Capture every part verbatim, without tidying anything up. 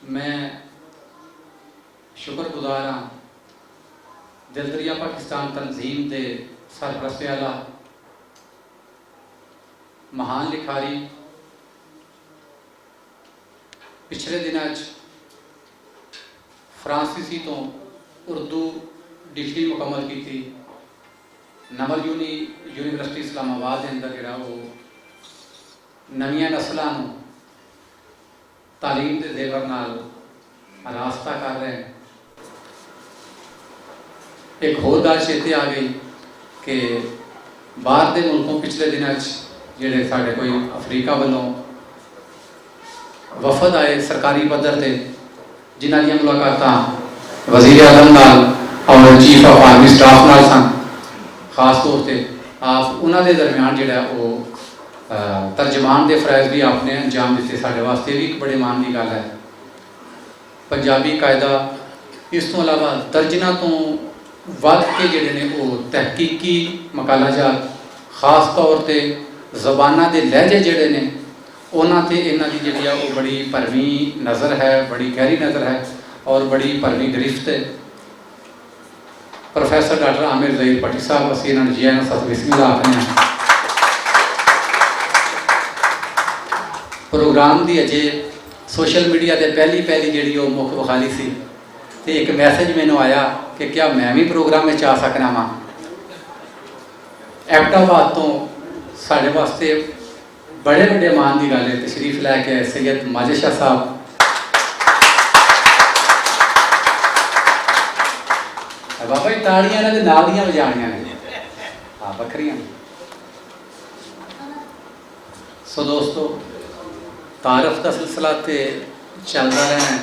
میں شکر گزار ہاں دلدریا پاکستان تنظیم دے سرپرست اعلیٰ، مہان لکھاری، پچھلے دناں 'چ فرانسیسی تو اردو ڈگری مکمل کیتی۔ نمل یونی یونیورسٹی اسلام آباد دے اندر جڑا وہ نویاں نسلاں نوں تعلیم دے زیور نال راستہ کر رہے ہیں۔ ایک ہور گل چیتے آ گئی کہ باہر دے ملکوں پچھلے دناں 'چ جڑے ساڈے کوئی افریقہ ولوں وفد آئے سرکاری پدر تے، جنہاں دیاں ملاقاتاں وزیر اعظم نال اور چیف آف آرمی سٹاف نال سن۔ خاص طور تے آپ انہاں دے درمیان جڑا او، آ، ترجمان دے فرائض بھی آپ نے انجام دتے۔ ساڈے واسطے بھی ایک بڑے مان دی گل ہے۔ پنجابی قاعدہ، اس تو علاوہ درجناں تو ود کے جڑے نے وہ تحقیقی مقالہ جات، خاص طور تے زباناں دے لہجے جڑے نے، انہاں تے انہاں دی جڑی آ، وہ بڑی پرویں نظر ہے، بڑی گہری نظر ہے اور بڑی پرویں گرفت ہے۔ پروفیسر ڈاکٹر عامر ظہیر پٹی صاحب، اسی انہاں نوں جی آئیاں نوں سب بسم اللہ آخنے ہیں۔ پروگرام دی اجے سوشل میڈیا تے پہلی پہلی جڑی وہ مکھ بخالی سی، تے ایک میسج مینوں آیا کہ کیا میں بھی پروگرام وچ آ سکنا واں۔ ایبٹ آباد تو ساڈے واسطے بڑے وڈے مان دی گل ہے، تشریف لے کے سید ماجد شاہ صاحب۔ اے بابا جی، تاڑیاں انہاں دے نال دیاں وجانیاں نے۔ ہاں، وکھریاں۔ سو دوستو، تعارف دا سلسلہ تے چلدا رہنا ہے،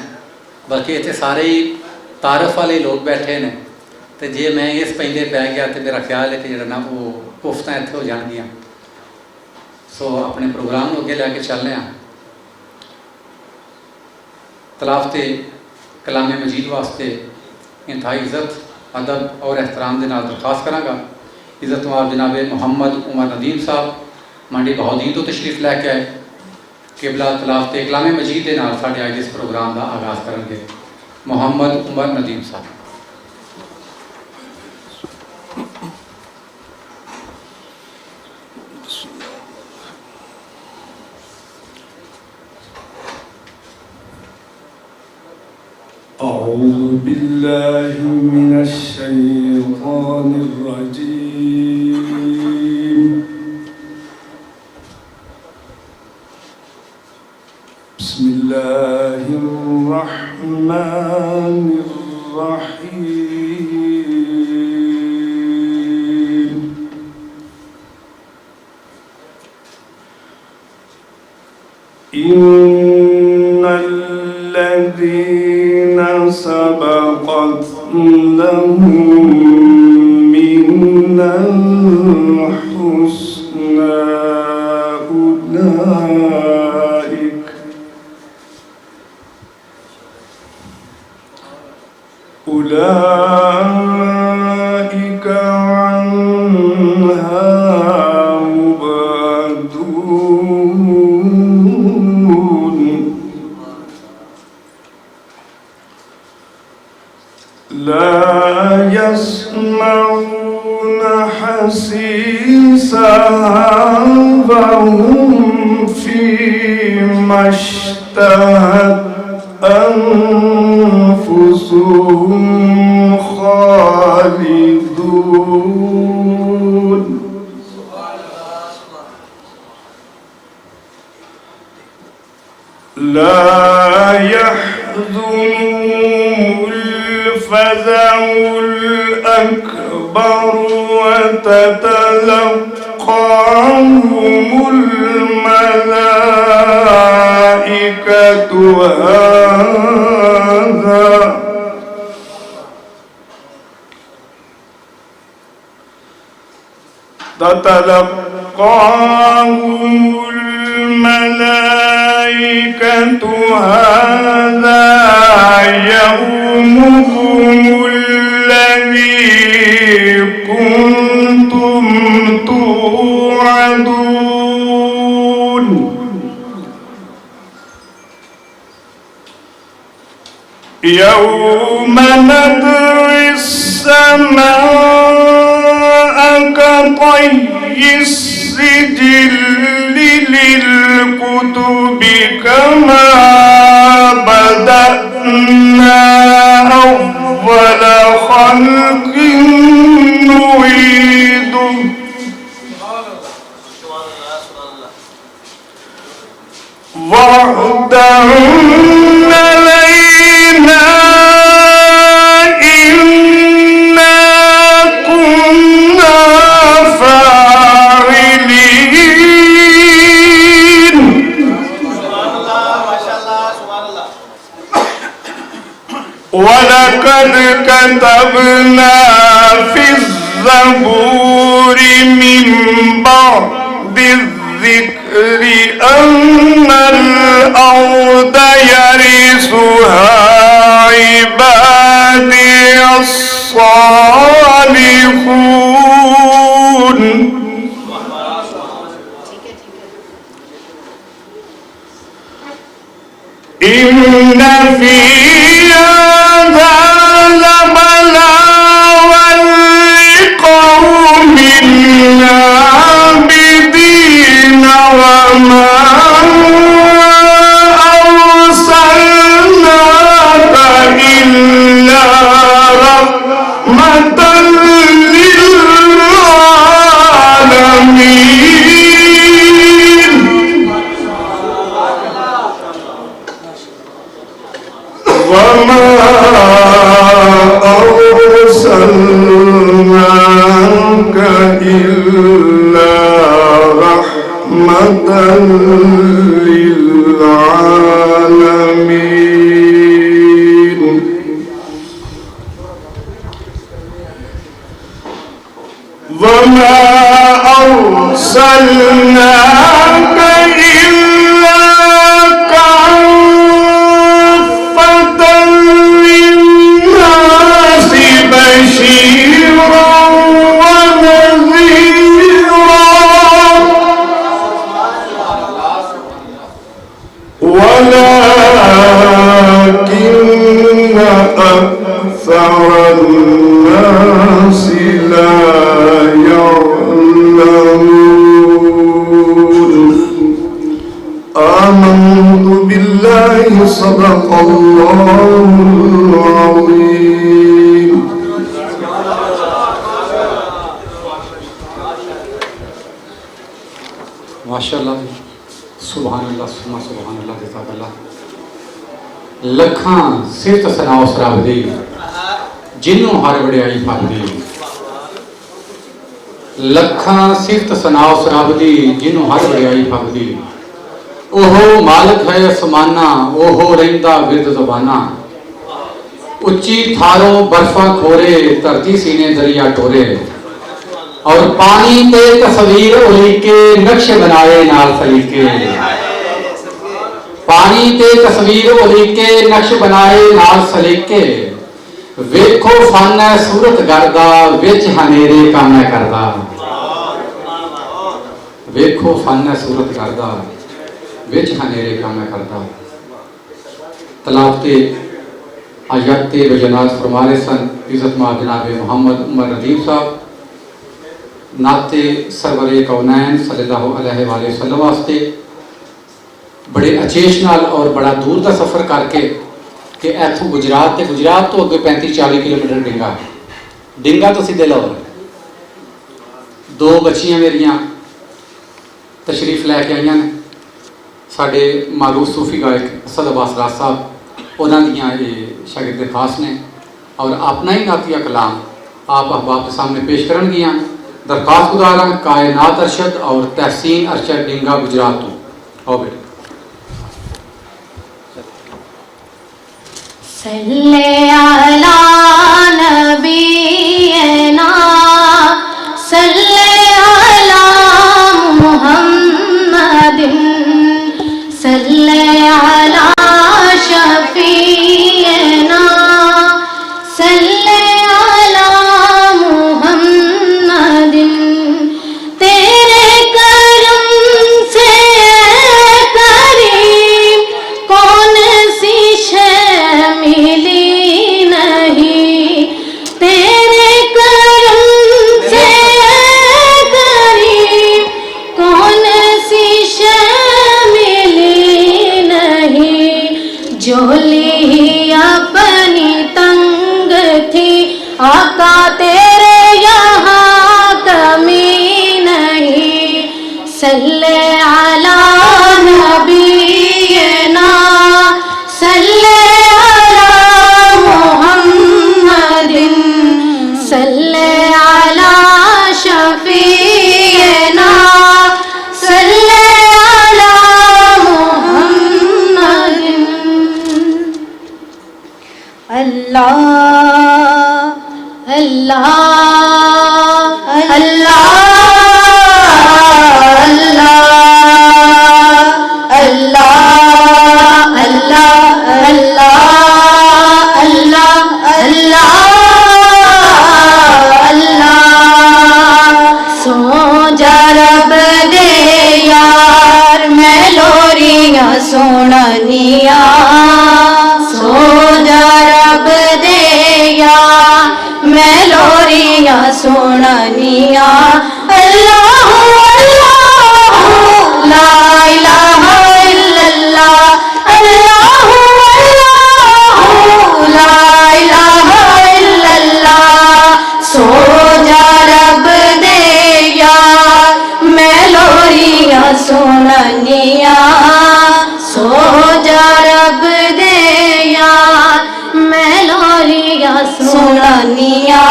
بلکہ اتنے سارے ہی تعارف والے لوگ بیٹھے نے، تے جے میں اس پہلے پہ گیا تے میرا خیال ہے کہ جڑا نا وہ گفتاں اتنے ہو جان گیاں۔ سو اپنے پروگرام نوں اگے لے کے چل رہے ہیں۔ تلافتے کلام مجید واسطے انتہائی عزت، ادب اور احترام دے نال درخواست کراں گا۔ عزت نواز جناب محمد عمر ندیم صاحب مانڈی بہاؤدین تو تشریف لے کے آئے۔ قبلہ تلافتے کلام مجید دے نال ساڈے اج اس پروگرام دا آغاز کرن گے۔ محمد عمر ندیم صاحب۔ أعوذ بالله من الشيطان الرجيم. بسم الله الرحمن الرحيم. إن الذين سبقت لهم منا الحسنى أولئك أولئك عنها مبعدون. لا يسمعون حسيسها وهم فيما اشتهت أنفسهم خالدون. لا يحزنهم الفزع الأكبر وتتلقاهم الملائكة هذا تتلقاهم الملائكة هذا يومكم الذي كنتم توعدون. يوم نطوي السماء كطي السجل للكتب كما بدأنا أول خلق نعيده وعدا علينا إنا كنا فاعلين. ولقد كتبنا في الزبور من بعد الذكر أن الأرض يرثها عبادي الصالحون. إن في هذا لبلاغا لقوم عابدين وما أرسلناك إلا رحمة للعالمين. وما أرسلناك إلا رحمة للعالمين. وما أرسلناك إلا كافة للناس بشيرا ونذيرا. ولكن أكثر الناس لا يعلمون. آمنت بالله، صدق الله العظيم. ماشاءاللہ۔ سبحان اللہ، سبحان اللہ، جزاک اللہ۔ لکھاں صفت ثنا اس رب دی، جنوں ہر وڈیائی پھبدی۔ لکھاں صفت ثنا اس رب دی، جنوں ہر وڈیائی پھبدی۔ اوہو مالک ہے اسماناں، اوہو رہندا ورد زباناں۔ اچی تھاروں برفاں کھورے، دھرتی سینے دریا ٹورے۔ اور پانی تے تصویر اولیکے، نقش بنائے نال سلیقے۔ پانی تے تصویر اولیکے، نقش بنائے نال سلیقے۔ ویکھو فن ہے صورت گھر دا، وچ ہنیرے کم ہے کردا۔ ویکھو فن ہے صورت گھر دا، وچ ہنیرے کم ہے کردا۔ تلاوت آیات و جنات فرما رہے سن عزت ماں جناب محمد عمر ندیم صاحب، نعت سرور کونین صلی اللہ علیہ وآلہ وسلم واسطے۔ بڑے اچیش نال اور بڑا دور دا سفر کر کے کہ ایتھوں گجرات تے گجرات تو اگے پینتی چالی کلومیٹر ڈنگا، ڈنگا تو سیدھے لاہور۔ دو بچیاں میریاں تشریف لے کے آئیاں نے۔ ساڈے معروف صوفی گائک اسد عباس راج صاحب، انہاں دیاں یہ شاگرد خاص نے اور اپنا ہی نعتیہ کلام آپ احباب کے سامنے پیش کرن گیاں۔ درخواست گزار ہاں کائنات ارشد اور تحسین ارشد ڈنگا گجرات تو۔ آؤ بیٹے۔ صلی علی نبینا، صلی علی محمد، صلی علی شفیعنا، صلی علی محمد۔ تیرے کرم سے اے کریم، کون سی شے ملی صل على نبينا، صل على محمد، صل على شفيعنا، صل على محمد۔ اللہ، اللہ، اللہ، اللہ، اللہ، اللہ، اللہ، اللہ، اللہ، اللہ۔ سو جا رب دے یار، میں لوریاں سننیاں۔ سو جا رب دے یار، میں لوریاں سننیاں۔ اللہ، اللہ، لا الہ الا اللہ۔ اللہ، اللہ، لا الہ الا اللہ۔ سو جا رب دے یار، میں لوریاں سننیاں۔ سو جا رب دے یار، میں لوریاں سننیاں۔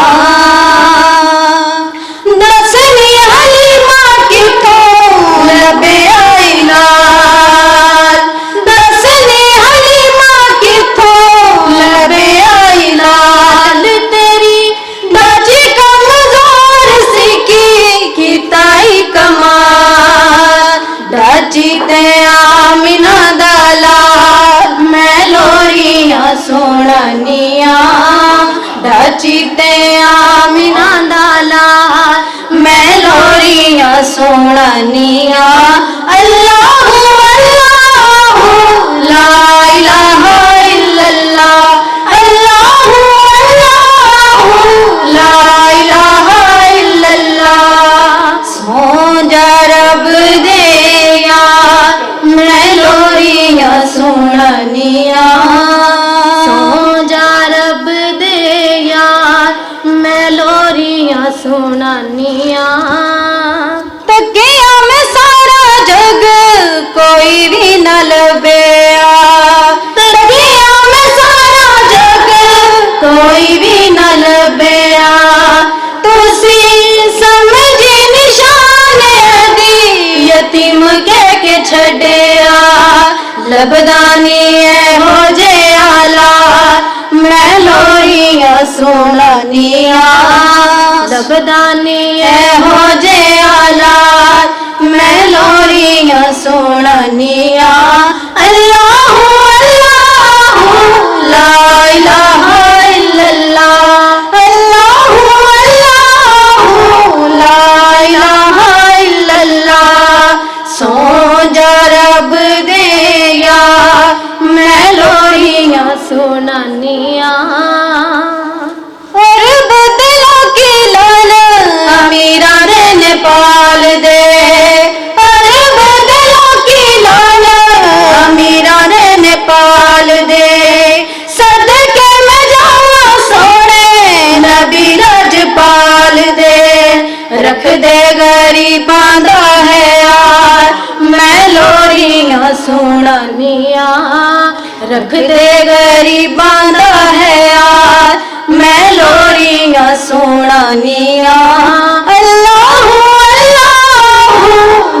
دسنی حلیمہ کتھوں لبیا ای لال، دسنی حلیمہ کتھوں لبیا ای لال، تیری ڈاچی کمزور سی کی کیتا ای کمال، ڈاچی تے آمنہ دا لال، میں لوریاں سننیاں۔ ڈاچی تے آمنہ دا لال، میں لوریاں سننیاں۔ اللہ، اللہ، لا الہ الا اللہ۔ اللہ، اللہ، لا الہ الا اللہ۔ سو جا رب دے یار، میں لوریاں سننیاں۔ سو جا رب دے یار، میں لوریاں سننیاں۔ تکیا میں سارا جگ، کوئی بھی نہ لبیا۔ تکیا میں سارا جگ، کوئی بھی نہ لبیا۔ تسی سمجھی نشان دی، یتیم کہہ کے چھڈیا۔ لبدا نی ایہو جے حالات، میں لوریاں سننیاں۔ لبدا نی ایہو جے حالات، میں لوریاں سننیاں۔ اللہ، اللہ، لا الہ الا اللہ۔ اللہ، اللہ، لا الہ الا اللہ۔ سو جا رب دے یار، میں لوریاں سننیاں۔ عرب دے لوکی لان امیراں دے، نیپال دے۔ عرب دے لوکی لان امیراں دے، نیپال دے۔ صدقے میں جاواں سونے نبی رجپال دے، رکھ دے غریباں دا خیال، میں لوریاں سننیاں۔ رکھ دے غریباں دا خیال، میں لوریاں سننیاں۔ اللہ، اللہ،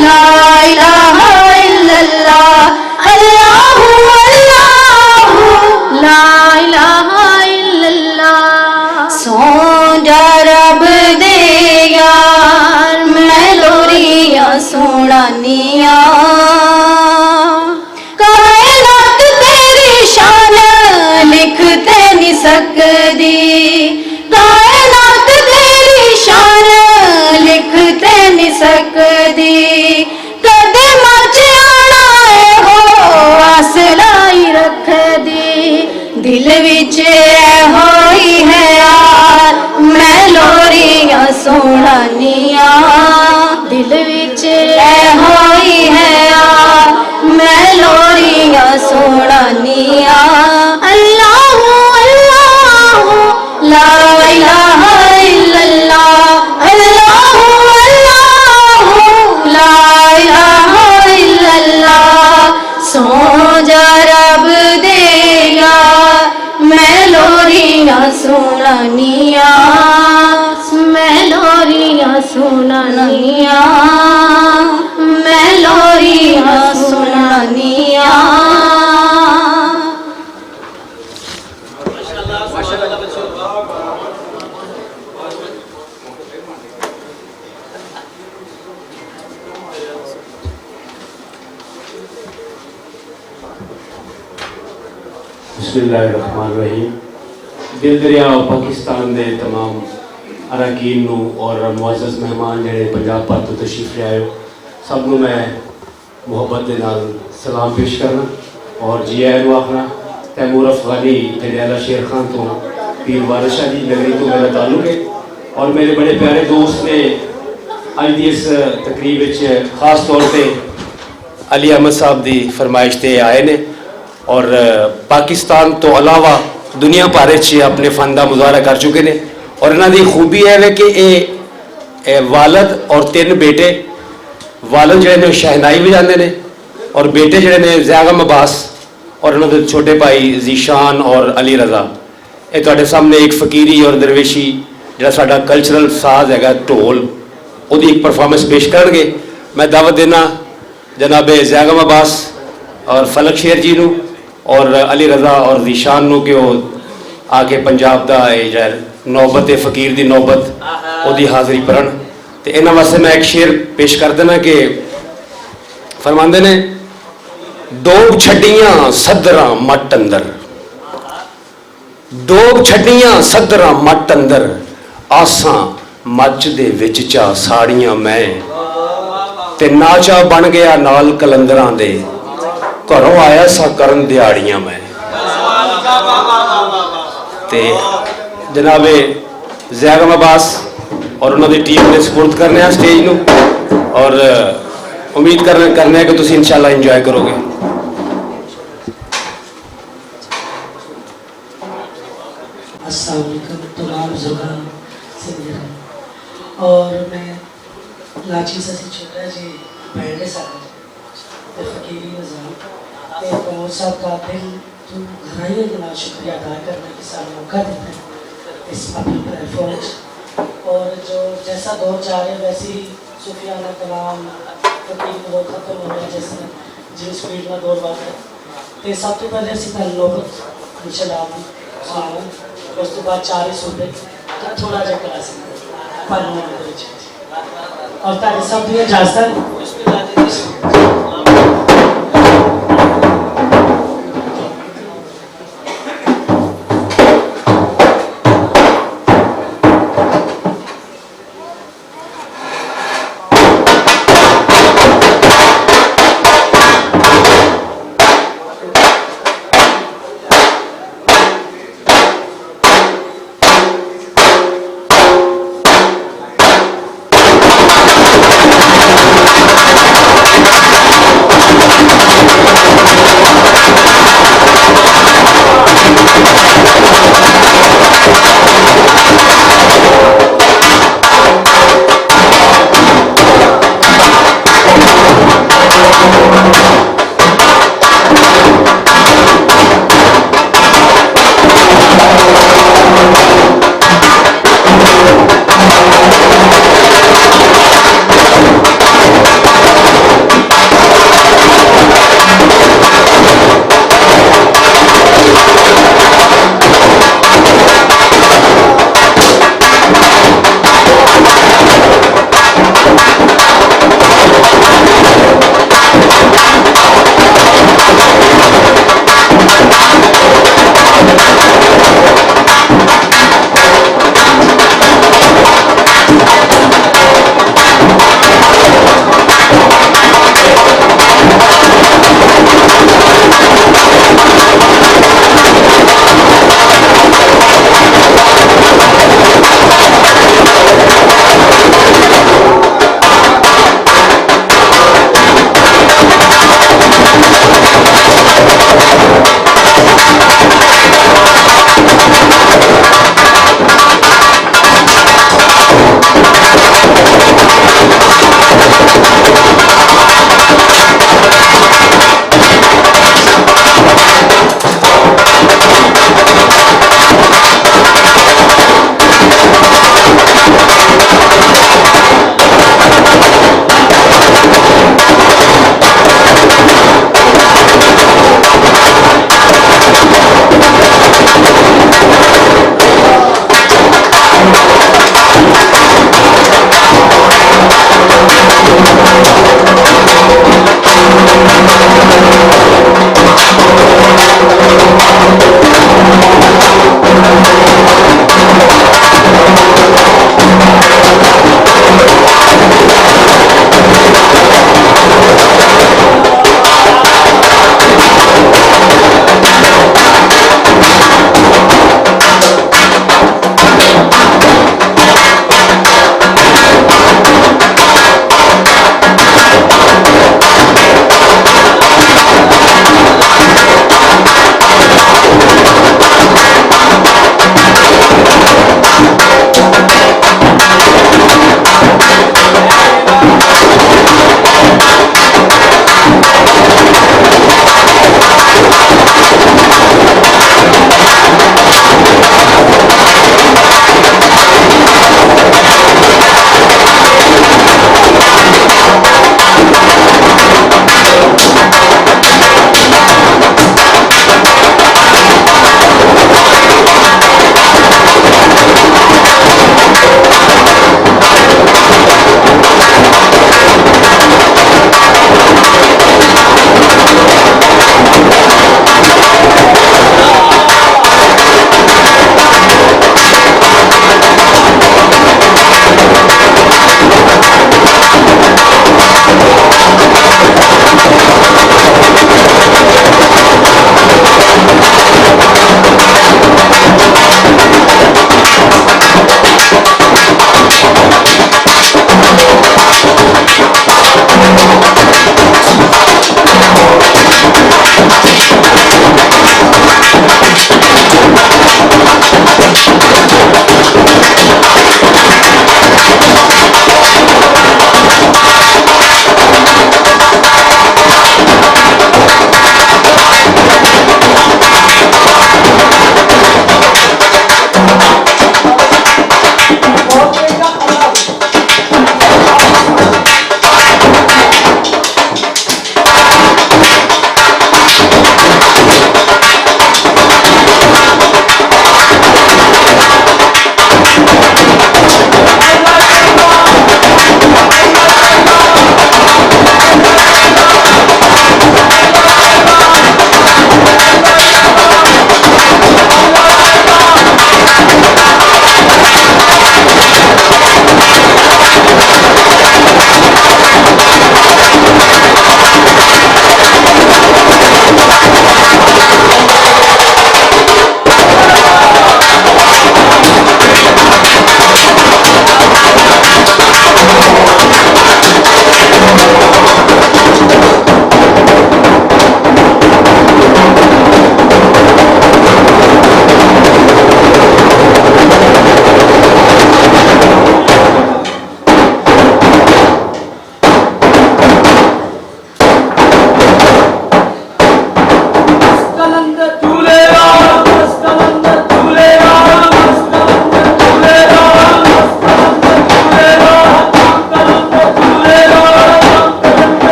لا الہ الا اللہ۔ اللہ، اللہ، لا الہ الا اللہ۔ سو جا رب دے یار، میں لوریاں سننیاں۔ کائنات تیری شان لکھ تے نہیں سکدی، کائنات تیری شان لکھ تے نہیں سکدی۔ کدے مچ آنا اے ہو آس لائی رکھ دی، دل وچ اے ہوئی ہے یار، میں لوریاں سننیاں۔ دل وچ اے ہوئی ہے یار، میں لوریاں سننیاں۔ اللہ، اللہ، لا الہ الا اللہ، اللہ، اللہ، لا سنانیاں، میں لوریاں سنانیاں، میں لوریاں سنانیاں۔ بسم اللہ الرحمن الرحیم۔ دل دریا پاکستان دے تمام اراکین نوں اور معزز مہمان جڑے پنجاب پر تو تشریف لے آئے ہو، سب نوں میں محبت دے نال سلام پیش کرنا اور جی آئے نوں آخنا۔ تیمور افغانی جڑے آلا شیر خان تو، پیر وارث شاہ دی نگری تو میرا تعلق ہے اور میرے بڑے پیارے دوست نے اج دی اس تقریب وچ خاص طور تے علی احمد صاحب دی فرمائش تے آئے نے اور پاکستان تو علاوہ دنیا بھر وچ اپنے فن دا مظاہرہ کر چکے نے۔ اور انہاں دی خوبی اے وے کہ اے، اے والد اور تین بیٹے، والد جڑے نے شہنائی وجاندے نے اور بیٹے جڑے نے ضیاء غم عباس اور انہاں دے چھوٹے بھائی ذیشان اور علی رضا۔ اے تہاڈے سامنے ایک فقیری اور درویشی جڑا ساڈا کلچرل ساز ہے گا ڈھول، اودی ایک پرفارمنس پیش کرن گے۔ میں دعوت دینا جناب ضیاء غم عباس اور فلک شیر جی نو اور علی رضا اور ذیشان نو کہ وہ آ کے پنجاب دا اے جڑا نوبت ہے، فقیر دی نوبت، اودی حاضری پرن۔ تے انہاں واسطے میں ایک شعر پیش کر دینا کہ فرماندے نے، "ڈوب چھڈیاں صدراں مٹ اندر، ڈوب چھڈیاں صدراں مٹ اندر، آساں مچ دے وچ چا ساڑیاں میں، تے ناچا بن گیا نال قلندراں دے، گھروں آیا سا کرن دیہاڑیاں میں۔" تے جناب ضیاء غم عباس اور انہاں دی ٹیم نے سپورٹ کرنے آ سٹیج نو، اور امید کرنے، کرنے آ کہ تسی انشاءاللہ انجوائے کرو گے۔ السلام علیکم تمام بزرگاں، سنگیاں، اور میں ناچیز اسی چھوٹا جی بینڈ ہے سارا، تے فقیری نظام، تے کمال صاحب دا دل تو گہرائیاں دے نال شکریہ ادا کرنا کہ سانوں موقع دتا ہے اس پبلک پلیٹ فارم وچ۔ اور جو جیسا دور جا رہا ہے ویسے ہی صوفیانہ کلام، فقیری دور ختم ہو رہا ہے، جس جس سپیڈ نال دور ود رہا ہے۔ تے سب تو پہلے اسی تہانوں نوبت انشاءاللہ آپ دی سناؤں، اس تو بعد چار ہی سوبے تے تھوڑا جہا کلاس پر نوبت وچ۔ اور تہاڈے سب دی اجازت ہے۔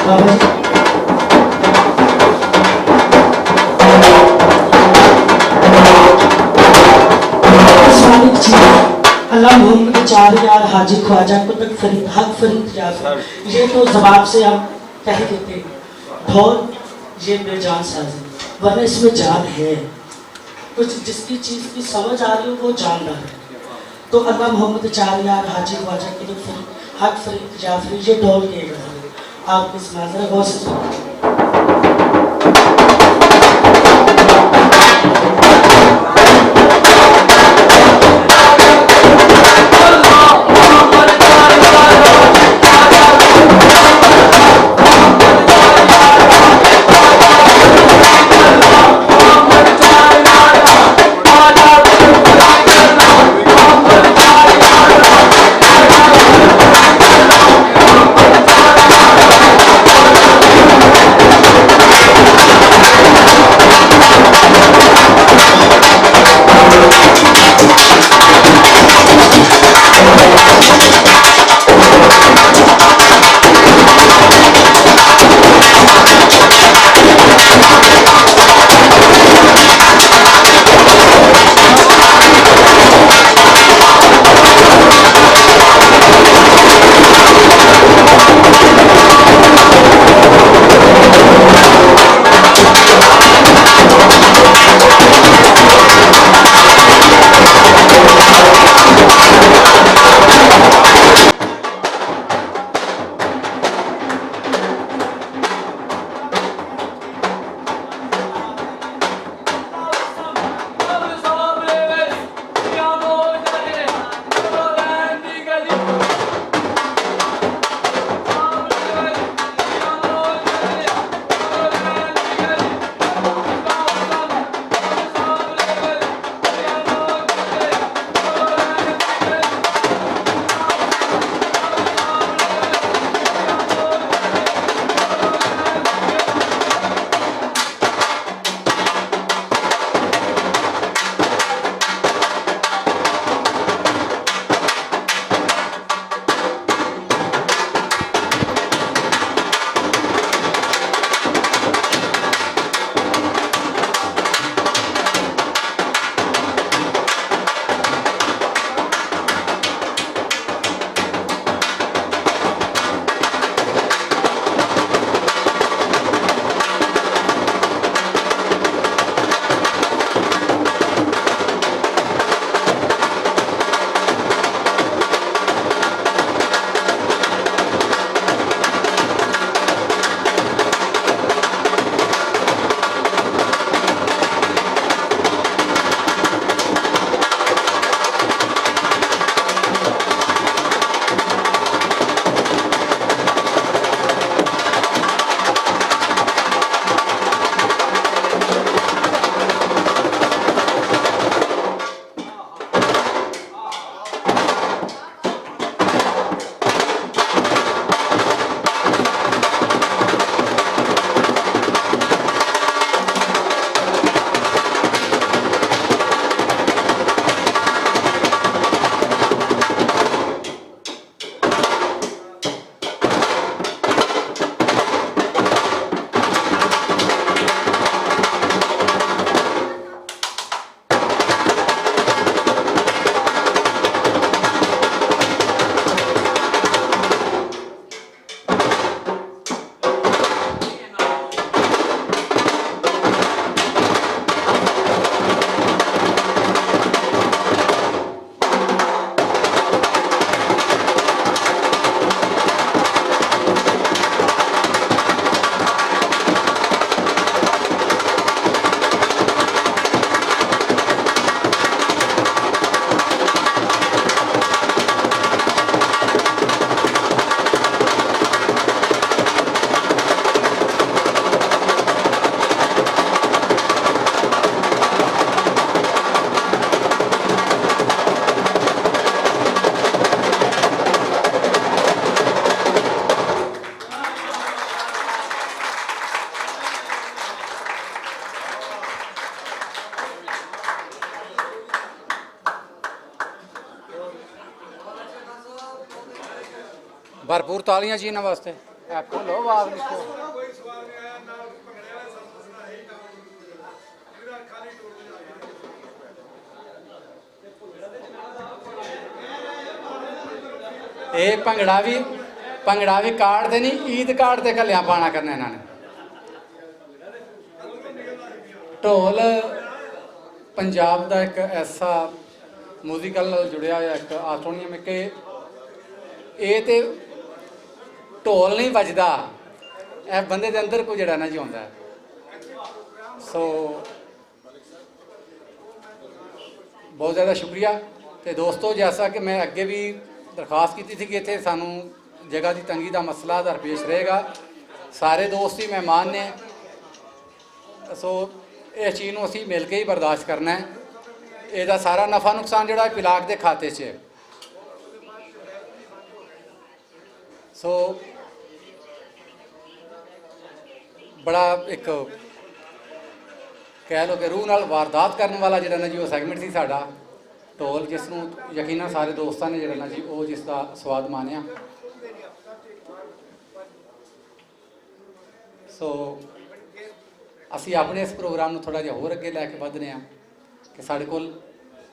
سونک جی، اللہ محمد چار یار حاجی خواجہ قطب فرید حق فرید یار، یہ تو زبان سے ہم کہہ دیتے ہیں۔ ڈھول، یہ بے جان ساز ہے، ورنہ اس میں جان ہے۔ کچھ جس کی چیز کی سمجھ آ رہی ہو، وہ جاندار ہے۔ تو اللہ محمد چار یار حاجی خواجہ قطب فرید حق فرید جعفری، یہ ڈھول کے گزر آپ اس منظر غور سے سنیں۔ بھرپور تالیاں جی انہاں واسطے۔ اے کھولو آواز لکھو۔ اے بھنگڑا بھی، بھنگڑا بھی کارڈ تے نہیں، عید کارڈ تے گلیاں پانا کرنا انہاں نے۔ ڈھول پنجاب دا ایک ایسا میوزیکل نال جڑیا ہویا ایک ہارمونیم ہے کہ اے تے ڈھول نہیں بجدا، اے بندے دے اندر کوئی جڑا نہ جی ہوندا ہے۔ سو بہت زیادہ شکریہ۔ تے دوستو، جیسا کہ میں اگے بھی درخواست کیتی تھی کہ اتھے سانوں جگہ دی تنگی دا مسئلہ درپیش رہے گا۔ سارے دوست ہی مہمان نے، سو اس چیز نوں اسی مل کے ہی برداشت کرنا ہے۔ اے دا سارا نفع نقصان جڑا ہے پلاک دے کھاتے چ ہے۔ سو بڑا ایک کہہ لو کہ روح نال واردات کرن والا جڑا نا جی، وہ سیگمنٹ سی ساڈا ٹول، جس نوں یقیناً سارے دوستاں نے جڑا نا جی، وہ جس دا سواد مانیا۔ سو اسی اپنے اس پروگرام نوں تھوڑا جہا ہور اگے لے کے ودھنے ہاں کہ ساڈے کول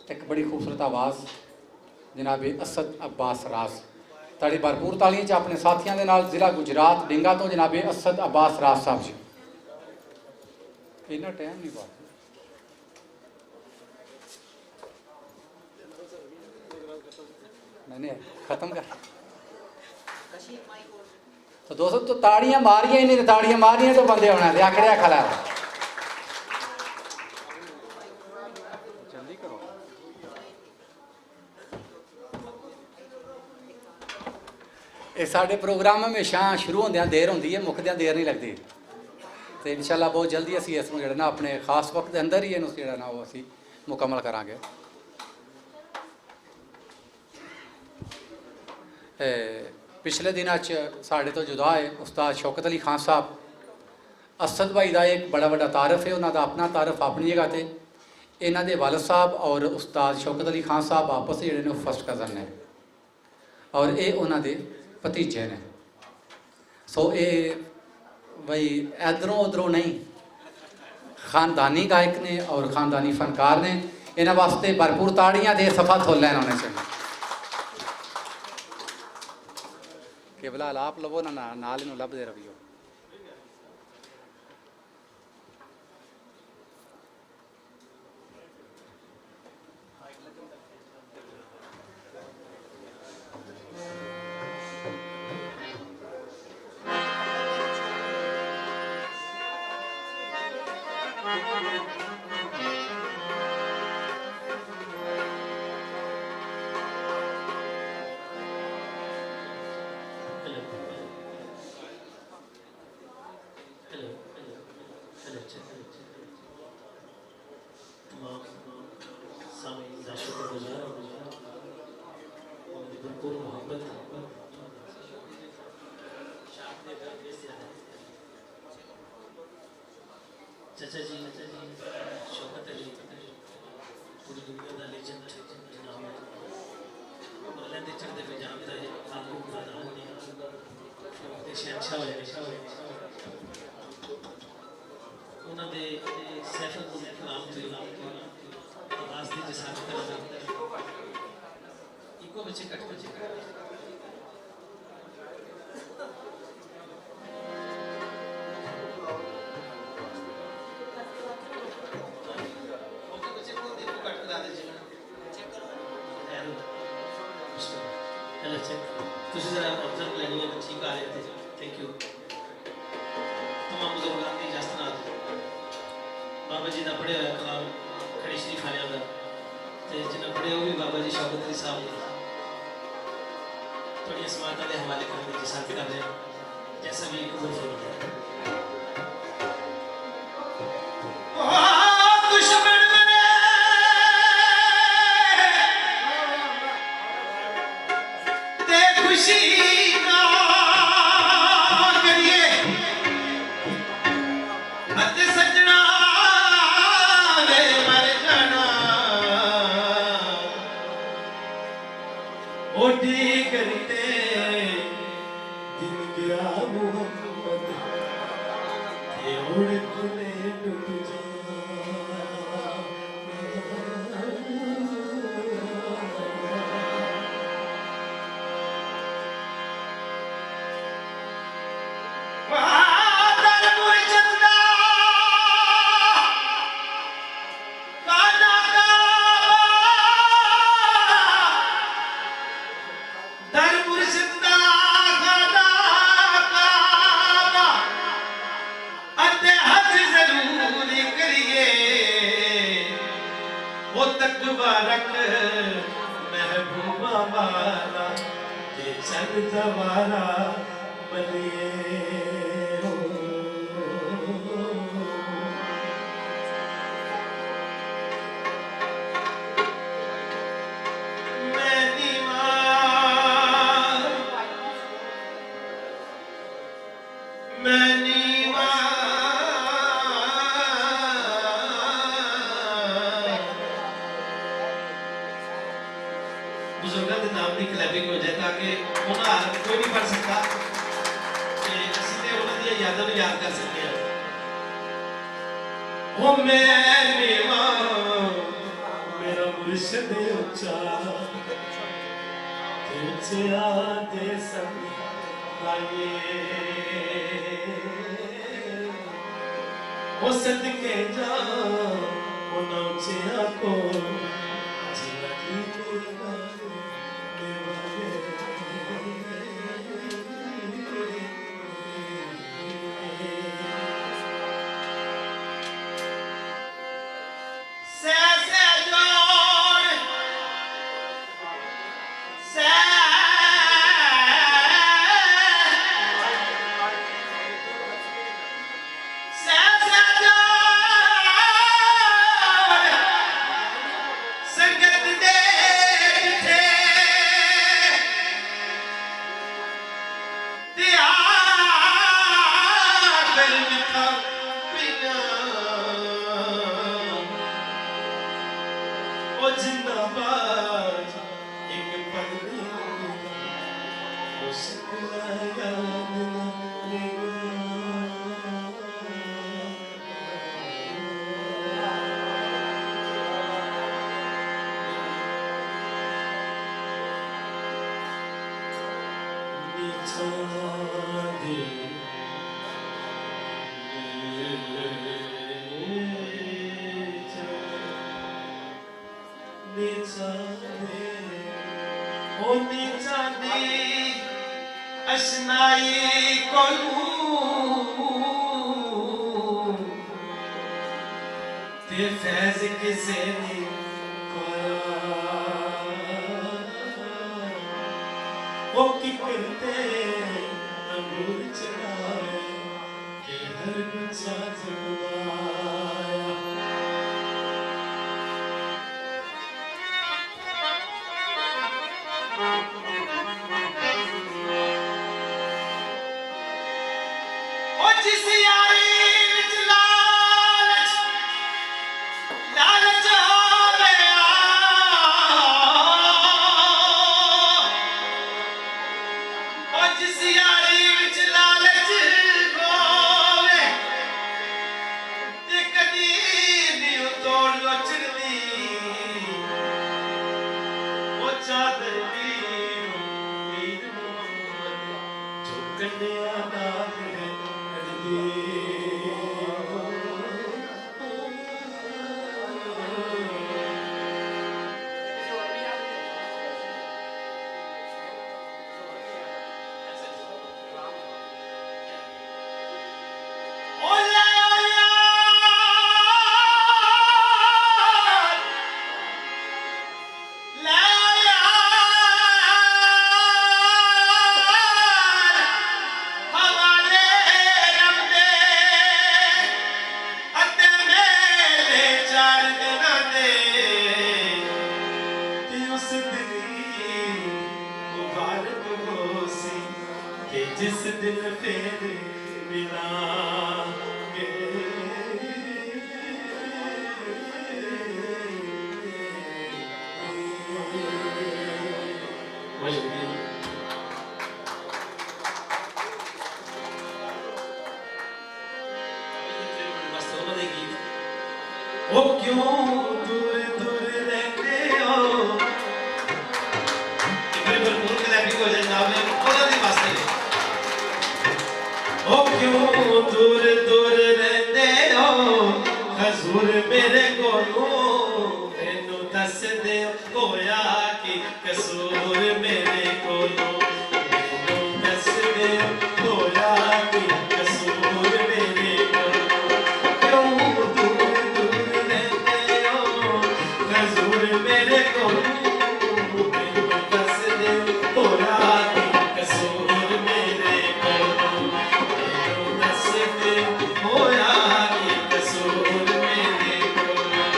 ایک بڑی خوبصورت آواز جناب اسد عباس راز، تاڑی بھرپور تالیاں چ اپنے ساتھیاں دے نال ضلع گجرات ڈنگا تو جناب اسد عباس راز صاحب جی۔ اینا ٹائم نہیں بات۔ میں نے ختم کر۔ تو دوستو، تو تاڑیاں ماریاں ہی نہیں، تاڑیاں ماریاں تو بندے ہونا تے آکڑیا کھڑا ہے۔ جلدی کرو۔ اے ساڈے پروگرام ہمیشہ شروع ہوندیاں دیر ہوندی ہے، مکدیاں دیر نہیں لگدی۔ تے انشاءاللہ بہت جلدی اسی اس نوں جڑا نا اپنے خاص وقت دے اندر ہی اینوں جڑا نا او اسی مکمل کراں گے۔ اے پچھلے دناں چ ساڈے تو جدا ہے استاد شوکت علی خان صاحب۔ اسد بھائی دا ایک بڑا وڈا تعارف ہے، انہاں دا اپنا تعارف اپنی جگہ تے۔ انہاں دے والد صاحب اور استاد شوکت علی خان صاحب آپس جڑے نے فرسٹ کزن نے اور اے انہاں دے بھتیجے نے۔ سو اے بھائی ادھروں ادھروں نہیں، خاندانی گائک نے اور خاندانی فنکار نے۔ انہاں واسطے بھرپور تاڑیاں دے صفا تھول لینا ہونے چاہیے۔ قبلہ الاپ لوو نہ، نہ، نال انہوں لبھدے رویو۔ تمام سامعین دا شکر گزار ہوں، انہاں دی بھرپور محبت۔ چچا جی، شوکت علی، پوری دنیا دا لیجنڈ جناب ہے۔ اللہ دے چڑھدے پنجاب دا ایک خاتون پیدا ہوئی، فوک دے شہنشاہ ہوئے۔ انہاں دے سیف الکلام تے آواز دی جسارت دا ایکو بچے کٹ بچے۔ تسی ذرا آبزرو کرنی ہے، ٹھیک آ رہے تھے۔ Thank you. تمام بزرگان دی اجازت نال بابا جی دا پڑھیا ہویا کلام کھڑی شریف والے دا، تے جنہاں پڑھیا وہ بھی بابا جی شوکت علی صاحب نے۔ تھوڑی سماعتاں دے حوالے کرنے دی ساتھ کر رہے ہیں۔ جیسا بھی قبول فرمائے۔ او دشمن میرے تے خوشی نہ کریے، ات سجنا دے مر جانا۔ اوڈی کرتے دن گیا۔ محمد، تے اوڑک نے ڈٹ جا۔ بہادر مرشد دا خانہ کعبہ، در مرشد دا خانہ کعبہ، اتے حج ضرور کریے۔ او تقوی رکھ محبوبہ والا، تے چل دوارا بلیے۔ میں نیواں، میں نیواں۔ بزرگاں دے نام دی کلیپنگ ہو جائے تاکہ انہاں حالت کوئی نہیں پڑھ سکتا، تے اسی تے انہاں دی یاداں نوں یاد کر سکتے ہیں۔ او میں نیواں، میرا مرشد اچا، تے اچیا دے سنگ لائیے۔ او صدقے جا، انہاں اچیا کو، جنہاں دی میرا سہ سہ جوڑ، سہ، سہ سہ جوڑ، سنگت دے جتھے۔ تے آ دل مٹھا پینا۔ او جنہ باج اک پل نہیں، او سکنا یاد نہ لینا۔ نیچا دے، او نیچا دی اشنائی کولوں تے فیض کسے نے پایا۔ او ککر تے انگور چڑھائے، تے ہر گچھا جگمایا۔ او جس یاری وچ لالچ، لالچ ہووے آ۔ او جس یاری وچ لالچ ہووے، تے کدی نہیں اتور لچڑدی۔ او چادر پیر، پیر محمد، جو کنیا نال ہے اڑدی۔ اتے میلے چار دناں دے، تے اس دن عید مبارک ہوسی، تے جس دن پھر ملانگے۔ بہت شکریہ جی۔ او کیوں دور دور رہندے ہو؟ ایک بار بھرپور کلیپنگ ہو جائے جناب، انہاں دے واسطے۔ او کیوں دور دور رہندے ہو حضور میرے کولوں؟ مینوں دس دیو ہویا کی قصور میرے کولوں؟ مینوں دس دیو ہویا کی قصور میرے کولوں؟ کیوں دور دور رہندے ہو حضور میرے کولوں؟ مینوں دس دیو ہویا کی قصور میرے کولوں؟ مینوں دس دیو ہویا کی قصور میرے کولوں؟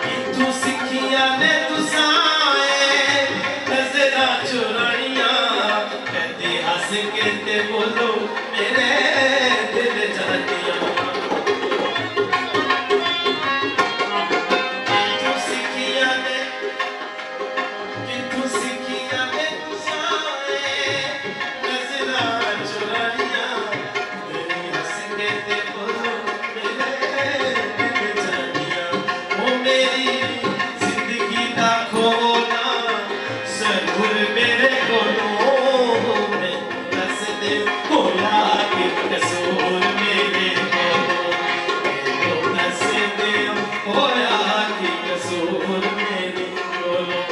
کتھوں سکھیاں نے تساں اے نظراں چرانیاں؟ کدی ہس کے تے بولو میرے دل جانیاں۔ کتھوں سکھیاں نے، کتھوں سکھیاں نے تساں اے نظراں چرانیاں؟ میری ہس کے تے بولو میرے دل جانیاں۔ او میری زندگی دا کھونا ضرور میرے کولوں، مینوں دس دے ہویا کی قصور میرے کولوں؟ مینوں دس دے ہویا کی قصور میرے کولوں؟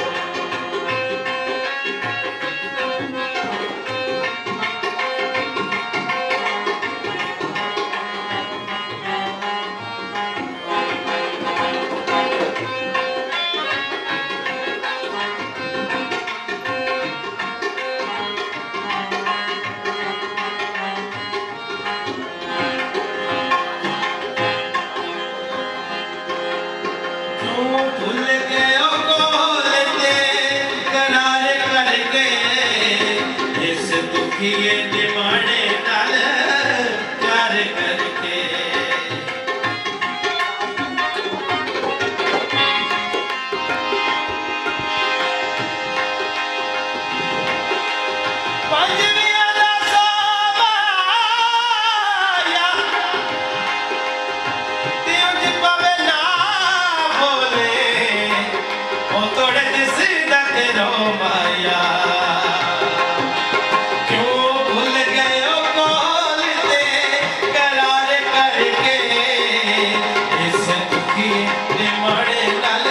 کیوں بھل گئے ہو کول تے قرار کر کے، اس دکھیے نمانے نال پیار کر کے؟ پنجویں دا سوبا یا، تے اج پاوے نہ بولے، او توڑے جس دا تیرو مایا۔ کیوں بھل گئے او کول تے قرار کر کے، اس دکھی دے ماڑے نال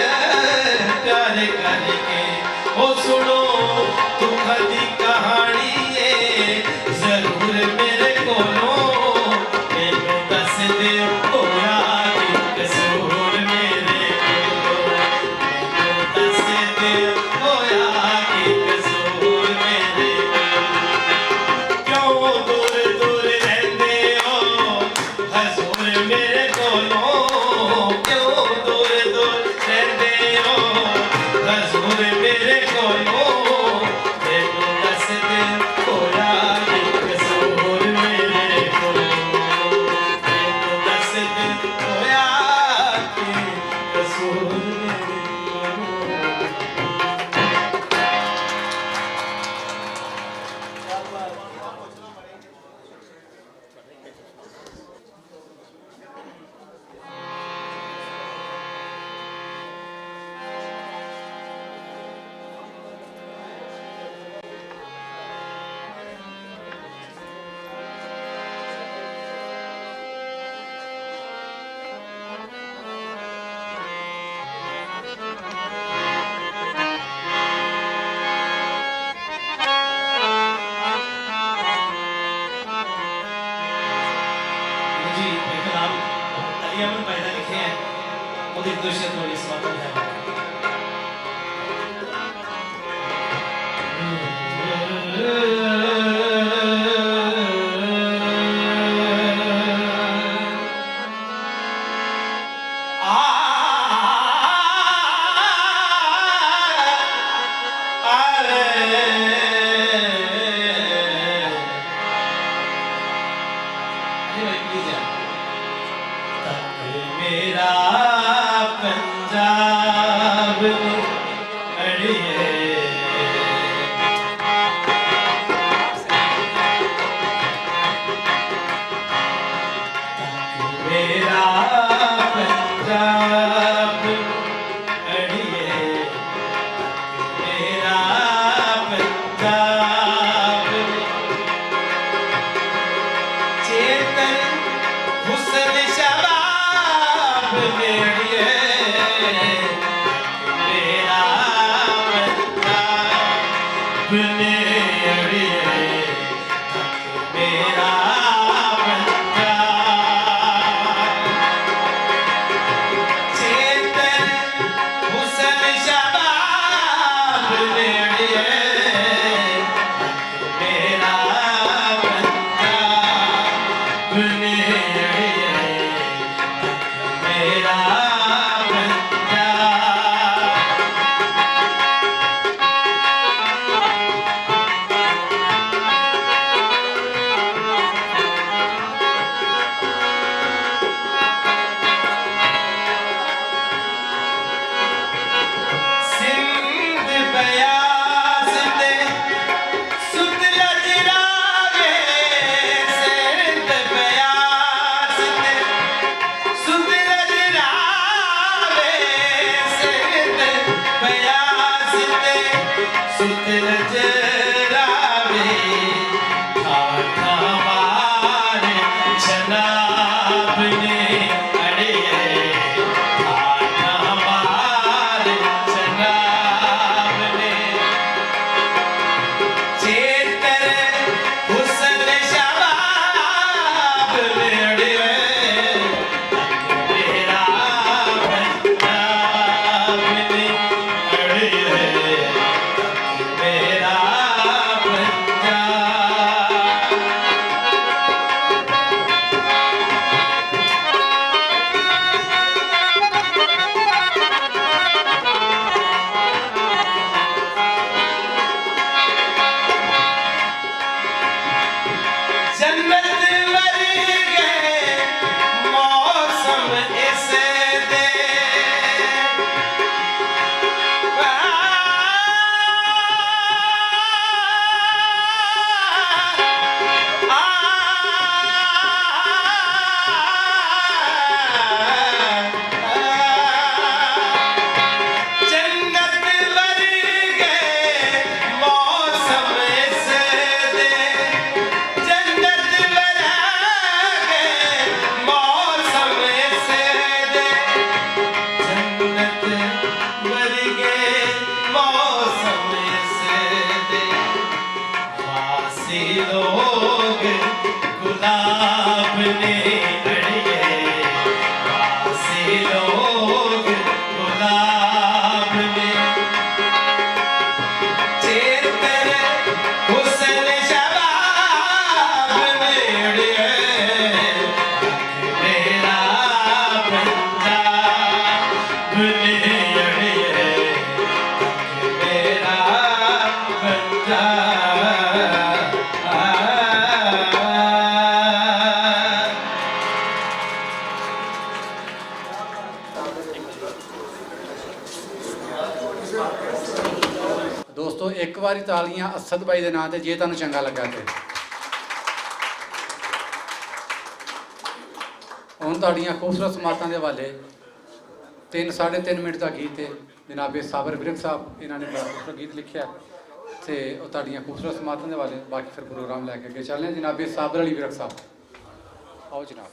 پیار کر کے؟ او سنو، دکھاں دی کہانی اے، ضرور میرے کولوں۔ مینوں دس دے ہویا کی قصور میرے کولوں؟ مینوں دس دے ہویا کی قصور میرے کولوں؟ کیوں دور دور رہندے ہو حضور میرے کولوں؟ کیوں دور دور رہندے ہو حضور میرے کولوں؟ مینوں دس دے ہویا کی قصور میرے کولوں؟ مینوں دس دے ہویا کی قصور میرے کولوں؟ جی، ایک کلام علی احمد بھائی نے لکھے ہیں، وہ ایک دو شعر تھوڑی سی ماتم ہے۔ میرا پنجاب نوں اڑیے، میرا پنجاب اڑیے، میرا پنجاب، چیتن حسن شباب نیڑیے، میرا پنجاب نیڑیے، میرا پنجاب، چیتن حسن شباب نیڑیے، میرا پنجاب نیڑیے، میرا پنجاب۔ سندھ بیاض تے ستلج راوے، سندھ بیاض تے ستلج راوے، سندھ بیاض تے ستلج راوے، ٹھاٹھا مار شناب نے اڑیے، ٹھاٹھا مار شناب نے۔ چیتر حسن شباب نیڑے، میرا پنجاب نیڑے، میرا پنجاب۔ جنت ورگے موسم اس دے۔ جنت ورگے موسم اس دے، جنت ورگے موسم اس دے، جنت ورگے موسم اس دے۔ واسی لوگ گلاب نے اڑیے، واسی لوگ گلاب نے۔ چیتر حسن شباب نے اڑیے، میرا پنجاب نے اڑیے، میرا پنجاب۔ دوستو، ایک واری تالیاں اسد بھائی دے ناں تے، جے تانوں چنگا لگا تے۔ ہن تہاڈیاں خوبصورت سماعتاں دے حوالے تین، ساڑھے تین منٹ دا گیت ہے۔ جناب صابر ورک صاحب، انہاں نے بڑا خوبصورت گیت لکھیا ہے۔ تے او تہاڈیاں خوبصورت سماعتاں دے حوالے، باقی پھر پروگرام لے کے اگے چلنے ہیں۔ جناب صابر علی ورک صاحب، آؤ جناب۔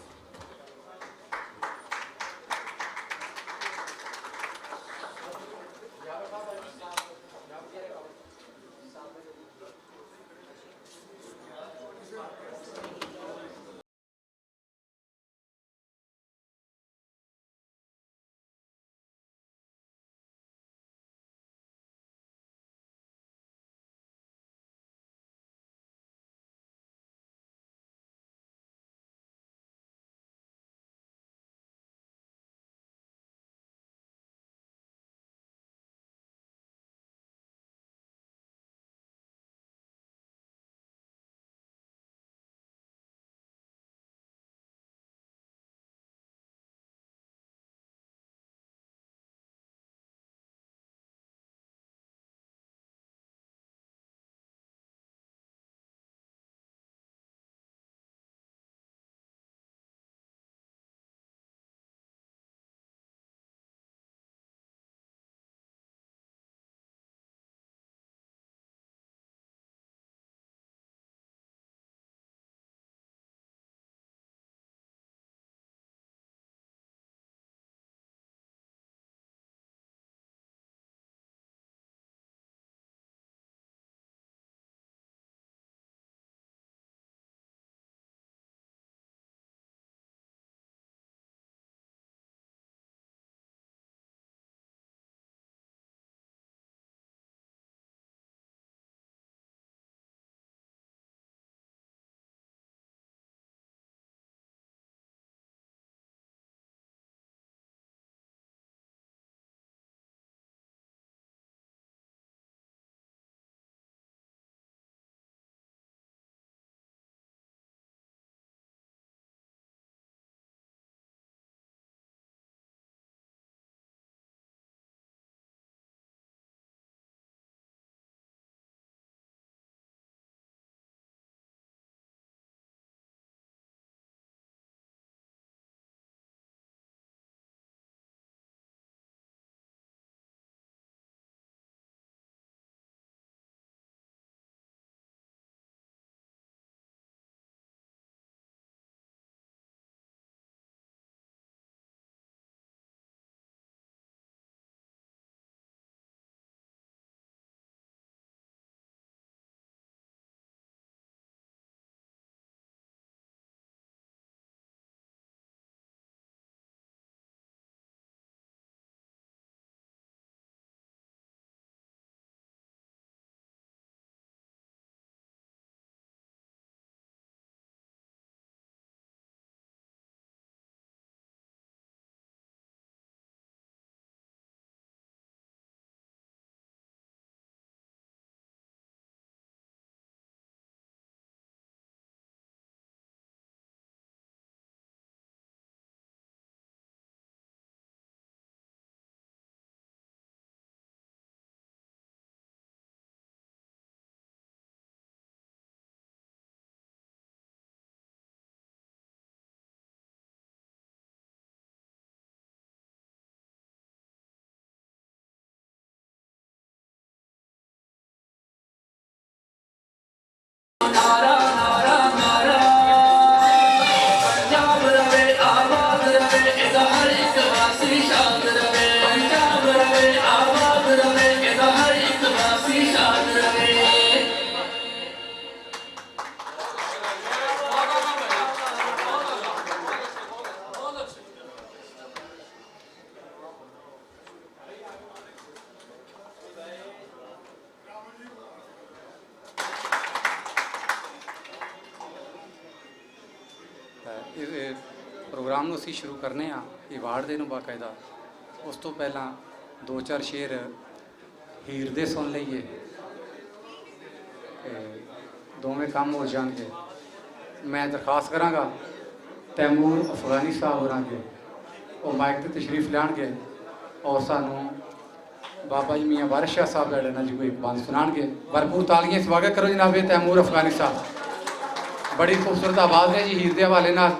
اس پروگرام نوں اسی شروع کرنے ہاں، ایوارڈ دے نوں باقاعدہ۔ اس تو پہلاں دو چار شعر ہیر دے سن لئیے، تے دوویں کم ہو جان گے۔ میں درخواست کراں گا تیمور افغانی صاحب ہوراں کے، وہ مائک تے تشریف لان گے اور سانوں بابا جی میاں وارث شاہ صاحب دے نال جی کوئی ایک بند سنان گے۔ بھرپور تالیاں سواگت کرو جناب، یہ تیمور افغانی صاحب۔ بڑی خوبصورت آواز ہے جی، ہیر دے حوالے نال۔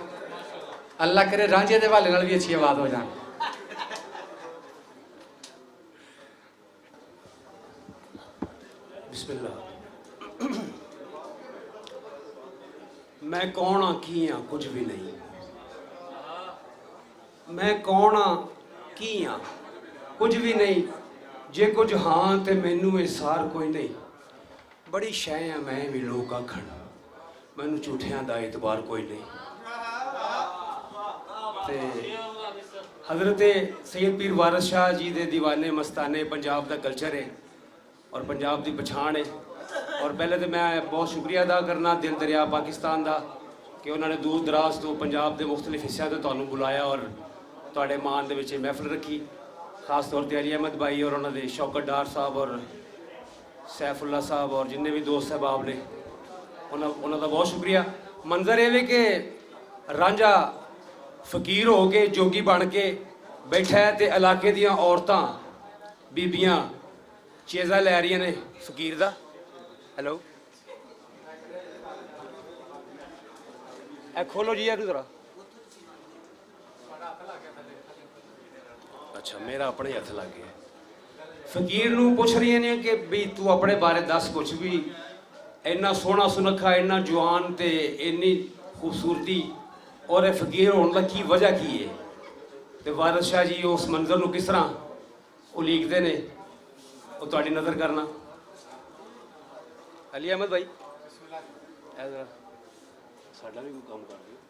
اللہ کرے رانجھے دے حوالے نال بھی اچھی آواز ہو جان۔ بسم اللہ۔ میں کون ہاں، کی ہاں، کچھ بھی نہیں۔ میں کون ہاں، کی ہاں، کچھ بھی نہیں۔ جے کچھ ہاں تے مینوں اے سار کوئی نہیں۔ بڑی شے ہاں میں بھی، لوک آکھن، مینوں جھوٹیاں دا اعتبار کوئی نہیں۔ تے حضرت سید پیر وارث شاہ جی دے دیوانے مستانے پنجاب دا کلچر ہے اور پنجاب دی پچھان ہے۔ اور پہلے تے میں بہت شکریہ ادا کرنا دل دریا پاکستان دا کہ انہاں نے دور دراز تو پنجاب دے مختلف حصیاں تے تانوں بلایا اور تہاڈے مان دے وچ یہ محفل رکھی۔ خاص طور تے علی احمد بھائی اور انہاں دے شوکت ڈار صاحب اور سیف اللہ صاحب اور جنہیں بھی دوست احباب نے، انہاں انہاں دا بہت شکریہ۔ منظر یہ وے کہ رانجھا فقیر ہو کے، جوگی بن کے بیٹھا ہے تے علاقے دیاں عورتاں، بیبیاں چیزاں لے رہیاں نے فقیر دا۔ ہیلو، اے کھولو جی، اینو ذرا۔ اچھا، میرا اپنے ہی ہتھ لگ گیا۔ فقیر نوں پوچھ رہی نے کہ بھی تو اپنے بارے دس کچھ بھی، اینا سوہنا سنکھا، اینا جوان تے اینی خوبصورتی، اور اے فقیر ہون دا کی وجہ کی ہے؟ تے وارث شاہ جی اس منظر نوں کس طرح الیکدے نے، او تہاڈی نظر کرنا۔ علی احمد بھائی، اے ذرا ساڈا بھی کوئی کم کر دیو۔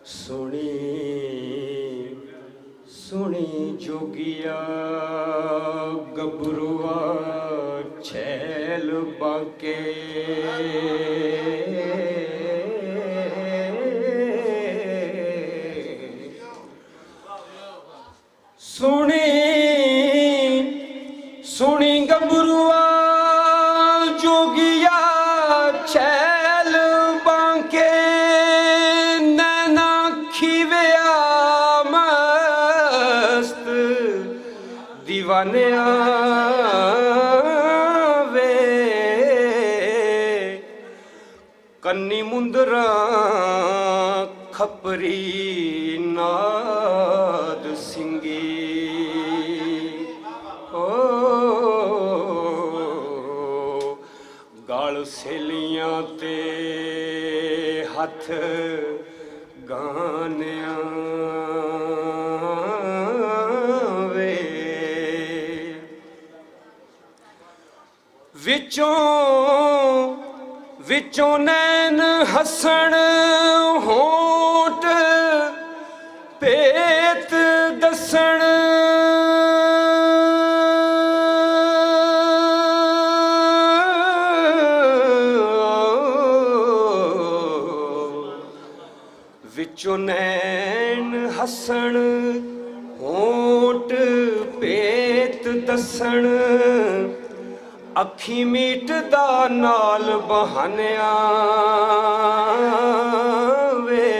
سنی سنی جوگیا، گبروا چھیل بانکے۔ سنی سنی گبروا، جوگیا چھیل بانکے، نینا کھیویا مست دیوانیاں وے۔ کنی مندراں کھپری ناد سنگی، او گل سیلیاں تے ہتھ گانیاں وے۔ وچوں وچوں نین ہسن، ہونٹ پیت دسن۔ وچوں نین ہسن، ہونٹ پیت دسن، اکھی میٹ دا نال بہانیاں وے۔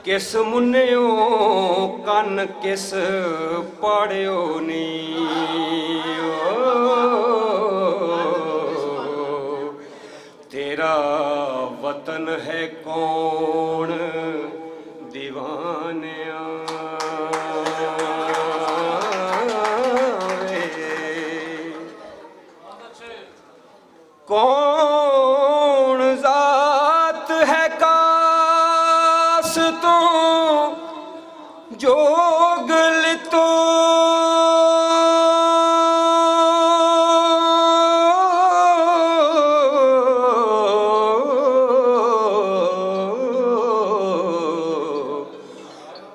کس منیو کن کس پاڑیو نی۔ او، تیرا وطن ہے کون دیوانیاں وے؟ کون ذات ہے کاس تو جوگ لتو؟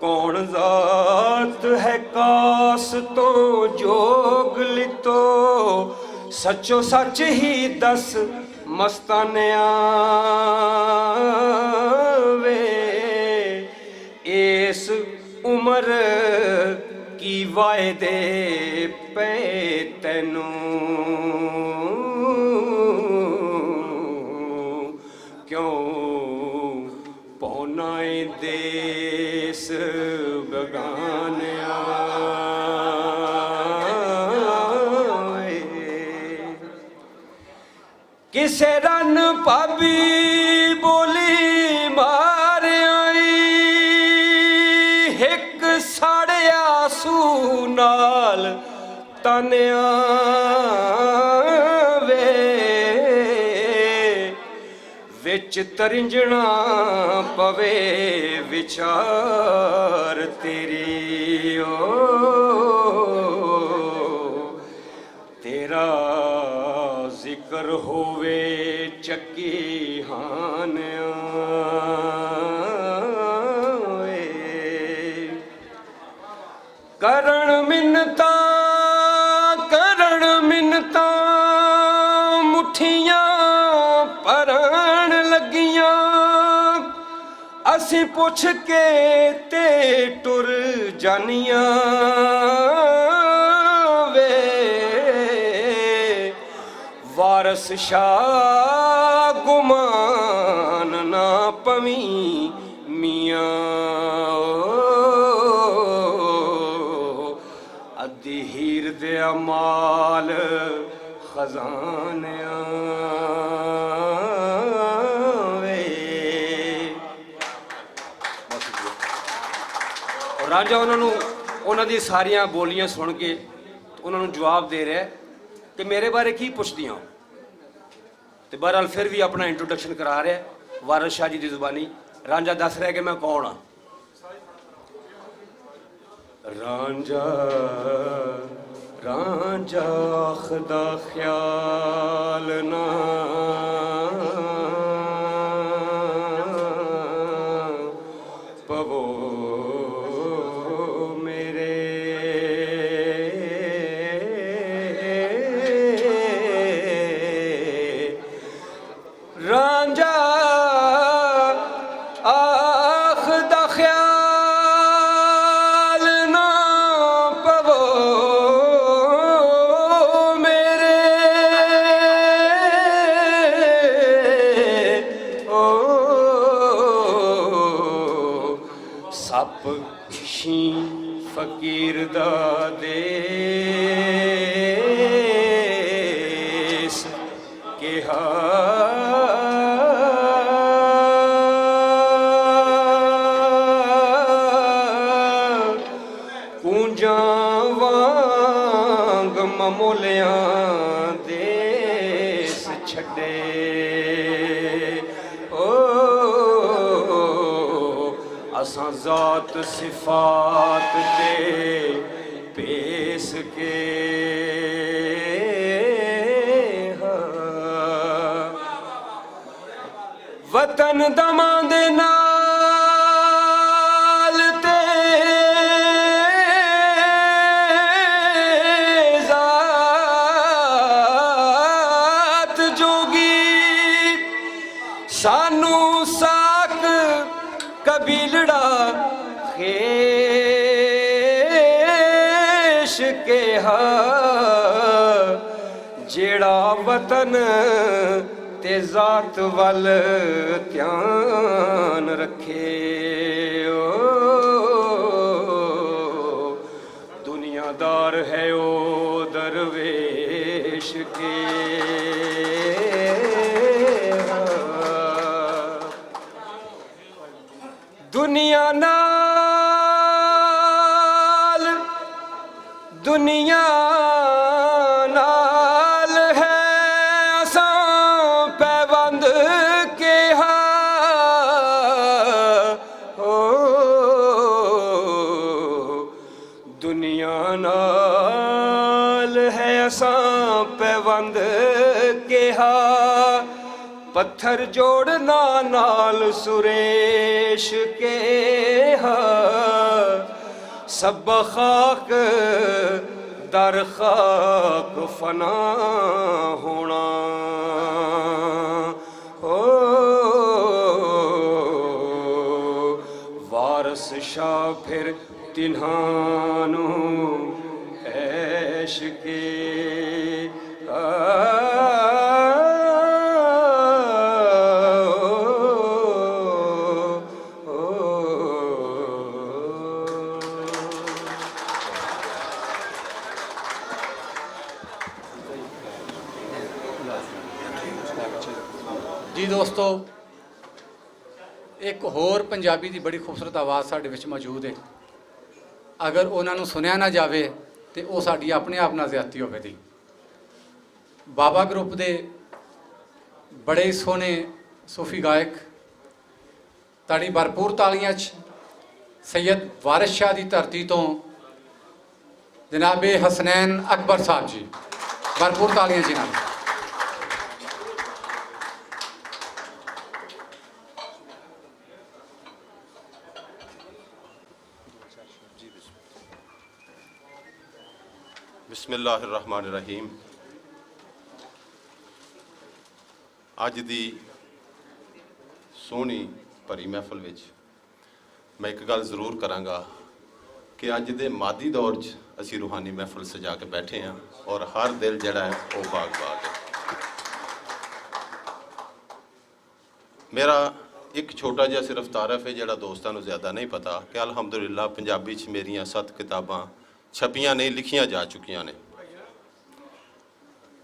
کون ذات ہے کاس تو جوگ لتو؟ سچو سچ ہی دس مستانیاں وے، اس عمر کی وعدے پے تینوں؟ کیوں پونا اے دیس بگانیاں اے؟ کسے رن پابی بولی مار آئی، ہک ساڑے آسو نال تانیاں وے، وچ ترنجنا پوے وچار تیری او۔ تیرا ذکر ہووے چکی ہانیاں وے۔ کرن منتاں، کرن منتاں، مٹھیاں پران لگیاں۔ اسیں پچھ کے تے ٹر جانیاں وے۔ وارث شاہ گمان نہ پویں میاں، ادھی ہیر دے مال خزانیاں وے۔ اور راجا انہاں نوں، انہاں دی ساریاں بولیاں سن کے انہاں نوں جواب دے رہا ہے کہ میرے بارے کی پچھدیاں ہو؟ تے بہرحال پھر بھی اپنا انٹروڈکشن کرا رہا ہے وارث شاہ جی دی زبانی۔ رانجھا دس رہا ہے کہ میں کون ہاں۔ رانجھا، رانجھا آخدا خیال نہ پوو میرے۔ رانجھا آخ دا خیال نہ پوو میرے۔ او سپ شیں فقیر دا دیس کہا۔ کونجاں وانگ ممولیاں دیس چھڈے۔ او اساں ذات صفات تے پیس کے ہاں۔ وطن دماں دے نال تے ذات جوگی، سانو ساک قبیلڑا خیش کہا، جیڑا وطن تے ذات ول دھیان رکھے۔ دنیا نال ہے اساں پیوند کیہا۔ او دنیا نال ہے اساں پیوند کیہا۔ پتھر جوڑنا نال سریش کیہا۔ سب خاک در خاک فنا ہونا۔ او وارث شاہ پھر تنہانوں عیش کے۔ جی دوستو، ایک ہور پنجابی دی بڑی خوبصورت آواز ساڈے وچ موجود ہے۔ اگر انہاں نوں سنیا نہ جاوے تے او ساڈی اپنے آپ نال زیادتی ہووے دی۔ بابا گروپ دے بڑے سوہنے صوفی گائک، تاڑی بھرپور تالیاں چ سید وارث شاہ دی دھرتی توں جناب حسنین اکبر صاحب جی، بھرپور تالیاں جی نال۔ بسم اللہ الرحمن الرحیم۔ اج دی سوہنی بھری محفل وچ میں ایک گل ضرور کراں گا کہ اج دے مادی دور 'چ اسی روحانی محفل سجا کے بیٹھے ہاں اور ہر دل جڑا ہے وہ باغ باغ ہے۔ میرا ایک چھوٹا جہا صرف تعارف ہے جڑا دوستاں نوں زیادہ نہیں پتا کہ الحمدللہ پنجابی 'چ میریاں ست کتاباں چھپیاں نہیں، لکھیاں جا چکیاں نے۔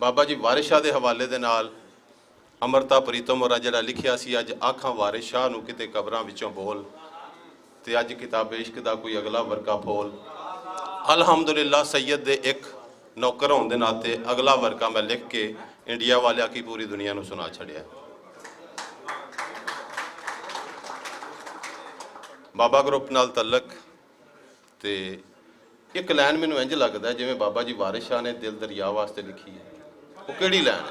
بابا جی وارث شاہ دے حوالے دے نال امرتا پریتم اور جڑا لکھیا سی اج آکھاں وارث شاہ نوں کتے قبراں وچوں بول، تے اج کتاب عشق دا کوئی اگلا ورقہ پھول۔ الحمدللہ سید دے ایک نوکر ہون دے ناطے اگلا ورقہ میں لکھ کے انڈیا والیا کی پوری دنیا نوں سنا چھڑیا۔ بابا گروپ نال تعلق تے ایک لائن مینوں انج لگدا ہے جویں بابا جی وارث شاہ نے دل دریا واسطے لکھی ہے۔ وہ کیڑی لائن ہے؟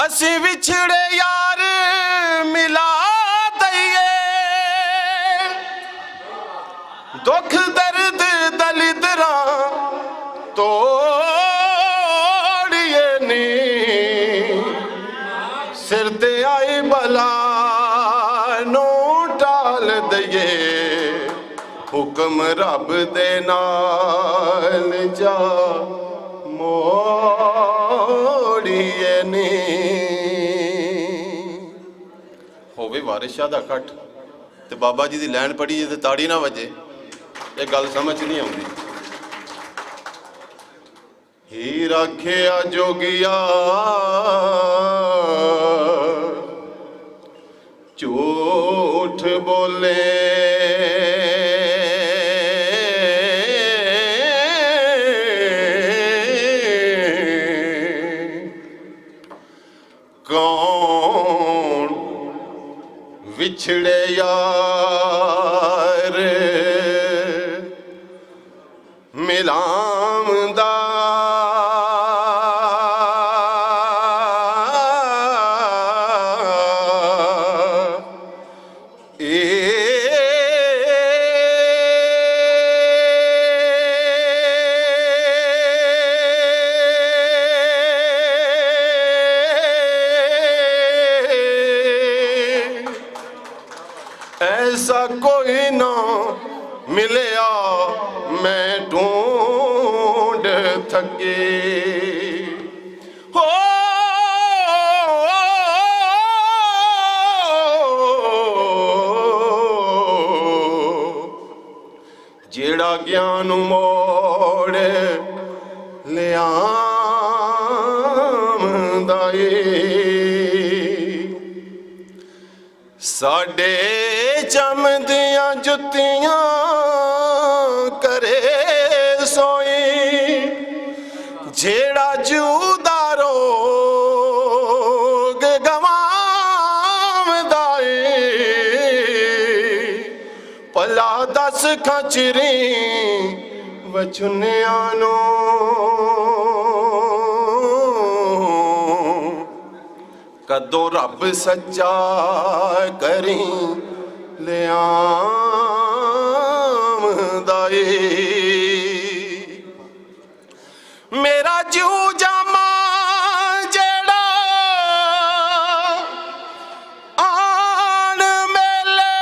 اسی وچھڑے یار ملا دئیے، دکھ درد دلدراں توڑیے نی، سر تے آئی بلا نوں ٹال دئیے، حکم رب دے نال جا موڑیے نی۔ ہووے وارث شاہ دا کٹ تے بابا جی دی لین پڑی جے تے تاڑی نہ وجے، یہ گل سمجھ نہیں آتی۔ ہی رکھیا جوگیا جھوٹ بولے، کون وچھڑے یار ملام دا۔ اے ایسا کوئی نہ ملیا میں ڈھونڈ تھکی۔ ہو جیڑا گیان موڑ لیا دائی۔ ساڈے چم دیاں جتیاں کرے سوئی، جیڑا جودا روگ گوام دائی، پلا دس کھچری وچھنیاں نوں۔ کدوں رب سچا کریں لیام دائی۔ میرا جو جاما جیڑا آن میلے،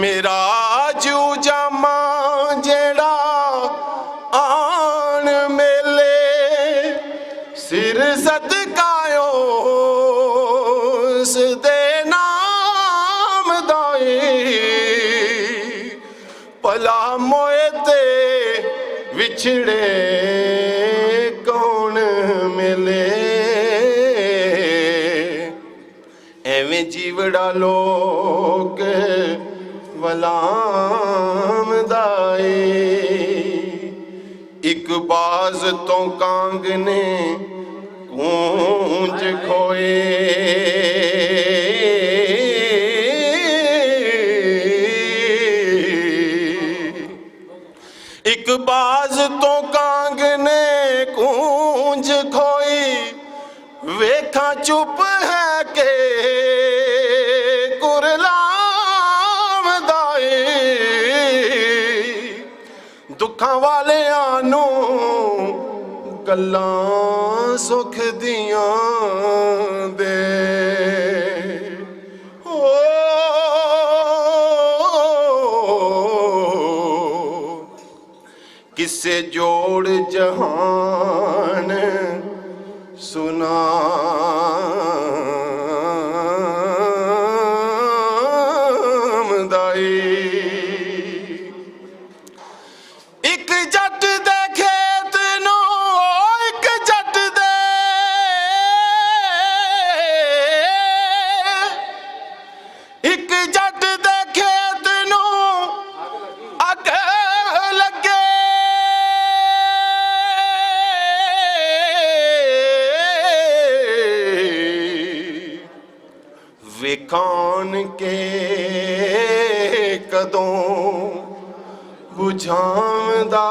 میرا جو جاما جیڑا آن میلے، سر صدقہ اس دے نام دائی، پلا موئے تے وچھڑے کون ملے۔ ایویں جیوڑا لوک ولام دائی، اک باز تو کانگ نے کونج کھوئے۔ اک باز تو کانگ نے کونج کھوئی، ویکھاں چپ ہے کہ کرلام دائی۔ دکھاں والیاں نوں گلاں سکھ دیاں دے۔ او کسے جوڑ جہان سنام دائی۔ اک جٹ دے کھیت نوں، او اک جٹ دے، اک جٹ دے کھیت نوں اگ لگے۔ ویکھان کے کدوں بجھاوندا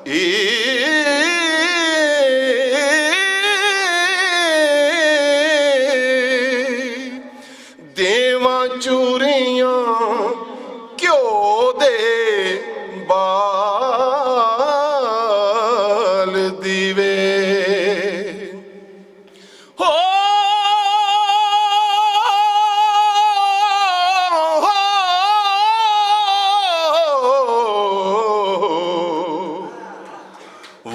اے۔ دیواں چوریاں کیوں دے بال دیوے۔ ہو، ہو،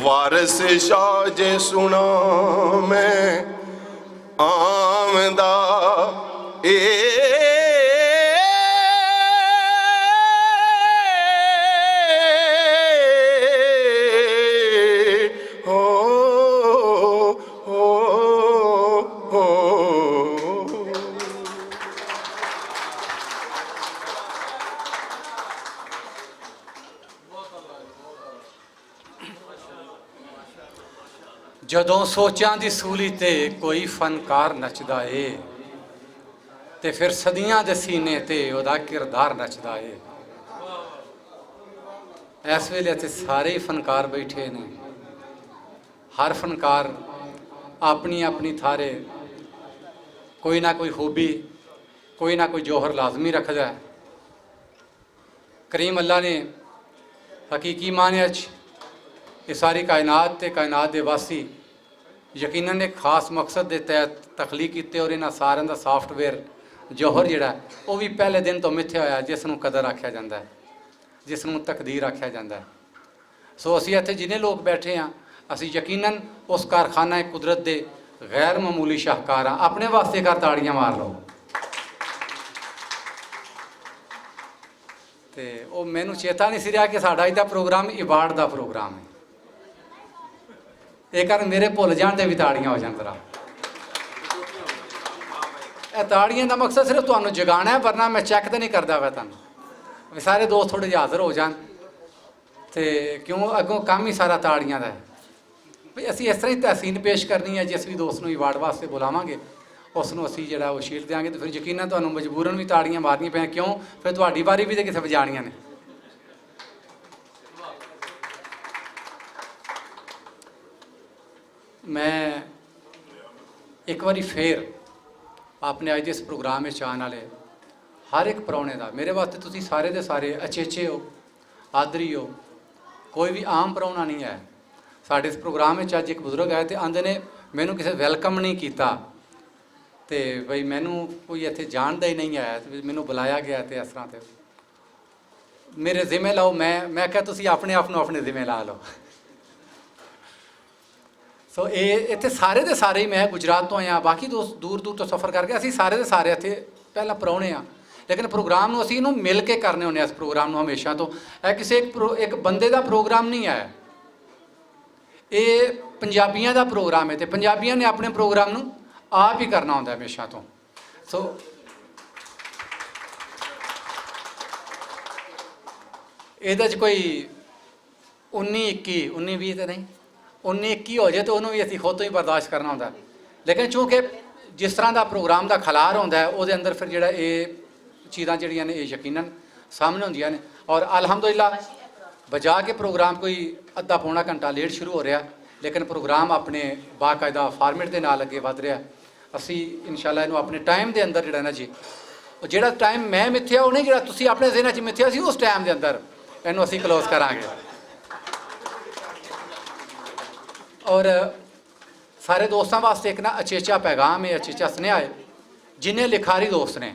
وارث شاہ جے سنا میں آوندا اے۔ ہو، ہو، ہو۔ جدوں سوچاں دی سولی تے کوئی فنکار نچدا اے، تے فیر صدیاں دے سینے تے اوہدا کردار نچدا اے۔ ایس ویلے تے سارے ہی فنکار بیٹھے نے۔ ہر فنکار اپنی اپنی تھارے کوئی نہ کوئی خوبی، کوئی نہ کوئی جوہر لازمی رکھدا ہے۔ کریم اللہ نے حقیقی معنی اچ یہ ساری کائنات تے کائنات دے واسی یقیناً ایک خاص مقصد دے تحت تخلیق کیتے، اور انہاں سارے دا سافٹ ویئر جوہر جڑا ہے، وہ بھی پہلے دن تو متھیا ہویا ہے، جس نوں قدر آکھیا جاندا ہے، جس نوں تقدیر آکھیا جاندا ہے۔ سو اسی اتھے جنے لوگ بیٹھے ہاں، اسی یقیناً اس کارخانہ قدرت دے غیر معمولی شاہکار ہاں۔ اپنے واسطے کر تاڑیاں مار لو۔ تے او مینوں چیتا نہیں سی رہیا کہ ساڈا اج دا پروگرام ایوارڈ دا پروگرام ہے۔ اے کر میرے بھول جان تے وی تاڑیاں ہو جان ذرا۔ اے تاڑیاں دا مقصد صرف تانوں جگانا ہے، ورنہ میں چیک تے نہیں کردا پیا تانوں۔ وی سارے دوست تھوڑے جہے حاضر ہو جان۔ تے کیوں اگوں کم ہی سارا تاڑیاں دا ہے۔ بھئی اسی اس طرح ہی تحسین پیش کرنی ہے، جس وی دوست نوں ایوارڈ واسطے بلاواں گے، اس نوں اسی جڑا او شیلڈ دیاں گے، تے پھر یقیناً تانوں مجبوراً وی تاڑیاں مارنیاں پیاں۔ کیوں؟ پھر تہاڈی واری وی تے کسے وجانیاں نے۔ میں ایک واری فیر اپنے اج دے اس پروگرام وچ آن والے ہر ایک پراؤنے دا، میرے واسطے تسی سارے دے سارے اچیچے ہو، آدری ہو، کوئی وی عام پراؤنا نہیں ہے۔ ساڈے اس پروگرام وچ اج ایک بزرگ آئے تے آندے نے، مینوں کسے ویلکم نہیں کیتا، تے بھئی مینوں کوئی اتھے جاندا ہی نہیں آیا، تے مینوں بلایا گیا تے اس طرح تے میرے ذمہ لاؤ۔ میں میں کہا تسی اپنے آپ نوں اپنے ذمہ لا لو۔ سو اے اتھے سارے دے سارے ہی، میں گجرات تو آیا، باقی دوست دور دور تو سفر کر کے، اسی سارے دے سارے اتھے پہلا پرونے ہاں، لیکن پروگرام نوں اسی نوں مل کے کرنے ہونے اس پروگرام نوں ہمیشہ تو۔ اے کسے ایک پرو- ایک بندے دا پروگرام نہیں ہے، اے پنجابیاں دا پروگرام ہے تے پنجابیاں نے اپنے پروگرام نوں آپ ہی کرنا ہوندا ہے ہمیشہ تو۔ سو ایہدے چ کوئی انی اکی انی ویہہ تے نہیں، انی اکی ہو جائے تے انہوں وی اسی خود تو ہی برداشت کرنا ہوندا ہے۔ لیکن چونکہ جس طرح دا پروگرام دا کھلار ہوندا ہے، او دے اندر پھر جڑا اے چیزاں جڑیاں نے اے یقیناً سامنے ہوندیاں نے۔ اور الحمدللہ بجا کے پروگرام کوئی ادھا پونا گھنٹہ لیٹ شروع ہو رہیا، لیکن پروگرام اپنے باقاعدہ فارمیٹ دے نال اگے ودھ رہیا۔ اسی انشاءاللہ اینوں اپنے ٹائم دے اندر جڑا نا جی، او جڑا ٹائم میں متھیا، او نہیں جڑا تسی اپنے ذہن وچ متھیا سی، اس ٹائم دے اندر اینوں اسی کلوز کراں گے۔ اور سارے دوستاں واسطے ایک نا اچھے اچھا پیغام ہے، اچھے اچھا سنیہا ہے۔ جنہیں لکھاری دوست نے،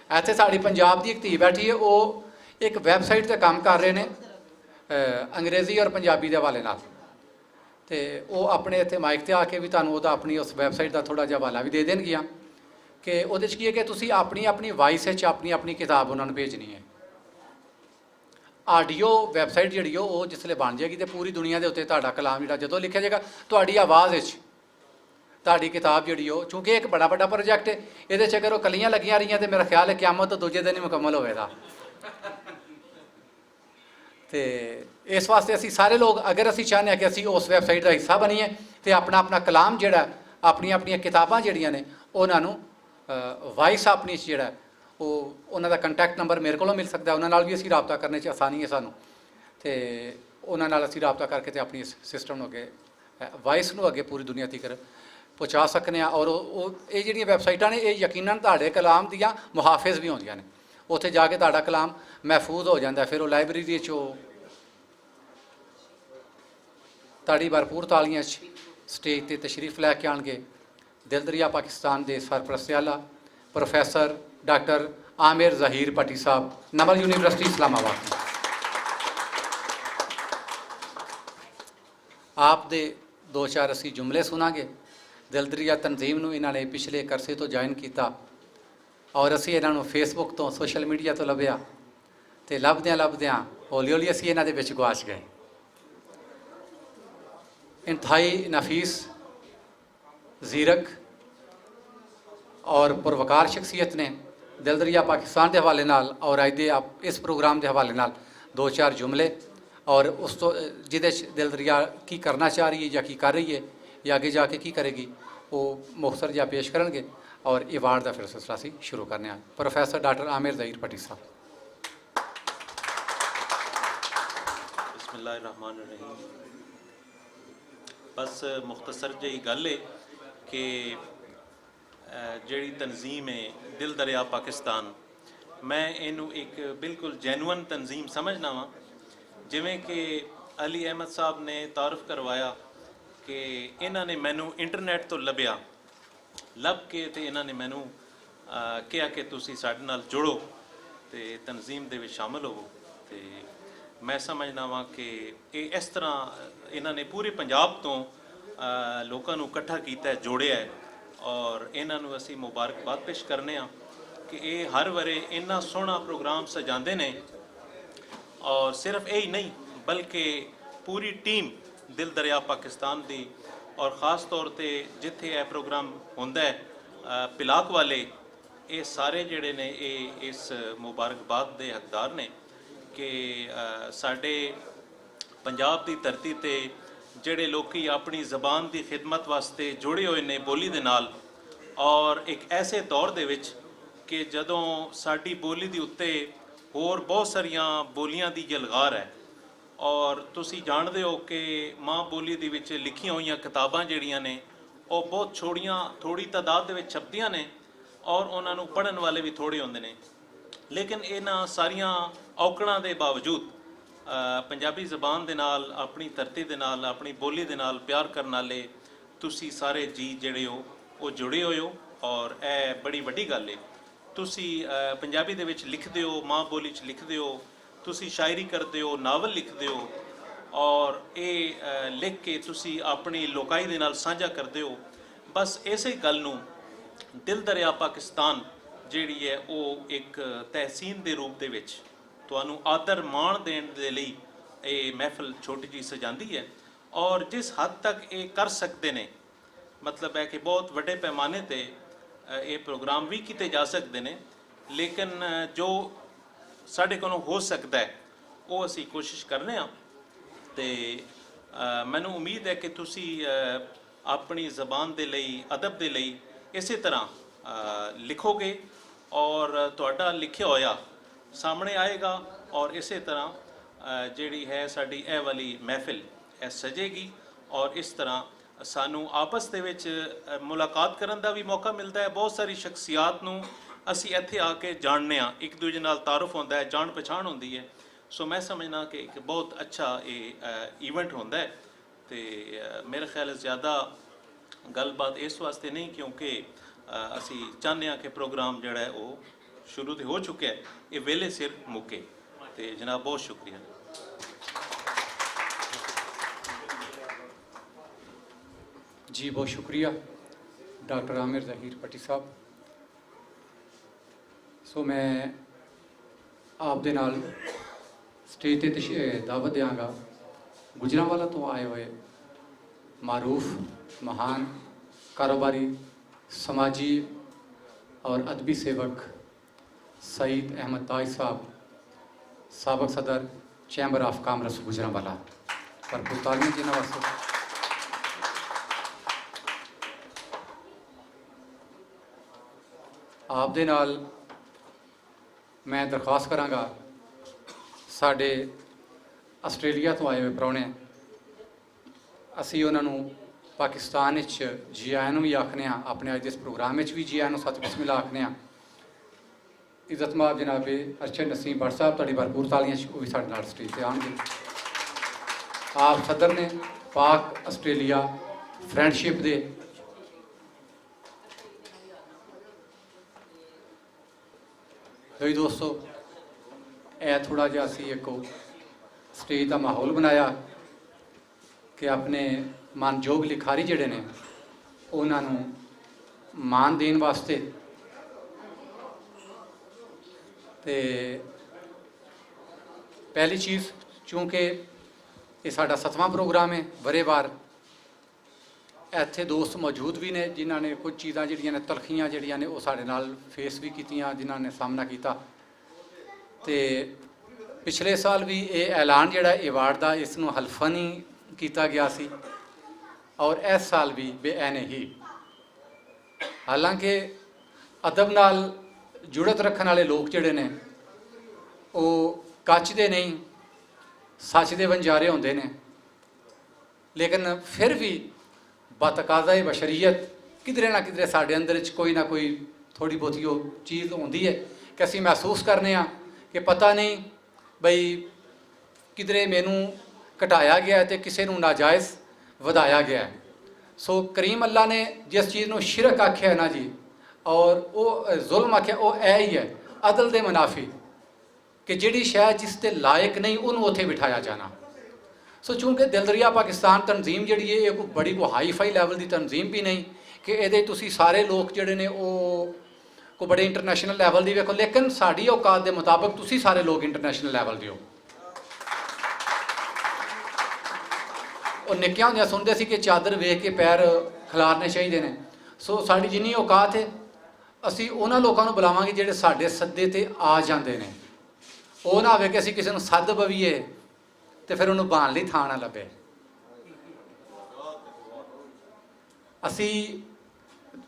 ایتھے ساڑی پنجاب دی ایک دھی بیٹھی ہے، او ایک ویب سائٹ تے کام کر رہے نے، اے، انگریزی اور پنجابی دے حوالے نال۔ تے او اپنے ایتھے مائک تے آ کے وی تانوں او دا اپنی اس ویب سائٹ دا تھوڑا جہا حوالہ وی دے دین گیاں کہ او دے وچ کی ہے کہ تسی اپنی اپنی وائس وچ اپنی اپنی کتاب انہاں نوں بھیجنی ہے۔ آڈیو ویب سائٹ جڑی ہو، او جس لے بن جائے گی تے پوری دنیا دے اُتے تہاڈا کلام جڑا جدوں لکھیا جائے گا، تہاڈی آواز وچ تہاڈی کتاب جڑی ہو، چونکہ ایک بڑا بڑا پروجیکٹ ہے، ایہدے وچ اگر او کلیاں لگیاں رہیاں تے میرا خیال ہے قیامت تو دوجے دن ہی مکمل ہوئے گا۔ تے اس واسطے اسی سارے لوگ، اگر اسی چاہنے ہیں کہ اسی اس ویب سائٹ دا حصہ بنیے، تے اپنا اپنا کلام جڑا، اپنی اپنی کتاباں جڑیاں نے، انہاں نوں، آ، وائس اپنی جڑا، او انہاں دا کنٹیکٹ نمبر میرے کولوں مل سکدا ہے، انہاں نال وی اسی رابطہ کرنے چ آسانی ہے سانوں۔ تے انہاں نال اسی رابطہ کر کے تے اپنی اس سسٹم نوں اگے، آ، وائس نوں اگے پوری دنیا تیکر پہنچا سکنے ہاں۔ اور او، او، اے جڑیاں ویب سائٹاں نے، اے یقیناً تہاڈے کلام دیاں محافظ وی ہوندیاں نے۔ اوتھے جا کے تہاڈا کلام محفوظ ہو جاندا ہے، پھر او لائبریری وچ او تہاڈی بھرپور تالیاں وچ سٹیج تے تشریف لے کے آنگے۔ دل دریا پاکستان دے سرپرست اعلیٰ پروفیسر ڈاکٹر عامر ظہیر پٹی صاحب، نمل یونیورسٹی اسلام آباد۔ آپ دے دو چار اسی جملے سناں گے۔ دل دریا تنظیم نوں انہاں نے پچھلے ایک عرصے تو جوائن کیتا اور اسی انہاں نوں فیس بک تو، سوشل میڈیا تو لبھیا، تے لبھدیاں لبھدیاں ہولی ہولی اسی انہاں دے وچ گواچ گئے۔ انتہائی نفیس، زیرک اور پروقار شخصیت نے۔ دل دریا پاکستان دے حوالے نال اور اج دے آپ اس پروگرام دے حوالے نال دو چار جملے اور اس تو جدے چ دل دریا کی کرنا چاہ رہی ہے یا کی کر رہی ہے یا اگے جا کے کی کرے گی، وہ مختصر جا پیش کرن گے اور ایوارڈ دا پھر سلسلہ سی شروع کرنے ہیں۔ پروفیسر ڈاکٹر عامر ظہیر پٹی صاحب۔ بسم اللہ الرحمن الرحیم۔ بس مختصر جہی گل ہے کہ، اے، جیڑی تنظیم ہے دل دریا پاکستان، میں اینو ایک بالکل جینوئن تنظیم سمجھنا واں۔ جویں کہ علی احمد صاحب نے تعارف کروایا کہ انہاں نے مینوں انٹرنیٹ تو لبھیا، لب کے تے انہاں نے مینوں، آ، کہیا کہ تسی ساڈے نال جڑو تے تنظیم دے وچ شامل ہوو۔ تے میں سمجھنا واں کہ اے اس طرح انہاں نے پورے پنجاب تو، آ، لوکاں نوں اکٹھا کیتا ہے، جوڑیا ہے، اور انہاں نوں اسی مبارکباد پیش کرنے ہاں کہ اے ہر ورے انہاں سوہنا پروگرام سجاندے نے۔ اور صرف یہی نہیں، بلکہ پوری ٹیم دل دریا پاکستان دی، اور خاص طور تے جتھے اے پروگرام ہوندا ہے، پلاک والے، اے سارے جڑے نے، اے اس مبارکباد دے حقدار نے کہ ساڈے پنجاب دی دھرتی تے جڑے لوکی اپنی زبان دی خدمت واسطے جڑے ہوئے نے بولی دے نال، اور ایک ایسے دور دے وچ کہ جدوں ساڈی بولی دی اُتے ہور بہت ساریاں بولیاں دی یلغار ہے، اور تسی جاندے ہو کہ ماں بولی دی وچ لکھیاں ہوئیاں کتاباں جڑیاں نے، او بہت چھوڑیاں، تھوڑی تعداد دے وچ چھپدیاں نے، اور انہاں نوں پڑھن والے وی تھوڑے ہوندے نے۔ لیکن انہاں ساریاں اوکڑاں دے باوجود پنجابی زبان دے نال، اپنی دھرتی دے نال، اپنی بولی دے نال پیار کرن والے تسی سارے جی جڑے ہو، او جڑے ہوئے ہو، اور اے بڑی وڈی گل ہے۔ تسی پنجابی دے وچ لکھدے ہو، ماں بولی چ لکھدے ہو، تسی شاعری کردے ہو، ناول لکھدے ہو، اور اے لکھ کے تسی اپنی لوکائی دے نال سانجھا کردے ہو۔ بس ایسے گل نوں دل دریا پاکستان جیڑی ہے، او ایک تحسین دے روپ دے وچ تانوں آدر مان دین دے لئی اے محفل چھوٹی جی سجاندی ہے، اور جس حد تک اے کر سکدے نے، مطلب ہے کہ بہت وڈے پیمانے تے اے پروگرام وی کیتے جا سکدے نے، لیکن جو ساڈے کولوں ہو سکدا ہے، او اسی کوشش کرنے ہاں۔ تے مینوں امید ہے کہ تسی اپنی زبان دے لئی، ادب دے لئی اسے طرح لکھو گے، اور تہاڈا لکھیا ہویا سامنے آئے گا، اور اسے طرح جیڑی ہے ساڈی اے والی محفل اے سجے گی، اور اس طرح سانوں آپس دے وچ ملاقات کرن دا وی موقع ملدا ہے۔ بہت ساری شخصیات نوں اسی ایتھے آ کے جاننے ہاں، ایک دوجے نال تعارف ہوندا ہے، جان پہچان ہوندی ہے۔ سو میں سمجھنا کہ ایک بہت اچھا ایونٹ ہوندا ہے۔ تے میرا خیال ہے زیادہ گل بات اس واسطے نہیں، کیونکہ اسی چاہنے ہاں کہ پروگرام جڑا ہے وہ شروع تے ہو چکا ہے، یہ ویلے سر مکے۔ تے جناب، بہت شکریہ۔ جی، بہت شکریہ ڈاکٹر عامر ظہیر پٹی صاحب۔ سو میں آپ دے نال سٹیج تے تش- اے، دعوت دیاں گا۔ گجرانوالہ تو آئے ہوئے معروف، مہان، کاروباری، سماجی اور ادبی سیوک سعید احمد تاج صاحب، سابق صدر چیمبر آف کامرس گجرانوالہ، پر پرتالیاں جنہاں واسطے۔ آپ دے نال میں درخواست کراں گا، ساڈے آسٹریلیا تو آئے ہوئے پراؤنے، اسی انہاں نوں پاکستان وچ جی آئے نوں وی آکھنے ہاں، اپنے اج دے اس پروگرام وچ وی جی آئے نوں ست بسم اللہ آکھنے ہاں۔ عزت ماب جناب ارشد نسیم بٹ صاحب، تہاڈی بھرپور تالیاں چ، او وی ساڈے نال سٹیج تے آنگے۔ آپ صدر نے پاک آسٹریلیا فرینڈشپ دے۔ دوئی دوستو، اے تھوڑا جہا اسی ایک سٹیج دا ماحول بنایا کہ اپنے مان جوگ لکھاری جڑے نے، انہاں نوں مان دین واسطے۔ تے پہلی چیز، چونکہ یہ ساڈا ستواں پروگرام ہے، ورے وار ایتھے دوست موجود بھی نے، جنہاں نے کچھ چیزاں جڑیاں نے، تلخیاں جڑیاں نے، وہ ساڈے نال فیس بھی کیتیاں، جنہاں نے سامنا کیتا۔ تے پچھلے سال بھی یہ اعلان جڑا ایوارڈ دا، اس نوں حلفہ نہیں کیتا گیا سی، اور اس سال بھی بے عین ہی۔ حالانکہ ادب نال جڑت رکھن والے لوگ جڑے نے، وہ کچ دے نہیں، سچ دے ونجارے ہوندے نے۔ لیکن پھر بھی بتقاضائے بشریت کدرے نہ کدرے ساڈے اندر وچ کوئی نہ کوئی تھوڑی بہت وہ چیز ہوندی ہے کہ اسی محسوس کرنے ہاں کہ پتہ نہیں بھئی کدرے مینوں گھٹایا گیا ہے تے کسے نوں ناجائز ودھایا گیا ہے۔ سو کریم اللہ نے جس چیز نوں شرک آکھیا ہے نا جی، اور او ظلم آکھیا، او اے ہی ہے، عدل دے منافی۔ کہ جڑی شے جس دے لائق نہیں، انہوں اتھے بٹھایا جانا۔ سو چونکہ دلدریا پاکستان تنظیم جڑی ہے، یہ کوئی بڑی کوئی ہائی فائی لیول دی تنظیم بھی نہیں کہ یہ تسی سارے لوگ جڑے نے وہ کوئی بڑے انٹرنیشنل لیول دی ویکھو، لیکن ساڈی اوقات دے مطابق تسی سارے لوگ انٹرنیشنل لیول دے ہو۔ اور نکیاں ہوندیاں سنتے سی کہ چادر ویکھ کے پیر کھلارنے چاہیدے نے۔ سو ساڈی جنی اوقات ہے، اسی انہاں لوکاں نوں بلاواں گے جڑے ساڈے سدے تے آ جاندے نے۔ او نہ ہوے کہ اسی کسے نوں سد بویے تے پھر انہوں بان لئی تھاں نہ لبے۔ اسی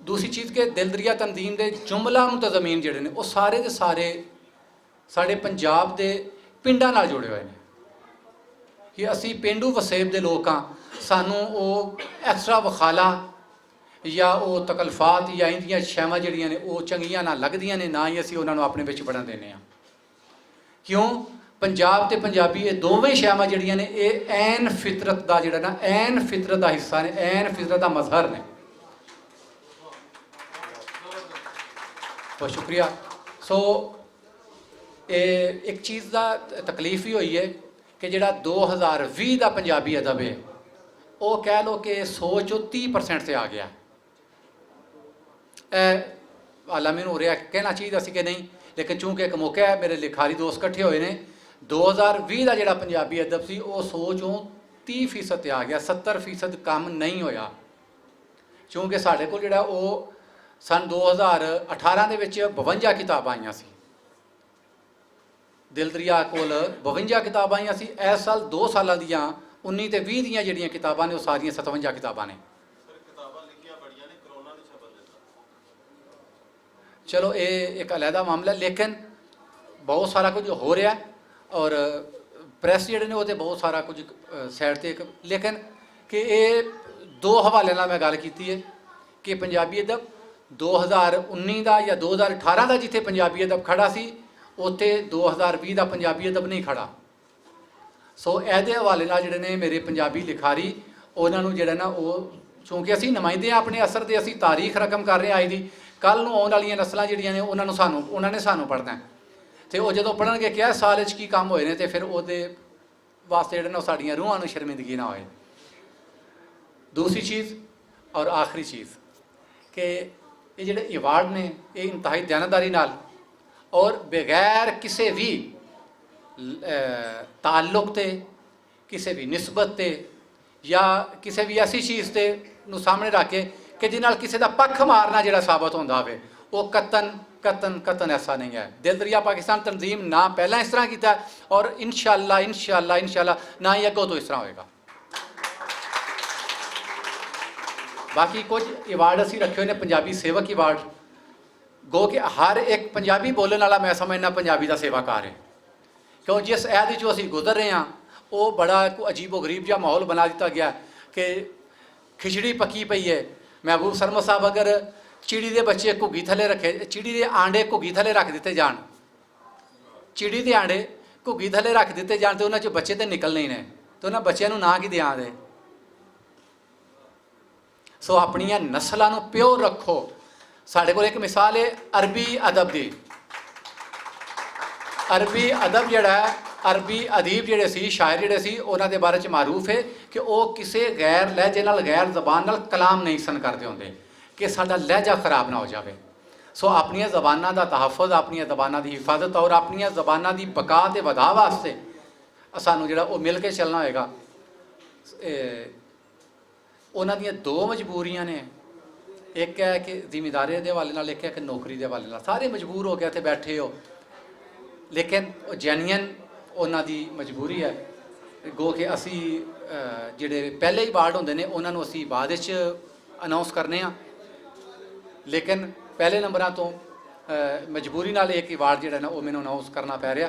دوسری چیز کہ دل دریا تنظیم دے جملہ منتظمین جڑے نے، او سارے دے سارے ساڈے پنجاب دے پنڈاں نال جڑے ہوئے نے۔ کہ اسی پینڈو وسیب دے لوک ہاں، سانوں او ایکسٹرا وخالا یا او تکلفات یا ایندیاں شیواں جڑیاں نے او چنگیاں نہ لگدیاں نے، نہ ہی اسی انہاں نوں اپنے وچ بڑھن دینے ہاں۔ کیوں؟ پنجاب تے پنجابی اے دوویں شیواں جڑیاں نے اے عین فطرت دا جڑا نا، عین فطرت دا حصہ نے، عین فطرت دا مظہر نے۔ بہت شکریہ۔ سو اے ایک چیز دا تکلیف وی ہوئی ہے کہ جڑا دو ہزار ویہہ دا پنجابی ادب ہے، او کہہ لو کہ سو چو تیہہ پرسنٹ تے آ گیا۔ اے حالانکہ مینوں ہو رہا کہنا چاہیے سی کہ نہیں، لیکن چونکہ ایک موقع ہے، میرے لکھاری دوست اکٹھے ہوئے نے۔ دو ہزار ویہہ دا جڑا پنجابی ادب سی، او سو چوں تیہہ فیصد تے آ گیا، ستر فیصد کم نہیں ہویا۔ چونکہ ساڈے کول جڑا او سن دو ہزار اٹھارہ دے وچ بونجا کتاباں آئیاں سی۔ دل دریا کول بونجا کتاباں آئیاں سی۔ اس سال دو سالاں دیاں، انی تے ویہہ دیاں جڑیاں کتاباں نے، او ساریاں ستونجا کتاباں نے۔ چلو، اے ایک علیحدہ معاملہ ہے، لیکن بہت سارا کچھ ہو رہا ہے اور پریس جڑے نے، وہ تے بہت سارا کچھ، اہ، سائڈ تے ایک، لیکن کہ اے دو حوالے نال میں گل کیتی ہے کہ پنجابی ادب دو ہزار انی دا یا دو ہزار اٹھارہ دا جتھے پنجابی ادب کھڑا سی، اوتھے دو ہزار ویہہ دا پنجابی ادب نہیں کھڑا۔ سو ایہدے حوالے نال جڑے نے میرے پنجابی لکھاری، انہاں نوں جڑا نا او، چونکہ اسی نمائندے ہاں اپنے اثر دے، اسی تاریخ رقم کر رہے ہیں آئی دی، کل نوں آن والیاں نسلاں جڑیاں نے انہاں نوں سانوں، انہاں نے سانوں پڑھنا ہے۔ تے او جدوں پڑھن گے کیا سال وچ کی کم ہوئے نے، تے پھر او دے واسطے جڑے نا ساڈیاں روحاں نوں شرمندگی نہ ہوئے۔ دوسری چیز اور آخری چیز کہ یہ جڑے ایوارڈ نے، یہ انتہائی دیانتداری نال اور بغیر کسے بھی، اے، تعلق تے، کسے بھی نسبت تے یا کسے بھی ایسی چیز تے نوں سامنے رکھ کے کہ جن نال کسے دا پکھ مارنا جڑا ثابت ہوندا ہوے، وہ قطن قطن قطن ایسا نہیں ہے۔ دل دریا پاکستان تنظیم نہ پہلا اس طرح کیتا اور انشاءاللہ، انشاءاللہ، انشاءاللہ نہ ہی اگوں تو اس طرح ہوئے گا۔ باقی کچھ ایوارڈ اسی رکھے ہوئے نے، پنجابی سیوک ایوارڈ، گو کہ ہر ایک پنجابی بولن والا میں سمجھنا پنجابی دا سیوا کار ہے۔ کیوں جس عہد وچوں اسی گزر رہے ہاں، وہ بڑا کوئی عجیب و غریب جہا ماحول بنا دتا گیا کہ کھچڑی پکی پئی ہے۔ محبوب سرمد صاحب، اگر چڑی دے بچے گھگی تھلے رکھے، چڑی دے آنڈے گھگی تھلے رکھ دتے جان، چڑی دے آنڈے گھگی تھلے رکھ دتے جان تے انہاں چوں بچے تے نکلنے ہی نے، تے انہاں بچیاں نوں ناں کی دیاں دے؟ سو اپنیاں نسلاں نوں پیور رکھو۔ ساڈے کول ایک مثال ہے عربی ادب دی۔ عربی ادب جڑا ہے، عربی ادیب جڑے سی، شاعر جڑے سی، انہاں دے بارے چ معروف ہے کہ او کسے غیر لہجے نال، غیر زبان نال کلام نہیں سن کردے ہوندے کہ ساڈا لہجہ خراب نہ ہو جاوے۔ سو اپنیاں زباناں دا تحفظ، اپنیاں زباناں دی حفاظت اور اپنیاں زباناں دی بقا تے ودھا واسطے سانوں جڑا او مل کے چلنا ہوئے گا۔ اے، انہاں دیاں دو مجبوریاں نے، ایک ہے کہ ذمہ داری دے حوالے نال، ایک ہے کہ نوکری دے حوالے نال۔ سارے مجبور ہو کے اتھے بیٹھے ہو، لیکن او جینوئن انہاں دی مجبوری ہے۔ گو کہ اسی، اہ، جڑے پہلے ایوارڈ ہوندے نے، انہاں نوں اسی بعد وچ اناؤنس کرنے ہاں، لیکن پہلے نمبراں تو، اہ، مجبوری نال ایک ایوارڈ جڑا نا، او مینوں اناؤنس کرنا پے رہیا۔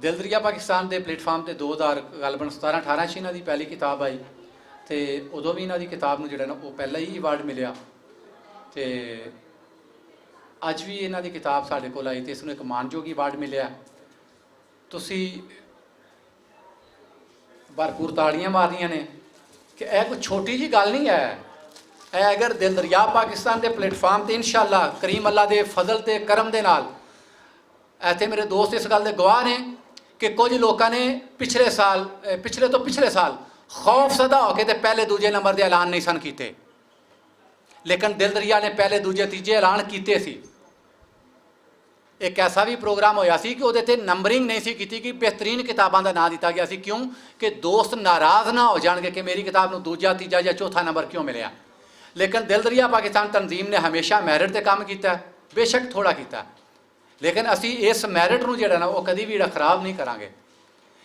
دل دریا پاکستان دے پلیٹ فارم تے دو ہزار غالباً ستارہ اٹھارہ چ انہاں دی پہلی کتاب آئی، تے ادوں وی انہاں دی کتاب نوں جڑا نا، او پہلا ہی ایوارڈ ملیا۔ تے اج وی انہاں دی کتاب ساڈے کول آئی تے اس نوں ایک مانجوگ ایوارڈ ملیا۔ تسی بھرپور تاڑیاں مارنیاں نے کہ اے کوئی چھوٹی جی گل نہیں ہے۔ اے اگر دل دریا پاکستان دے پلیٹ فارم تے انشاءاللہ کریم اللہ دے فضل تے کرم دے نال ایتھے میرے دوست اس گل دے گواہ نے کہ کچھ لوکاں نے پچھلے سال، اے، پچھلے تو پچھلے سال خوف زدہ ہو کے تے پہلے دوجے نمبر دے اعلان نہیں سن کیتے، لیکن دل دریا نے پہلے دوجے تیجے اعلان کیتے سی۔ ایک ایسا بھی پروگرام ہویا سی کہ اوہدے تے نمبرنگ نہیں سی کیتی، کہ بہترین کتاباں دا ناں دتا گیا سی۔ کیوں؟ کہ دوست ناراض نہ ہو جان گے کہ میری کتاب نوں دوجا، تیجا یا چوتھا نمبر کیوں ملیا۔ لیکن دل دریا پاکستان تنظیم نے ہمیشہ میرٹ تے کام کیتا ہے، بے شک تھوڑا کیتا ہے، لیکن اسی اس میرٹ نوں جڑا نا، وہ کدی بھی جڑا خراب نہیں کران گے۔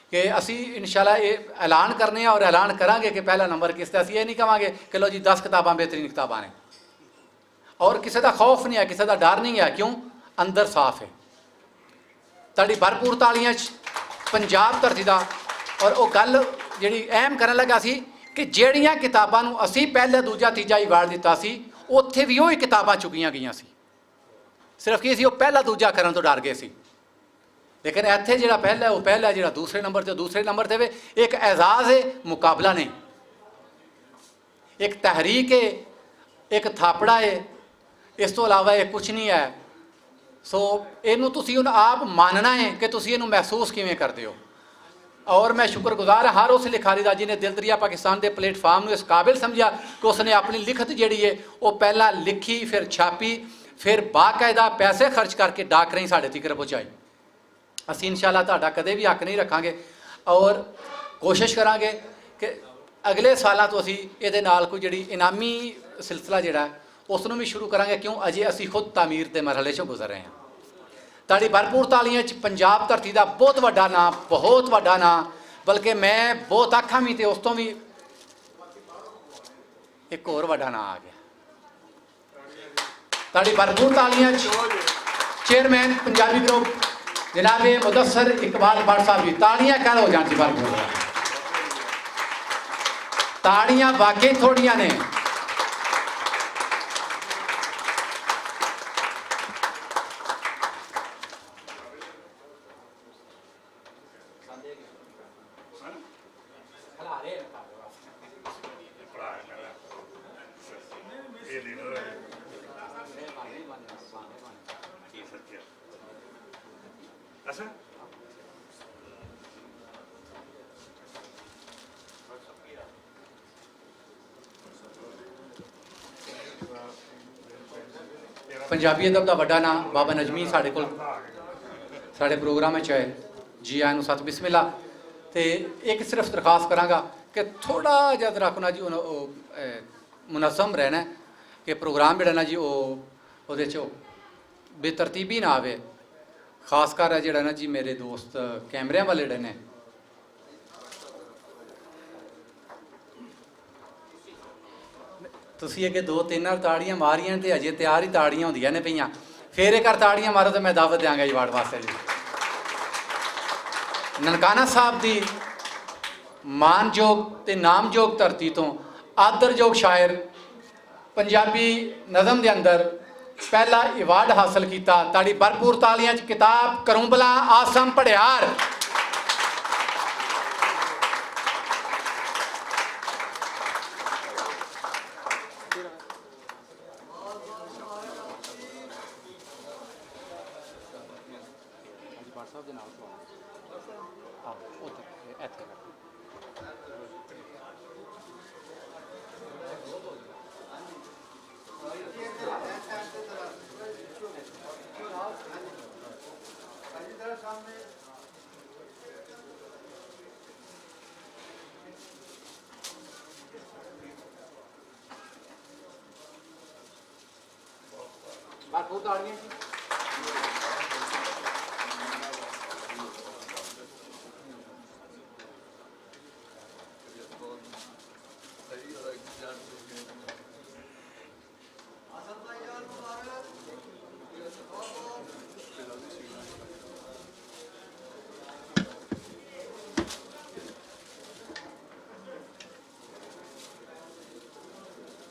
کہ اسی انشاءاللہ یہ اعلان کرنے ہیں اور اعلان کران گے کہ پہلا نمبر کس تے۔ اسی یہ نہیں کہاں گے کہ لو جی، دس کتاباں بہترین کتاباں نے۔ اور کسے دا خوف نہیں ہے، کسے دا ڈر نہیں ہے۔ کیوں؟ اندر صاف ہے۔ تاڑی بھرپور تالیاں چ پنجاب دھرتی دا۔ اور وہ گل جڑی اہم کرن لگا سی کہ جیڑیاں کتاباں نوں اسی پہلا، دوجا، تیجا ایوارڈ دتا سی، اوتھے بھی وہی کتاباں چکیاں گئیاں سی۔ صرف کی سی، وہ پہلا، دوجا کرن تو ڈر گئے سی۔ لیکن ایتھے جڑا پہلا ہے، وہ پہلا ہے، جڑا دوسرے نمبر تے، دوسرے نمبر تے وے۔ ایک اعزاز ہے، مقابلہ نہیں۔ ایک تحریک ہے، ایک تھاپڑا ہے، اس تو علاوہ یہ کچھ نہیں ہے۔ سو اینوں تسی ہن آپ ماننا ہے کہ تسی اینوں محسوس کیویں کردے ہو۔ اور میں شکر گزار ہاں ہر اس لکھاری دا جنہیں دل دریا پاکستان دے پلیٹ فارم نوں اس قابل سمجھیا کہ اس نے اپنی لکھت جیڑی ہے، وہ پہلا لکھی، پھر چھاپی، پھر باقاعدہ پیسے خرچ کر کے ڈاک رہی ساڈے تیکر پہنچائی۔ اسی انشاءاللہ تہاڈا کدے بھی حق نہیں رکھاں گے۔ اور کوشش کراں گے کہ اگلے سالاں تو اسی اے دے نال کوئی جڑی انعامی سلسلہ جڑا ہے، اس نوں بھی شروع کراں گے، کیوں اجے اسی خود تعمیر دے مرحلے چوں گزر رہے ہیں۔ تاڑی بھرپور تالیاں چ پنجاب دھرتی دا بہت وڈا نام، بہت وڈا نام، بلکہ میں بہت آکھاں بھی تے اس تو بھی ایک ہور وڈا نام آ گیا۔ تاڑی بھرپور تالیاں چ چیئرمین پنجابی گروپ جناب مدثر اقبال بٹ صاحب جی، تاڑیاں کر ہو جان سی بھرپور۔ تاڑیاں واقعی تھوڑیاں نے۔ پنجابی ادب دا وڈا ناں بابا نجمی ساڈے کول، ساڈے پروگرام وچ ہے۔ جی آئیں نوں ست بسم اللہ۔ تے ایک صرف درخواست کراں گا کہ تھوڑا جہا ذرا کنا جی انہوں، او، اے، منظم رہنا ہے کہ پروگرام جڑا نا جی، او، اودے چ بے ترتیبی نہ آوے۔ خاص کر ہے جڑا نا جی میرے دوست کیمریاں والے جڑے نے، تسی اگے دو تین نال تاڑیاں ماریاں تے اجے تیار ہی تاڑیاں ہوندیاں نے پیاں۔ پھر ایک وار تاڑیاں مارو تے میں دعوت دیاں گا ایوارڈ واسطے جی۔ ننکانہ صاحب دی مان جوگ تے نام جوگ دھرتی تو آدر جوگ شاعر، پنجابی نظم دے اندر پہلا ایوارڈ حاصل کیتا۔ تاڑی بھرپور تالیاں چ کتاب کروں بلا آسم پڑھیار۔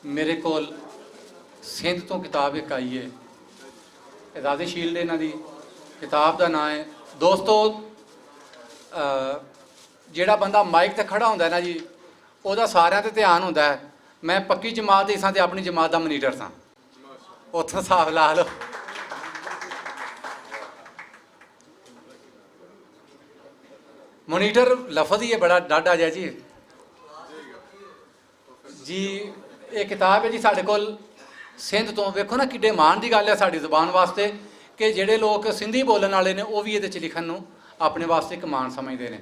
میرے کول سندھ تو کتاب ایک آئی ہے، اعزازی شیلڈ انہاں دی کتاب دا نام ہے۔ دوستو، آ، جیڑا بندہ مائک تے کھڑا ہوندا ہے نا جی، او دا ساریاں تے دھیان ہوندا ہے۔ میں پکی جماعت اساں تے اپنی جماعت دا منیٹر ساں۔ اتھوں صاف لا لو۔ مانیٹر لفظ ہی یہ بڑا ڈاڈا جا جی۔ جی، یہ کتاب ہے جی ساڈے کول سندھ تو۔ ویکھو نا کڈے مان دی گل ہے ساڈی زبان واسطے کہ جڑے لوگ سندھی بولن والے نے، وہ بھی یہ لکھن نوں اپنے واسطے ایک مان سمجھدے نے۔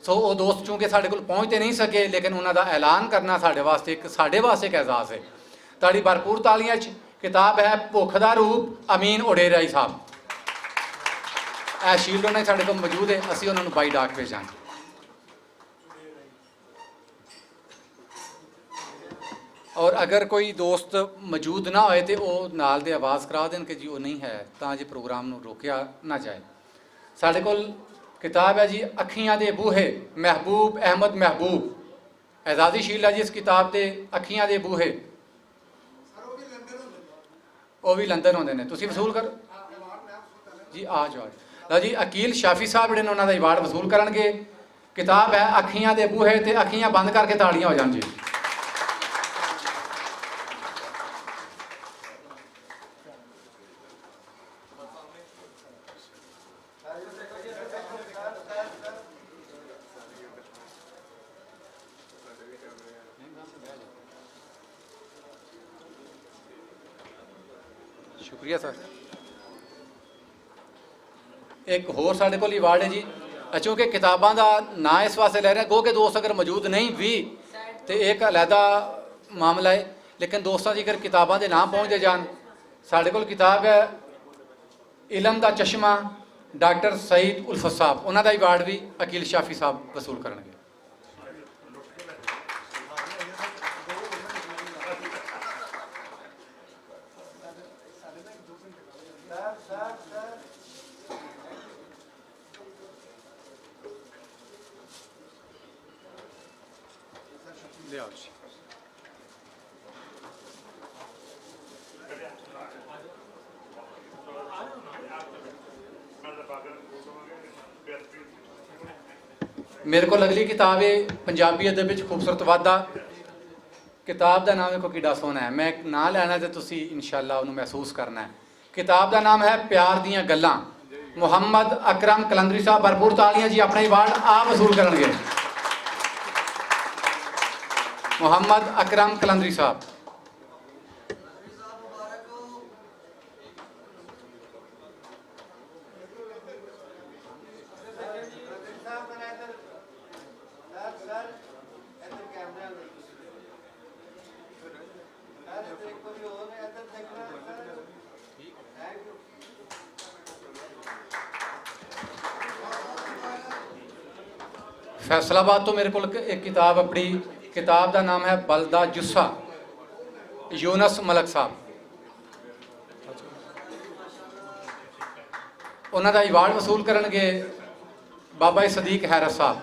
سو وہ دوست چونکہ ساڈے کول پہنچ تے نہیں سکے، لیکن انہاں دا اعلان کرنا ساڈے واسطے ایک ساڈے واسطے ایک اعزاز ہے۔ تاڑی بھرپور تالیاں چ کتاب ہے بھوکھ دا روپ، امین اوڈیرائی صاحب۔ اے شیلڈ انہاں ساڈے کول موجود ہے، اسی انہاں نوں بائی ڈاک بھیجاں گے۔ اور اگر کوئی دوست موجود نہ ہوئے تے او نال دے آواز کرا دین کہ جی او نہیں ہے، تاں جی پروگرام نوں روکیا نہ جائے۔ ساڈے کول کتاب ہے جی اکھیاں دے بوہے، محبوب احمد محبوب۔ اعزازی شیلڈ ہے جی اس کتاب تے، اکھیاں دے بوہے۔ او وی لندن ہوندے نے، تسی وصول کر۔ جی آ جاؤ۔ لو جی، عقیل شافی صاحب جڑے نے، انہاں دا ایوارڈ وصول کرن گے۔ کتاب ہے اکھیاں دے بوہے، تے اکھیاں بند کر کے تاڑیاں ہو جان جی۔ شکریہ سر۔ ایک ہور ساڈے کول ایوارڈ ہے جی۔ اچھا، کیونکہ کتاباں دا نام اس واسطے لے رہے ہیں، گو کہ دوست اگر موجود نہیں بھی تے ایک علیحدہ معاملہ ہے، لیکن دوستاں جی اگر کتاباں دے نام پہنچ دے جان، ساڈے کول کتاب ہے علم دا چشمہ، ڈاکٹر سعید الفت صاحب، انہاں دا ایوارڈ بھی عقیل شافی صاحب وصول کرنگے۔ میرے کول اگلی کتاب ہے پنجابی ادب وچ خوبصورت وعدہ۔ کتاب دا نام ویکھو کیڈا سوہنا ہے، میں ناں لینا تے تسی انشاءاللہ انہوں محسوس کرنا ہے۔ کتاب دا نام ہے پیار دیاں گلاں۔ محمد اکرم کلندری صاحب، بھرپور تالیاں جی، اپنا ایوارڈ آپ وصول کرن گے۔ محمد اکرم کلندری صاحب۔ فیصل آباد تو میرے کو ایک کتاب اپنی، کتاب دا نام ہے بلدہ جسا، یونس ملک صاحب۔ انہاں دا ایوارڈ وصول کرن گے بابا صدیق حیرت صاحب۔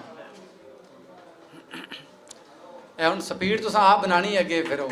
اے ہن سپیڈ تساں آپ بنانی ہے اگے پھر او۔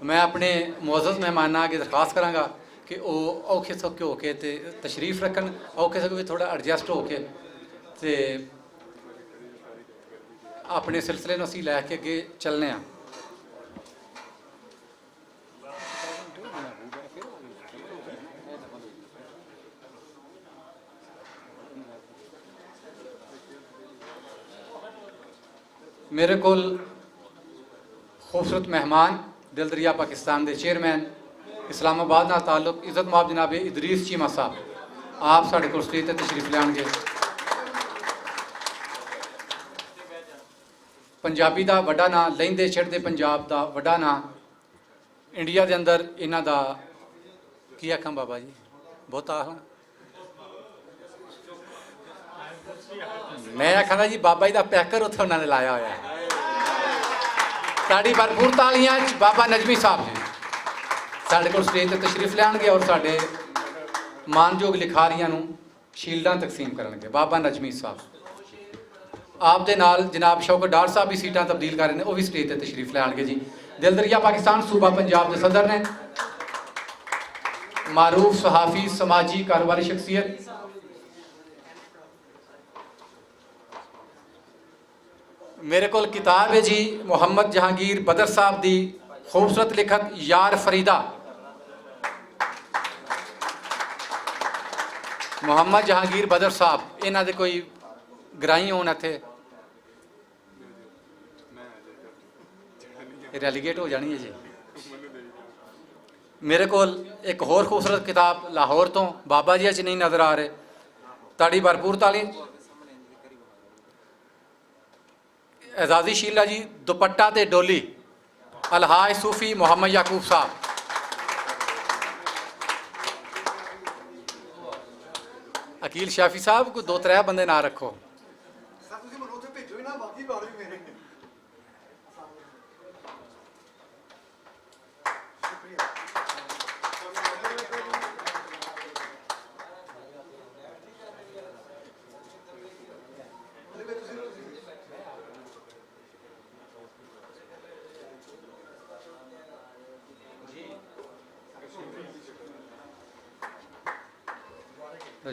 میں اپنے معزز مہماناں اگے درخواست کراں گا کہ او اوکھے سوکھے ہو کے تے تشریف رکھن، اوکھے سوکھے وی تھوڑا ایڈجسٹ ہو کے تے اپنے سلسلے نوں اسی لے کے اگے چلنے ہاں۔ میرے کول خوبصورت مہمان، دل دریا پاکستان دے چیئرمین، اسلام آباد نال تعلق، عزت ماب جناب ادریس چیمہ صاحب، آپ ساڈے کول سٹیج تے تشریف لیان گے۔ پنجابی دا وڈا ناں، لیندے چھڑدے پنجاب دا وڈا ناں۔ انڈیا دے اندر انہاں دا کی آکھاں بابا جی؟ بہت آکھاں۔ میں آکھاں دا جی بابا جی دا پیکر اتھے انہاں نے لایا ہویا ہے۔ ساڈی بھرپور تالیاں چ بابا نجمی صاحب جی ساڈے کول سٹیج تے تشریف لیان گے اور ساڈے مانجوگ لکھاریاں نوں شیلڈاں تقسیم کرنگے۔ بابا نجمی صاحب، آپ دے نال جناب شوکت ڈار صاحب بھی سیٹاں تبدیل کر رہے نے، وہ بھی سٹیج تے تشریف لے آنگے جی۔ دل دریا پاکستان صوبہ پنجاب دے صدر نے۔ معروف صحافی، سماجی کاروباری شخصیت۔ میرے کول کتاب ہے جی محمد جہانگیر بدر صاحب دی خوبصورت لکھت یار فریدہ۔ محمد جہانگیر بدر صاحب، انہاں دے کوئی گرائی ہون اتھے؟ ریلیگیٹ ہو جانی ہے جی۔ میرے کول ایک ہور خوبصورت کتاب لاہور تو، بابا جی اچ نہیں نظر آ رہے، تاڑی بھرپور تالی۔ اعزازی شیلا جی، دوپٹہ تے ڈولی، الحاج صوفی محمد یعقوب صاحب۔ عقیل شافی صاحب، کوئی دو ترے بندے نہ رکھو۔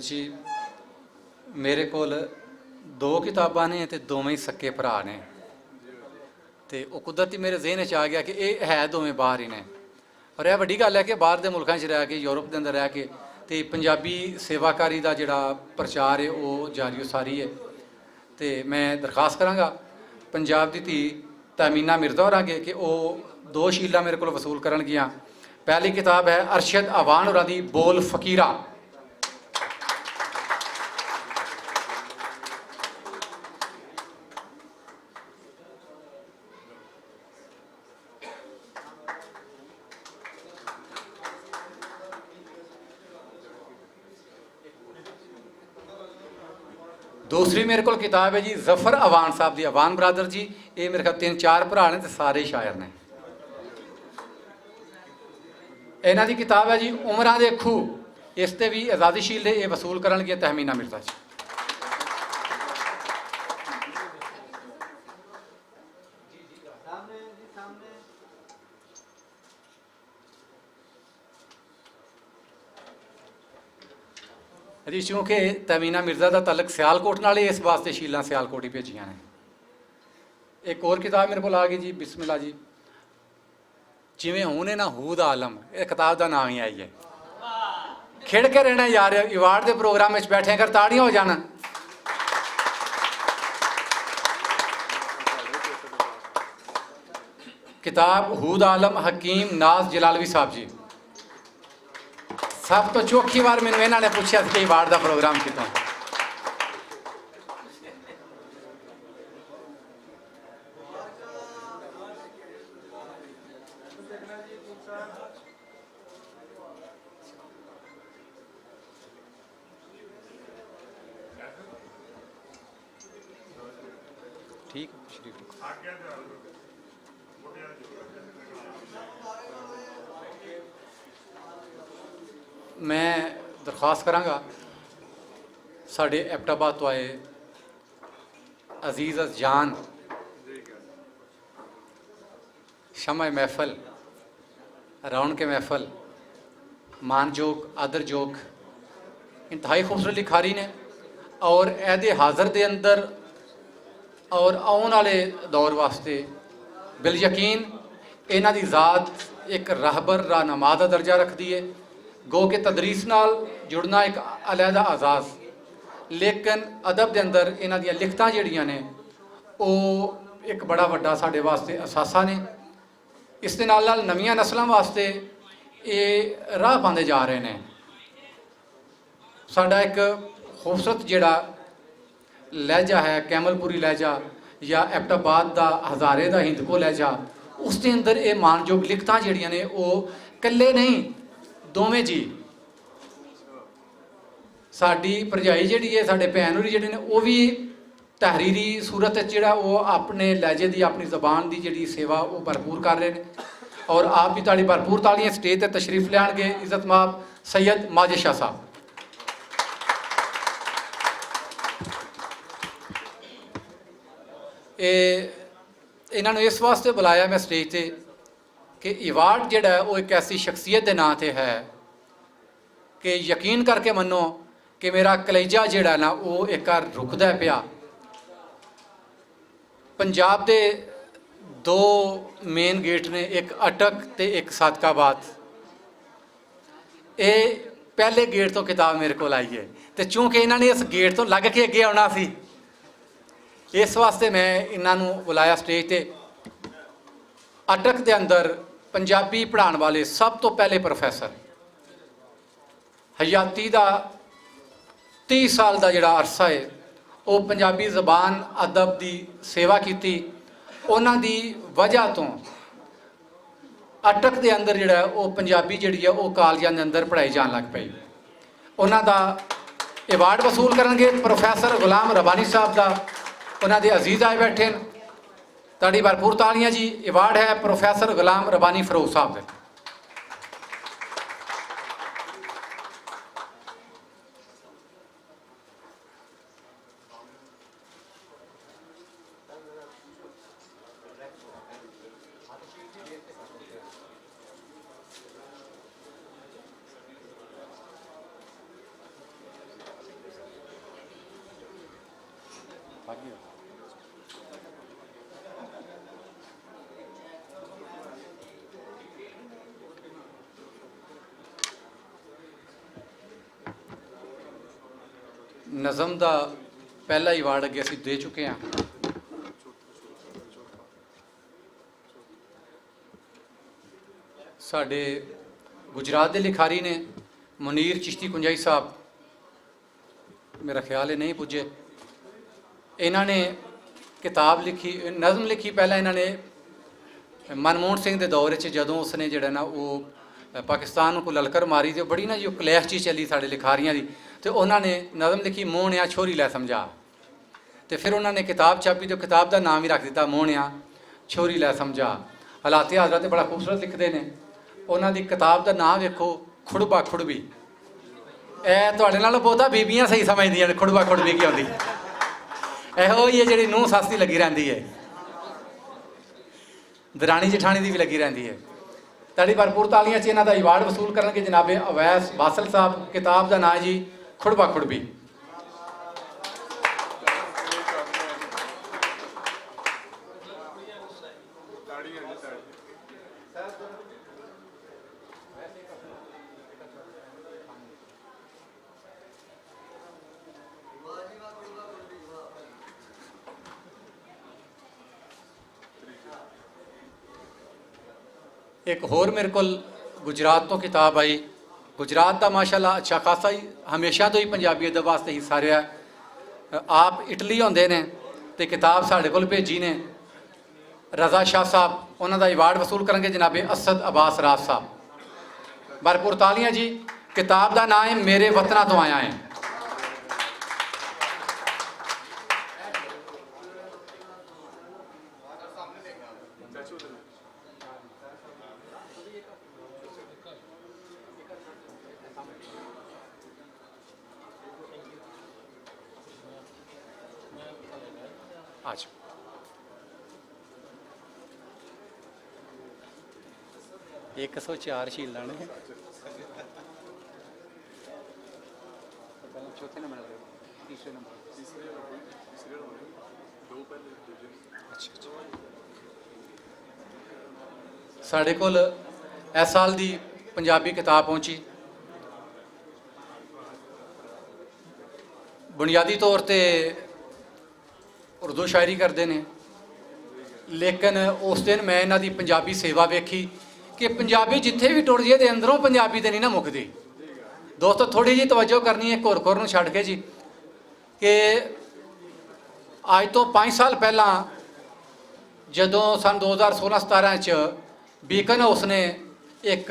جی، میرے کول دو کتاباں نے تے دوویں ہی سکے بھرا نے۔ تے او قدرتی میرے ذہن وچ آ گیا کہ اے ہے دوویں باہر ہی نے۔ اور اے وڈی گل ہے کہ باہر دے ملکاں وچ رہ کے، یورپ دے اندر رہ کے، تے پنجابی سیوا کاری دا جڑا پرچار ہے، او جاری و ساری ہے۔ تے میں درخواست کراں گا پنجاب دی دھی تہمینہ مرزا ہوراں کے کہ او دو شیلڈاں میرے کول وصول کرن گیاں۔ پہلی کتاب ہے ارشد اعوان ہوراں دی بول فقیرہ۔ دوسری میرے کول کتاب ہے جی ظفر اعوان صاحب دی، اعوان برادر جی۔ اے میرے خیال تین چار بھرا نے تے سارے شاعر نے۔ انہاں دی کتاب ہے جی عمراں دے کھو، اس تے وی آزادی شیل دے اے وصول کرن گے تہمینہ مرزا جی۔ جی، چونکہ تہمینہ مرزا دا تعلق سیالکوٹ نال ہے، اس واسطے شیلاں سیالکوٹ ہی بھیجیاں نے۔ ایک اور کتاب میرے کول آ گئی جی، بسم اللہ جی۔ جویں ہن ہے نا ہود عالم، اے کتاب دا نام ہی آئی ہے۔ کھڑ کے رہنا یار، ایوارڈ دے پروگرام وچ بیٹھے کر تاڑیاں ہو جانا۔ کتاب ہود عالم حکیم ناز جلالوی صاحب جی۔ سب تو چوکھی وار مینوں انہاں نے پوچھیا سی کہ ایوارڈ دا پروگرام کتوں؟ ٹھیک ہے، شریف۔ میں درخواست کراں گا ساڈے ایبٹ آباد تو آئے عزیز از جان شمع محفل، رونق محفل، مان جوگ، آدر جوگ، انتہائی خوبصورت لکھاری نے اور عہد حاضر دے اندر اور آؤن والے دور واسطے بال یقین انہاں دی ذات ایک رہبر رہنما دا درجہ رکھدی ہے۔ گو کہ تدریس نال جڑنا ایک علیحدہ اعزاز، لیکن ادب دے اندر انہاں دیاں لکھتاں جڑیاں نے او ایک بڑا وڈا ساڈے واسطے اثاثہ نے۔ اس دے نال نال نویاں نسلاں واسطے اے راہ پاندے جا رہے نے۔ ساڈا ایک خوبصورت جڑا لہجہ ہے، کیمل پوری لہجہ یا ایبٹ آباد دا ہزارے دا ہندکو لہجہ، اس دے اندر اے مان جوگ لکھتاں جڑیاں نے او کلے نہیں، دوویں جی۔ ساڈی پرجائی جڑی ہے، ساڈے بھین ہوری جڑے نے، او وی تحریری صورت وچ جڑا او اپنے لہجے دی، اپنی زبان دی جڑی سیوا او بھرپور کر رہے نے۔ اور آپ وی تاڑی بھرپور تالیاں سٹیج تے تشریف لیان گے عزت ماب سید ماجد شاہ صاحب۔ اے، انہاں نوں اس واسطے بلایا میں سٹیج تے کہ ایوارڈ جڑا ہے، او ایک ایسی شخصیت دے ناں تے ہے کہ یقین کر کے منو کہ میرا کلیجہ جڑا نا، وہ ایک وار رکدا ہے پیا۔ پنجاب دے دو مین گیٹ نے، ایک اٹک تے ایک صادق آباد۔ اے پہلے گیٹ تو کتاب میرے کول آئی ہے، تے چونکہ انہاں نے اس گیٹ تو لگ کے اگے آنا سی، اس واسطے میں انہاں نوں بلایا سٹیج تے۔ اٹک دے اندر پنجابی پڑھان والے سب تو پہلے پروفیسر، حیاتی دا تیس سال دا جڑا عرصہ ہے، او پنجابی زبان ادب دی سیوا کیتی۔ انہاں دی وجہ تو اٹک دے اندر جڑا ہے، او پنجابی جڑی ہے، او کالجاں دے اندر پڑھائی جان لگ پئی۔ انہاں دا ایوارڈ وصول کرن گے پروفیسر غلام ربانی صاحب دا۔ انہاں دے عزیز آئے بیٹھے ہیں۔ تہاڈی بھرپور تالیاں جی۔ ایوارڈ ہے پروفیسر غلام ربانی فروغ صاحب دے۔ نظم دا پہلا ایوارڈ اگے اسی دے چکے ہیں۔ ساڈے گجرات دے لکھاری نے منیر چشتی کنجائی صاحب، میرا خیال ہے نہیں پجے۔ انہاں نے کتاب لکھی، نظم لکھی۔ پہلا انہاں نے منموہن سنگھ دے دور وچ، جدوں اس نے جڑا نا، وہ پاکستان کو للکر ماری، تے بڑی نا جو کلیش چی چلی ساڈے لکھاریاں دی، تے انہاں نے نظم لکھی، موہنیا چھوری لے سمجھا۔ تے پھر انہاں نے کتاب چھاپی، تے کتاب دا نام ہی رکھ دتا، موہنیا چھوری لے سمجھا۔ حالات حضرت بڑا خوبصورت لکھدے نے۔ انہاں دی کتاب دا نام ویکھو، کھڑبا کھڑبی۔ اے تہاڈے نال بہتا بیبیاں صحیح سمجھدیاں نے، کھڑبا کھڑبی کی ہوندی۔ اے ہوئی ہے جڑی نوح سس دی لگی رہندی ہے، درانی جٹھانی دی بھی لگی رہندی ہے۔ تہاڈی بھرپور تالیاں چ انہاں دا ایوارڈ وصول کرن گے جناب اویس باسل صاحب۔ کتاب دا نام ہے جی کھڑبا کھڑبی۔ ایک ہور میرے کول گجرات تو کتاب آئی۔ گجرات دا ماشاءاللہ اچھا خاصا ہی، ہمیشہ تو ہی پنجابی ادب واسطے ہی سارے آ۔ آپ اٹلی ہوندے نے تے کتاب ساڈے کول بھیجی نے۔ رضا شاہ صاحب، انہاں دا ایوارڈ وصول کرن گے جناب اسد عباس راز صاحب۔ بھرپور تالیاں جی۔ کتاب دا نام ہے میرے وطناں تو آیا ہے۔ آ جاؤ۔ ایک سو چار شیل لانے۔ پہلے چوتھے نمبر والے، تیسرے نمبر۔ اچھا، اچھا۔ ساڈے کول اس سال دی پنجابی کتاب پہنچی۔ بنیادی طور تے اردو شاعری کردے نے، لیکن اس دن میں انہاں دی پنجابی سیوا ویکھی کہ پنجابی جتھے بھی ٹر جائے تے اندروں پنجابی تے نہیں نہ مکدی۔ دوستو، تھوڑی جی توجہ کرنی ہے کور کور نوں چھڈ کے جی، کہ اج تو پانچ سال پہلاں جدوں سن دو ہزار سولہ ستارہ چ بیکن ہاؤس نے ایک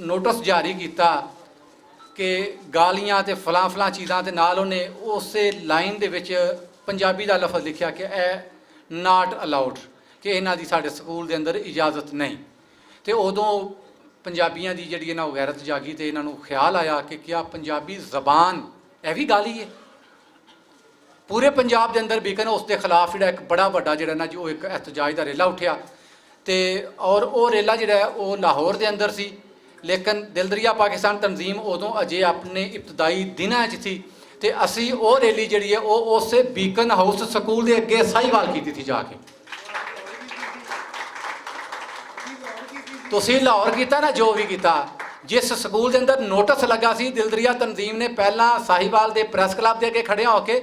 نوٹس جاری کیتا کہ گالیاں تے فلاں فلاں چیزاں تے نال انہیں اسے لائن دے وچ پنجابی دا لفظ لکھیا کہ اے ناٹ الاؤڈ، کہ انہاں دی ساڈے سکول دے اندر اجازت نہیں۔ تے اودوں پنجابیاں دی جڑی انہاں غیرت جاگی تے انہاں نوں خیال آیا کہ کیا پنجابی زبان اے وی گالی ہے؟ پورے پنجاب دے اندر بیکن اس دے خلاف جڑا ایک بڑا وڈا جڑا نا جو ایک احتجاج دا ریلا اٹھیا۔ تے اور او ریلا جڑا ہے او لاہور دے اندر سی، لیکن دلدریا پاکستان تنظیم ادوں اجے اپنے ابتدائی دناں وچ تھی، تے اسی او ریلی جڑی ہے، او اسے بیکن ہاؤس سکول دے اگے ساہیوال کیتی تھی جا کے۔ تسی لاہور کیتا نا، جو بھی کیتا، جس سکول دے اندر نوٹس لگا سی، دلدریا تنظیم نے پہلا ساہیوال دے پریس کلب دے اگے کھڑے ہو کے،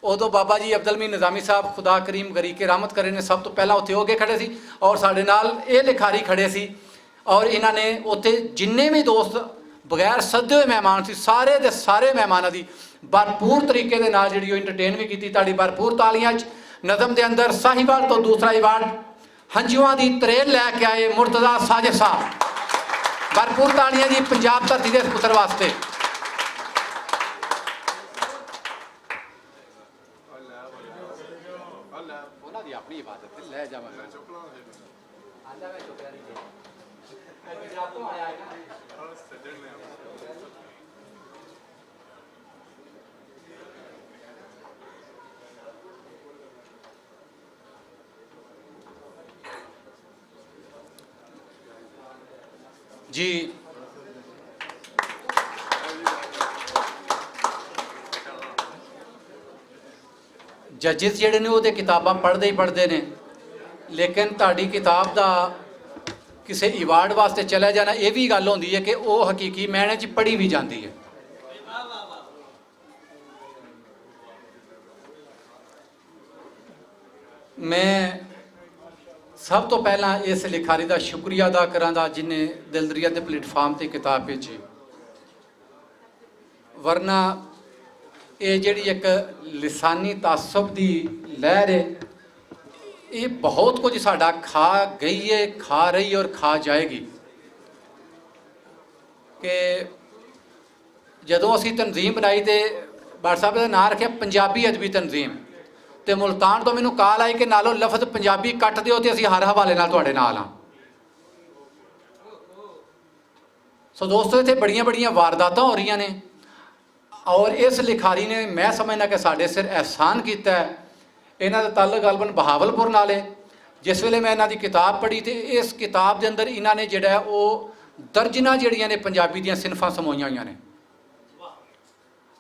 ادوں بابا جی عبدالمی نظامی صاحب، خدا کریم غریق رحمت کرے نے، سب تو پہلا اتھے ہو کے کھڑے سی اور ساڈے نال اے لکھاری کھڑے سی۔ اور انہاں نے اتھے جننے بھی دوست بغیر سدے ہوئے مہمان سی، سارے دے سارے مہماناں دی بھرپور طریقے دے نال جڑی او انٹرٹین وی کیتی۔ تہاڈی بھرپور تالیاں وچ نظم دے اندر ساہیوال تو دوسرا ایوارڈ ہنجواں دی تریل لے کے آئے مرتضی ساجد صاحب۔ بھرپور تالیاں جی پنجاب دھرتی دے اس پتر واسطے۔ انہاں دی اپنی عبادت ہے، لے جاواں۔ جی، ججز جڑے نے، وہ تے کتاباں پڑھدے ہی پڑھدے نے، لیکن تہاڈی کتاب دا کسے ایوارڈ واسطے چلا جانا، یہ بھی گل ہوندی ہے کہ وہ حقیقی معنی چ پڑھی بھی جاندی ہے۔ میں سب تو پہلاں اس لکھاری دا شکریہ ادا کراں دا، جن نے دلدریت دے پلیٹ فارم تے کتاب بھیجی، ورنہ یہ جڑی ایک لسانی تعصب دی لہر ہے، یہ بہت کچھ ساڈا کھا گئی ہے، کھا رہی ہے اور کھا جائے گی۔ کہ جدوں اسی تنظیم بنائی تے بٹ صاحب دا ناں رکھیا پنجابی ادبی تنظیم، تے ملتان تو مینوں کال آئی کہ نالو لفظ پنجابی کٹ دیو تے اسی ہر حوالے نال تہاڈے نال ہاں۔ سو دوستو، اتھے بڑیاں بڑیاں وارداتاں ہو رہیاں نے، اور اس لکھاری نے، میں سمجھنا کہ ساڈے سر احسان کیتا ہے۔ انہاں دا تعلق غالباً بہاولپور نال ہے۔ جس ویلے میں انہاں دی کتاب پڑھی تے اس کتاب دے اندر انہاں نے جڑا ہے، او درجناں جڑیاں نے پنجابی دیاں صنفاں سموئیاں ہوئیاں نے،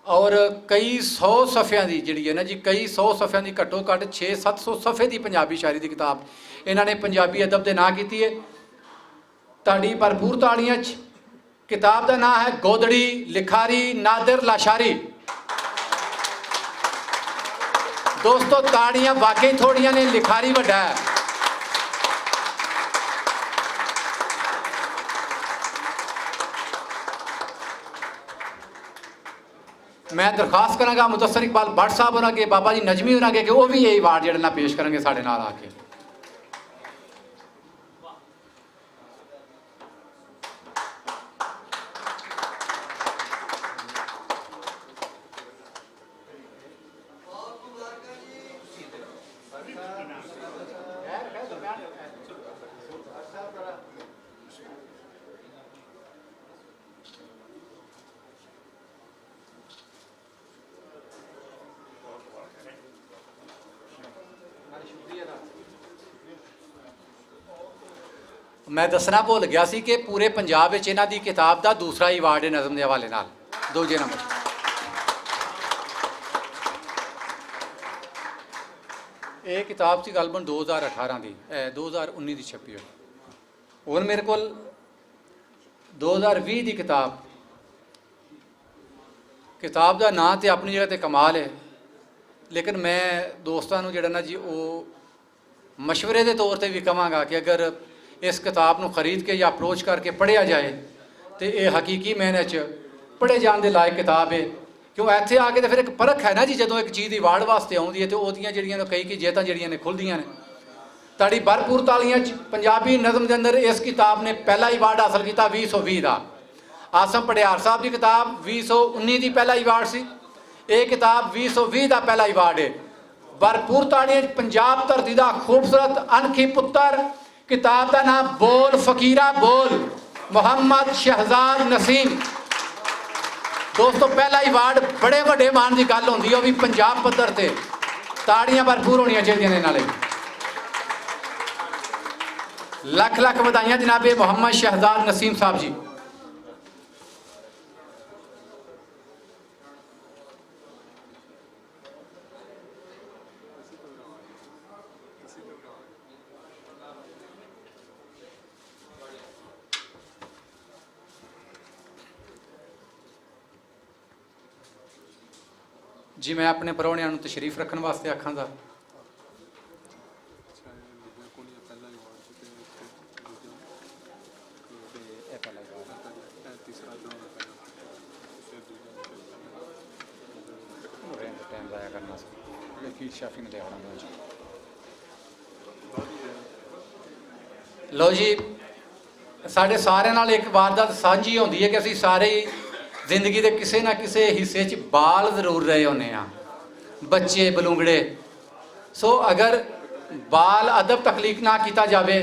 اور کئی سو صفحیاں دی جڑی ہے نا جی، کئی سو صفحیاں دی، گھٹو گھٹ چھ ست سو صفحے دی پنجابی شاعری دی کتاب انہاں نے پنجابی ادب دے ناں کیتی ہے۔ تہاڈی بھرپور تاڑیاں چ۔ کتاب دا ناں ہے گودڑی، لکھاری نادر لاشاری۔ دوستو، تاڑیاں واقعی تھوڑیاں نے، لکھاری وڈا ہے۔ میں درخواست کراں گا مدثر اقبال بٹ صاحب ہوراں کے، بابا جی نجمی ہوراں کے کہ وہ بھی یہ ایوارڈ جڑے نال پیش کرن گے ساڈے نال آ کے۔ میں دسنا بھول گیا سی کہ پورے پنجاب وچ انہاں دی کتاب دا دوسرا ایوارڈ ہے نظم دے حوالے نال، دوجے نمبر۔ یہ کتاب سی غالباً دو ہزار اٹھارہ دی، اے، دو ہزار انی دی چھپی ہوئی۔ ہن میرے کول دو ہزار ویہہ دی کتاب، کتاب دا ناں تے اپنی جگہ تے کمال ہے، لیکن میں دوستاں نوں جڑا نا جی، او مشورے دے طور تے بھی کہاں گا کہ اگر اس کتاب نوں خرید کے یا اپروچ کر کے پڑھیا جائے تے اے حقیقی معنی چ پڑھے جان دے لائق کتاب ہے۔ کیوں ایتھے آ کے تے پھر ایک پرکھ ہے نا جی، جدوں ایک چیز ایوارڈ واسطے آوندی ہے تے اوہدیاں جڑیاں نے کئی کئی جیتاں جڑیاں نے کھلدیاں نے۔ تہاڈی بھرپور تالیاں چ پنجابی نظم دے اندر اس کتاب نے پہلا ایوارڈ حاصل کیتا ویہہ سو ویہہ دا۔ آسم پڑھیار صاحب دی کتاب ویہہ سو انی دی پہلا ایوارڈ سی۔ اے کتاب ویہہ سو ویہہ دا پہلا ایوارڈ ہے۔ بھرپور تاڑیاں وچ پنجاب دھرتی دا خوبصورت انکھی پتر، کتاب دا نام بول فقیرہ بول، محمد شہزاد نسیم۔ دوستو، پہلا ایوارڈ بڑے وڈے مان دی گل ہوندی ہے، وہ بھی پنجاب پدر تے۔ تاڑیاں بھرپور ہونیاں چاہیدیاں نے نالے۔ لکھ لکھ ودائیاں جناب محمد شہزاد نسیم صاحب جی۔ جی، میں اپنے پروہنیاں نوں تشریف رکھن واسطے آکھاں دا۔ ٹائم ضائع کرنا سی۔ یہ فیس شافی نے دیکھنا۔ لو جی، ساڈے سارے نال ایک واردات سانجھی ہوندی ہے کہ اسی سارے ہی زندگی دے کسے نہ کسے حصے چ بال ضرور رہے ہونے ہاں، بچے، بلونگڑے۔ سو اگر بال ادب تخلیق نہ کیتا جاوے،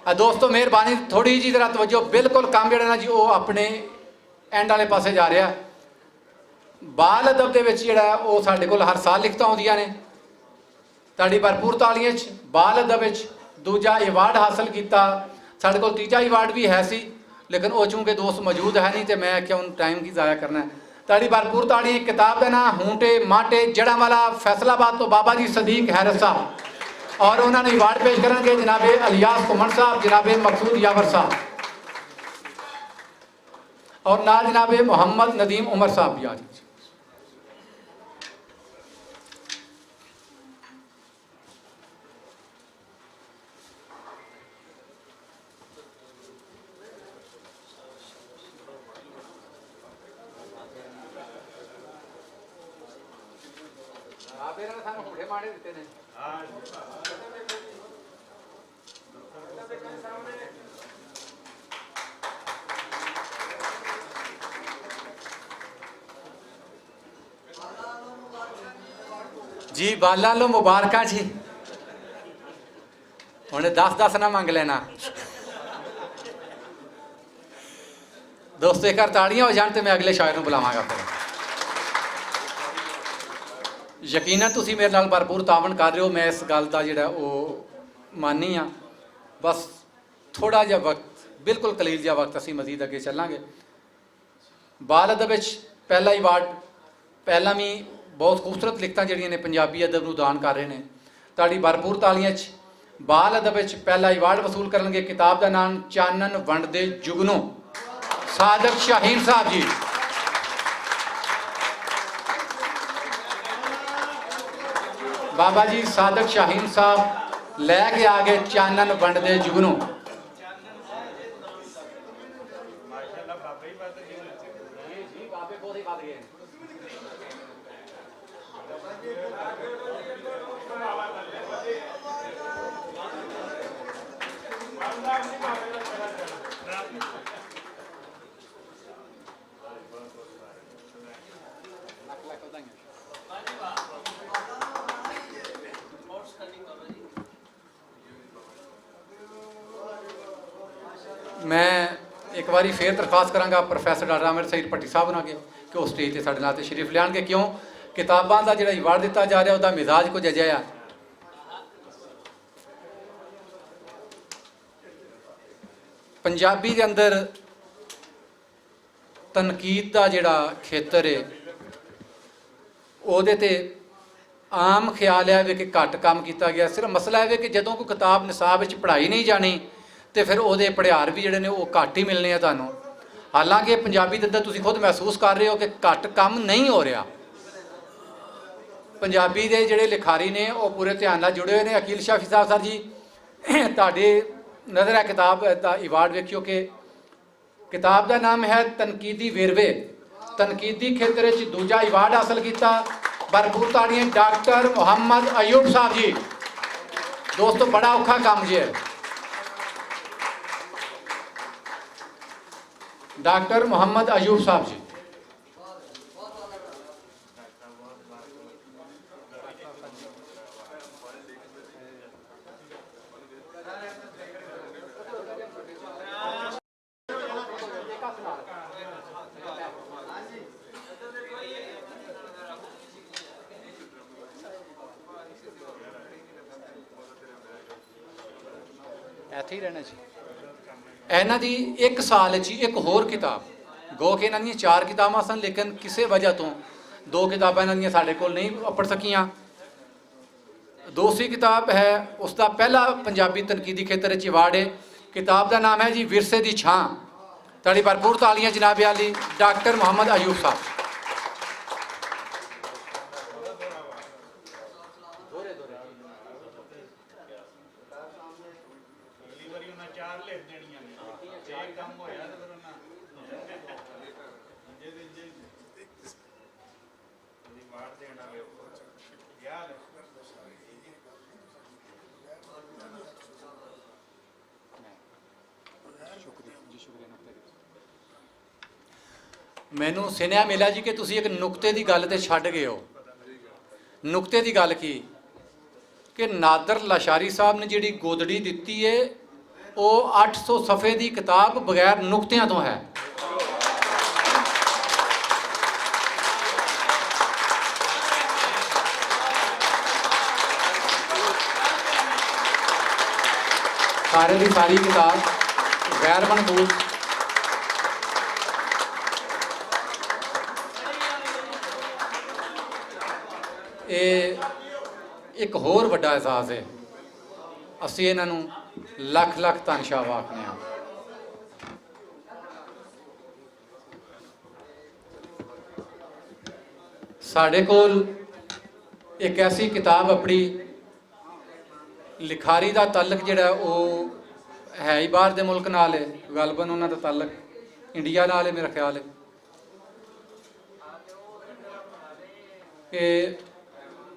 اے دوستو، مہربانی، تھوڑی جی ذرا توجہ، بالکل کم جڑا نا جی، او اپنے اینڈ والے پاسے جا رہا۔ بال ادب دے وچ جڑا ہے، او ساڈے کول ہر سال لکھتاں ہوندیاں نے۔ تہاڈی بھرپور تالیاں وچ بال ادب وچ دوجا ایوارڈ حاصل کیتا۔ ساڈے کول تیجا ایوارڈ بھی ہے سی، لیکن او چونکہ دوست موجود ہے نہیں تے میں کیوں ٹائم کی ضائع کرنا ہے۔ تہاڈی بھرپور تالیاں، ایک کتاب دا ناں ہونٹے ماٹے جڑاں والا، فیصل آباد تو بابا جی صدیق حیرت صاحب، اور انہاں نے ایوارڈ پیش کرن گے جناب الیاس کمن صاحب، جناب مقصود یاور صاحب، اور نال جناب محمد ندیم عمر صاحب بھی آ جائیں۔ جی، بالاں لو مبارکاں جی۔ ہن دس دس نہ منگ لینا۔ دوستو، ایک وار تاڑیاں ہو جان تے میں اگلے شاعر نوں بلاواں گا پھر۔ یقیناً تسی میرے نال بھرپور تعاون کر رہے ہو، میں اس گل دا جڑا او مانی ہاں۔ بس تھوڑا جہا وقت، بالکل قلیل جہا وقت، اسی مزید اگے چلاں گے۔ بال ادب وچ پہلا ایوارڈ، پہلا بھی بہت خوبصورت لکھتاں جڑیاں نے پنجابی ادب نوں دان کر رہے نے۔ تہاڈی بھرپور تالیاں وچ بال ادب وچ پہلا ایوارڈ وصول کرنگے۔ کتاب دا نام چانن ونڈ دے جگنو، صادق شاہین صاحب جی۔ بابا جی صادق شاہین صاحب لے کے آ گئے چانن ونڈ دے جگنو۔ میں ایک واری فیر درخواست کراں گا پروفیسر ڈاکٹر عامر سعید پٹی صاحب ہونا کے کہ وہ سٹیج تے ساڈے نال تشریف لیان گے، کیوں کتاباں دا جڑا ایوارڈ دتا جا رہا، ادا مزاج کچھ اجہا آ۔ پنجابی دے اندر تنقید دا جڑا کھیتر ہے، اودے تے عام خیال ہے وے کہ گھٹ کم کیتا گیا۔ صرف مسئلہ ہے وے کہ جدوں کوئی کتاب نصاب وچ پڑھائی نہیں جانی، تے پھر اودے پڑھیار بھی جڑے نے، او گھٹ ہی ملنے آ تانوں۔ حالانکہ پنجابی دے اندر تسی خود محسوس کر رہے ہو کہ گھٹ کم نہیں ہو رہا۔ پنجابی دے جڑے لکھاری نے، او پورے دھیان نال جڑے ہوئے نے۔ عقیل شافی صاحب سر جی، تہاڈے نظر ہے کتاب دا ایوارڈ ویکھیو کہ کتاب دا نام ہے تنقیدی ویروے۔ تنقیدی کھیتر وچ دوجا ایوارڈ حاصل کیتا۔ بھرپور تاڑیاں ڈاکٹر محمد ایوب صاحب جی۔ دوستو، بڑا اوکھا کام جی ہے۔ ڈاکٹر محمد ایوب صاحب جی۔ ایتھے ہی رہنا سی۔ اینا دی ایک سال چ ایک ہور کتاب، گو کہ انہاں دیاں چار کتاباں سن، لیکن کسے وجہ تو دو کتاباں انہاں دیاں ساڈے کول نہیں اپڑ سکیاں۔ دوسری کتاب ہے، اس دا پہلا پنجابی تنقیدی کھیتر وچ ایوارڈ ہے۔ کتاب دا نام ہے جی ورثے دی چھاں۔ تاڑی بھرپور تالیاں جناب عالی ڈاکٹر محمد ایوب صاحب۔ مینوں سنیا ملا جی کہ تسی ایک نقطے دی گل تے چھڈ گئے ہو۔ نقطے دی گل کی؟ کہ نادر لاشاری صاحب نے جڑی گودڑی دتی ہے، او اٹھ سو صفحے دی کتاب بغیر نقطیاں تو ہے۔ سارے دی ساری کتاب غیر منقول۔ اے ایک ہور وڈا اعزاز ہے۔ اسی انہاں نوں لکھ لکھ تن شاہ آکھنے ہاں۔ ساڈے کول ایک ایسی کتاب اپنی لکھاری دا تعلق جڑا ہے، او ہے ہی باہر دے ملک نال ہے، غالباً انہاں دا تعلق انڈیا نال ہے، میرا خیال ہے۔ کہ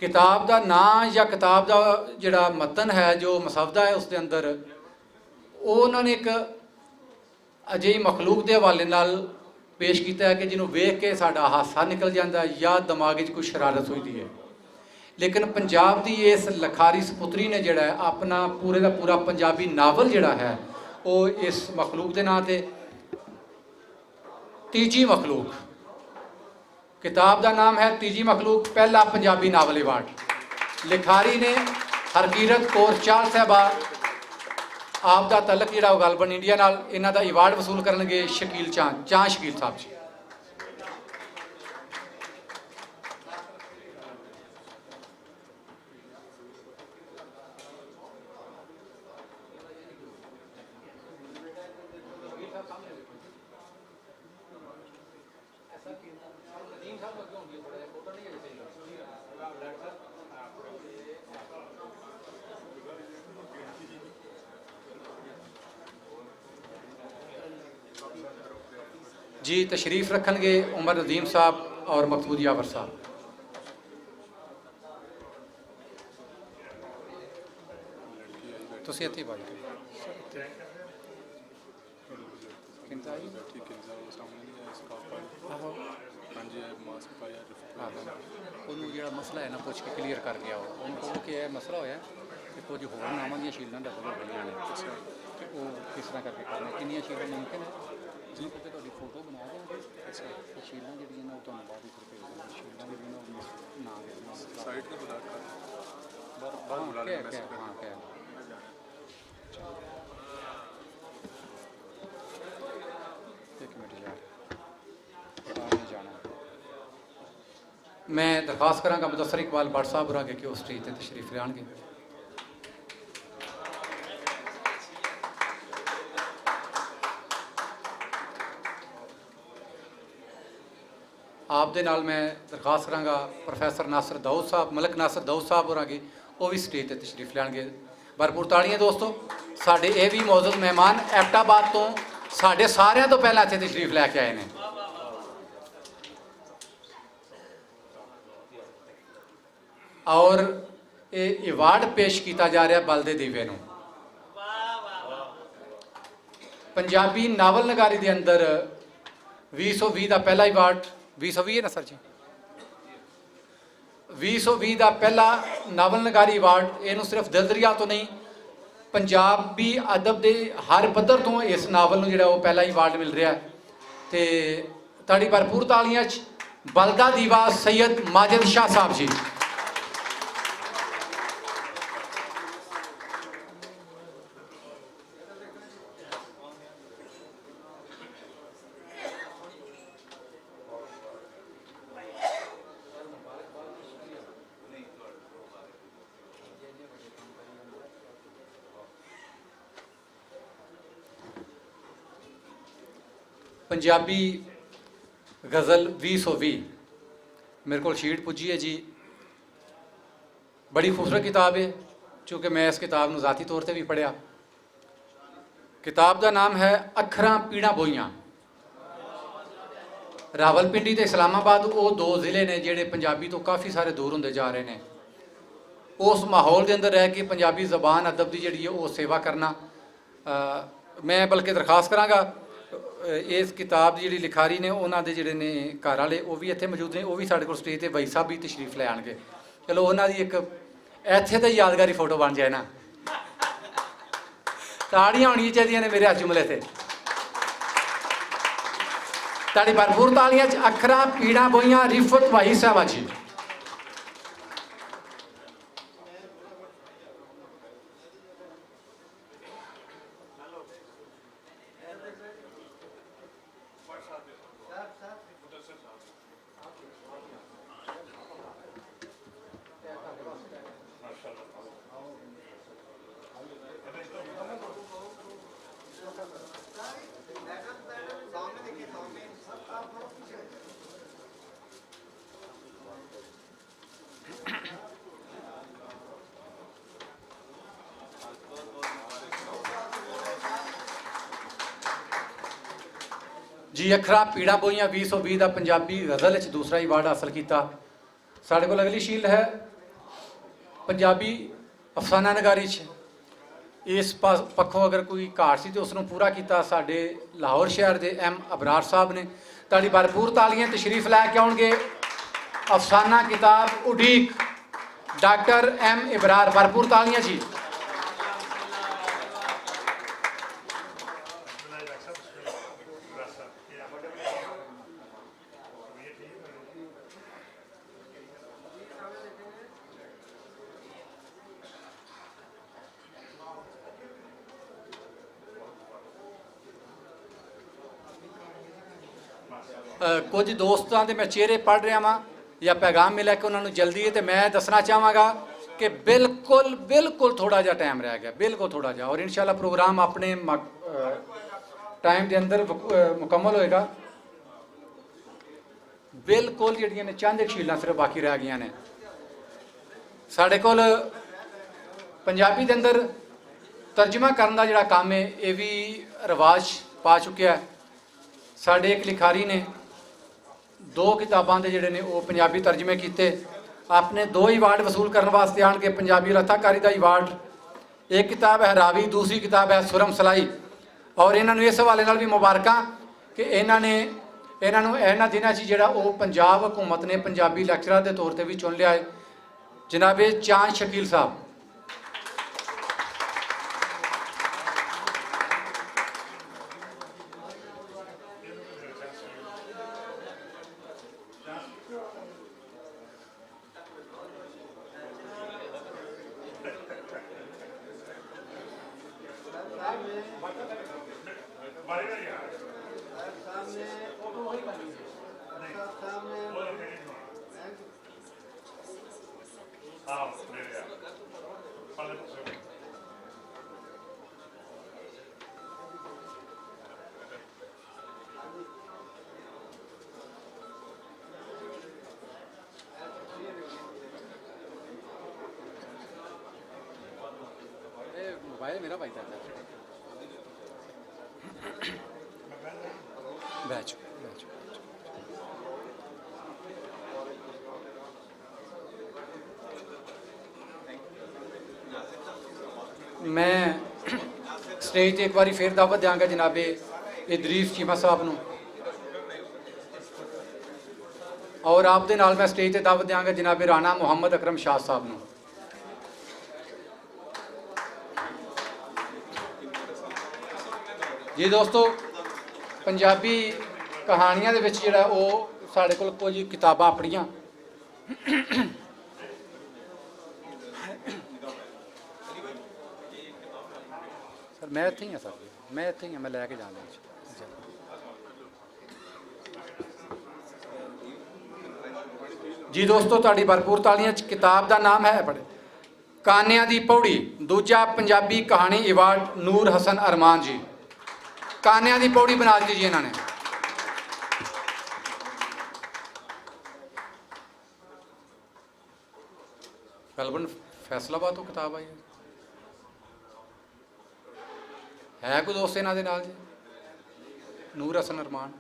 کتاب دا نام یا کتاب دا جڑا متن ہے، جو مسودہ ہے اس دے اندر، او انہاں نے ایک اجہی مخلوق دے حوالے نال پیش کیتا ہے کہ جنوں ویکھ کے ساڈا ہاسا نکل جاندا ہے یا دماغ وچ کوئی شرارت ہوئی دی ہے۔ لیکن پنجاب دی اس لکھاری سپتری نے جڑا ہے اپنا پورے دا پورا پنجابی ناول جڑا ہے، او اس مخلوق دے ناں تے تیجی مخلوق، کتاب دا نام ہے تیجی مخلوق، پہلا پنجابی ناول ایوارڈ۔ لکھاری نے ہرکیرت کور چال صاحبہ، آپ دا تعلق جڑا وہ غالباً انڈیا نال، انہاں دا ایوارڈ وصول کرنگے شکیل چاند، چاند شکیل صاحب جی۔ جی، تشریف رکھن گے عمر ندیم صاحب اور مقصود یاور صاحب۔ تسی اتھے ہی بات کرو۔ کنزا آئی؟ بیٹھی کنزا، وہ سامنے نہیں آیا، اس کا پائی۔ آہو۔ ہاں جی، یہ ماسک پایا، رفیق۔ آہو۔ انہوں جڑا مسئلہ ہے نا، پوچھ کے کلیئر کر گیا ہو۔ انہوں کو کہ یہ مسئلہ ہویا ہے کہ کچھ ہور ناماں دیاں شیلڈاں ڈبل ہو گئیاں نے۔ اچھا۔ تے او کس طرح کر کے کرنا ہے؟ کنیاں شیلڈاں ممکن ہے؟ جی۔ انہوں کو کہ تہاڈی فوٹو بنا دیں گے۔ اچھا۔ تے شیلڈاں جڑیاں نے، او تہانوں بعد وچ پھر بھیج دیں گے۔ شیلڈاں جڑیاں نے، او نہ دے دیں۔ سائٹ تے بلاک کر۔ بار، بار ہاں، بلا لیں، کہہ، میسج کہہ، کر ہاں، دیں۔ کہہ۔ ایک منٹ یار، باہر نہیں جانا۔ میں درخواست کراں گا مدثر اقبال بٹ صاحب ہوراں کے کہ وہ سٹیج تے تشریف لیان گے۔ آپ دے نال میں درخواست کراں گا پروفیسر ناصر داؤد صاحب، ملک ناصر داؤد صاحب ہوراں کی، وہ بھی سٹیج تے تشریف لین گے۔ بھرپور تاڑیاں دوستو، ساڈے اے بھی معزز مہمان ایبٹ آباد تو ساڈے ساریاں تو پہلا اتھے تشریف لے کے آئے نے۔ اور یہ ایوارڈ پیش کیتا جا رہا بل دے دیوے نوں۔ پنجابی ناول نگاری دے اندر ویہہ سو ویہہ دا پہلا ایوارڈ، ویہہ سو ویہہ ہے نا سر جی؟ ویہہ سو ویہہ دا پہلا ناول نگاری ایوارڈ، اینوں صرف دل دریا تو نہیں، پنجابی ادب دے ہر پدر تو اس ناول نوں جڑا وہ پہلا ایوارڈ مل رہا ہے۔ تے تاڑی بھرپور تالیاں چ بلدا دیوا سید ماجد شاہ صاحب جی۔ پنجابی غزل ویہہ سو ویہہ میرے کول شیٹ پجی ہے جی۔ بڑی خوبصورت کتاب ہے، چونکہ میں اس کتاب نوں ذاتی طور تے بھی پڑھیا۔ کتاب دا نام ہے اکھراں پیڑاں بوئیاں۔ راولپنڈی تے اسلام آباد، او دو ضلع نے جڑے پنجابی تو کافی سارے دور ہوندے جا رہے نے۔ اس ماحول دے اندر رہ کے پنجابی زبان ادب دی جڑی ہے او سیوا کرنا۔ آ، میں بلکہ درخواست کراں گا، آ، اس کتاب دی جڑی لکھاری نے، انہاں دے جڑے نے گھر والے، او بھی اتھے موجود نے، او بھی ساڈے کول سٹیج تے بھائی صاحب بھی تشریف لے آن گے۔ چلو، انہاں دی ایک ایتھے تے یادگاری فوٹو بن جائے نا۔ تاڑیاں ہونیاں چاہیے نے میرے اس جملے تے۔ تاڑی بھرپور تالیاں چ اکھراں پیڑاں بوئیاں رفت واہی صاحبہ جی۔ جی، اکھراں پیڑاں بوئیاں ویہہ سو ویہہ دا پنجابی غزل وچ دوسرا ایوارڈ حاصل کیتا۔ ساڈے کول اگلی شیلڈ ہے پنجابی افسانہ نگاری چ۔ اس پاس-، پکھوں اگر کوئی گھاٹ سی تے اس نوں پورا کیتا ساڈے لاہور شہر دے ایم ابرار صاحب نے۔ تاڑی بھرپور تالیاں، تشریف لے کے آؤن گے افسانہ کتاب اڈیک، ڈاکٹر ایم ابرار، بھرپور تالیاں جی۔ کچھ دوستاں دے میں چہرے پڑھ رہا ہاں یا پیغام ملا کہ انہاں نوں جلدی ہے، تے میں دسنا چاہواں گا کہ بالکل، بالکل تھوڑا جہا ٹائم رہ گیا، بالکل تھوڑا جہا، اور انشاءاللہ پروگرام اپنے مک-، ٹائم دے اندر مک-، مکمل ہوئے گا۔ بالکل جڑیاں نے چند ایک شیلاں صرف باقی رہ گئیاں نے۔ ساڈے کول پنجابی دے اندر ترجمہ کرن دا جڑا کام ہے، اے وی رواج پا چکیا ہے۔ ساڈے ایک لکھاری نے دو کتاباں دے جڑے نے او پنجابی ترجمے کیتے، اپنے دو ایوارڈ وصول کرن واسطے آن کے پنجابی رتھاکاری دا ایوارڈ۔ ایک کتاب ہے راوی، دوسری کتاب ہے سرم سلائی۔ اور انہاں نوں اس حوالے نال بھی مبارکاں کہ انہاں نے، انہاں نوں انہاں دناں 'چ جڑا او پنجاب حکومت نے پنجابی لیکچرر دے طور تے بھی چن لیا ہے، جناب چاند شکیل صاحب۔ موبائل میرا بھائی تھا۔ بیٹھ جاؤ، بیٹھ جاؤ۔ میں سٹیج تے ایک واری پھر دعوت دیاں گا جناب ادریس چیمہ صاحب نوں، اور آپ دے نال میں سٹیج تے دعوت دیاں گا جناب رانا محمد اکرم شاہ صاحب نوں۔ جی دوستو، پنجابی کہانیاں دے وچ جڑا او ساڈے کول کچھ کتاباں اپنیاں۔ سر، میں اتھے ہی ہاں سر، میں اتھے ہی ہاں، میں لے کے جانا۔ جی دوستو، تہاڈی بھرپور تالیاں چ کتاب دا نام ہے، پڑھے، کانیاں دی پوڑی، دوجا پنجابی کہانی ایوارڈ نور حسن ارمان جی۔ کانیاں دی پوڑی بنا دتی جی انہاں نے۔ میلبورن، فیصل آباد تو کتاب آئی ہے۔ ہے کوئی دوست انہاں دے نال جی؟ نور حسن ارمان،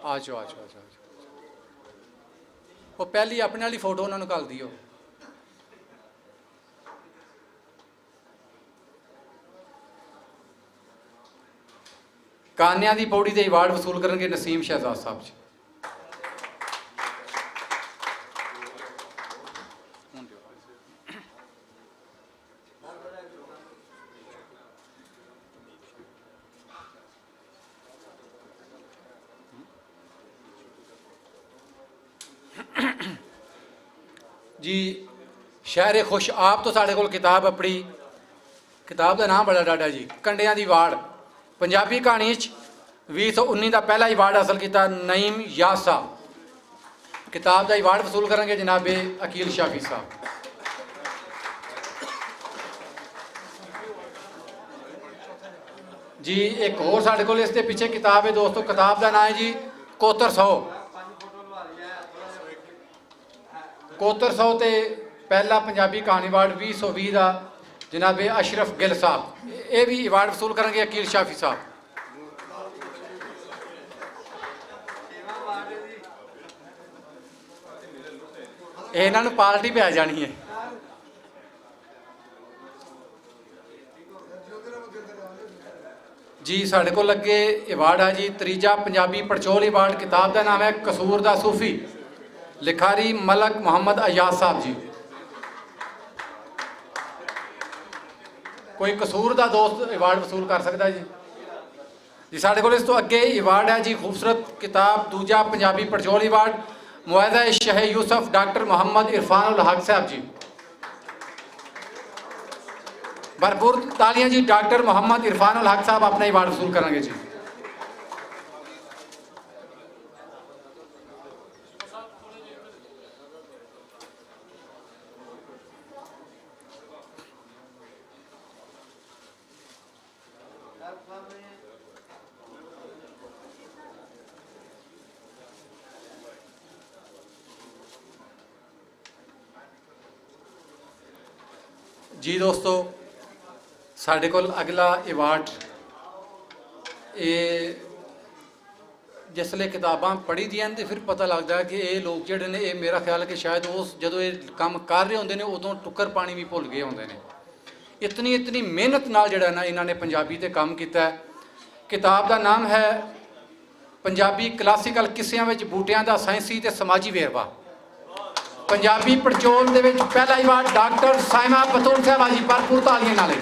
آ جاؤ، آ جاؤ، آ جاؤ، آ جاؤ۔ وہ پہلی اپنے والی فوٹو انہاں نوں گھل دیو۔ کانیاں دی پوڑی دے ایوارڈ وصول کرنگے نسیم شہزاد صاحب جی۔ جی، شہر خوش آپ تو ساڈے کول کتاب اپنی، کتاب دا نام بڑا ڈاڈا جی، کنڈیاں دی واڑ، پنجابی کہانی وچ ویہہ سو انی دا پہلا ایوارڈ حاصل کیتا نعیم یاس صاحب۔ کتاب دا ایوارڈ وصول کرنگے جناب عقیل شافی صاحب۔ جی، ایک ہور ساڈے کول اس دے پیچھے کتاب ہے دوستو، کتاب دا نام ہے جی کوتر سو۔ کوتر سو تے پہلا پنجابی کہانی ایوارڈ ویہہ سو ویہہ دا جناب اشرف گل صاحب، اے وی ایوارڈ وصول کرنگے عقیل شافی صاحب۔ اے انہاں نوں پارٹی پہ آ جانی ہے۔ جی، ساڈے کول اگے ایوارڈ ہے جی، تریجا پنجابی پڑچول ایوارڈ، کتاب دا نام ہے قصور دا صوفی، لکھاری ملک محمد ایاز صاحب جی۔ کوئی قصور دا دوست ایوارڈ وصول کر سکدا ہے جی؟ جی، ساڈے کول اس تو اگے ایوارڈ ہے جی، خوبصورت کتاب دوجا پنجابی پڑچول ایوارڈ، معاہدہ شہ یوسف، ڈاکٹر محمد عرفان الحق صاحب جی۔ بھرپور تالیاں جی، ڈاکٹر محمد عرفان الحق صاحب اپنا ایوارڈ وصول کریں گے جی۔ جی دوستو، ساڈے کول اگلا ایوارڈ، اے جس لے کتاباں پڑھی دیاں تے پھر پتہ لگدا ہے کہ اے لوگ جڑے نے، اے میرا خیال ہے کہ شاید اس، جدوں اے کم کر رہے ہوندے نے، ادوں ٹکر پانی بھی بھول گئے ہوندے نے۔ اتنی، اتنی محنت نال جڑا نا انہاں نے پنجابی تے کم کیتا ہے۔ کتاب دا نام ہے پنجابی کلاسیکل قصیاں وچ بوٹیاں دا سائنسی تے سماجی ویروا۔ پنجابی پڑچول دے وچ پہلا ایوارڈ ڈاکٹر سائمہ بتول صاحبہ جی، بھرپور تالیاں نال۔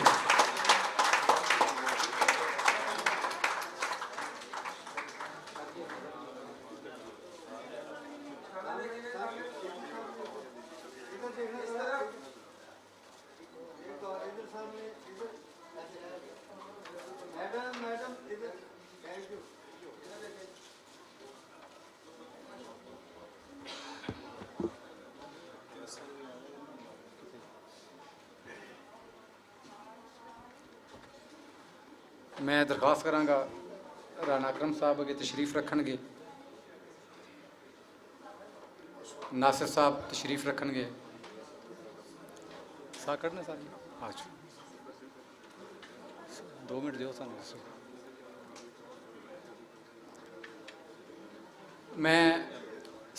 میں درخواست کراں گا، رانا اکرم صاحب اگے تشریف رکھن گے، ناصر صاحب تشریف رکھن گے۔ ساکڑ نے سارے؟ آ جاؤ۔ دو منٹ دیو سانوں۔ میں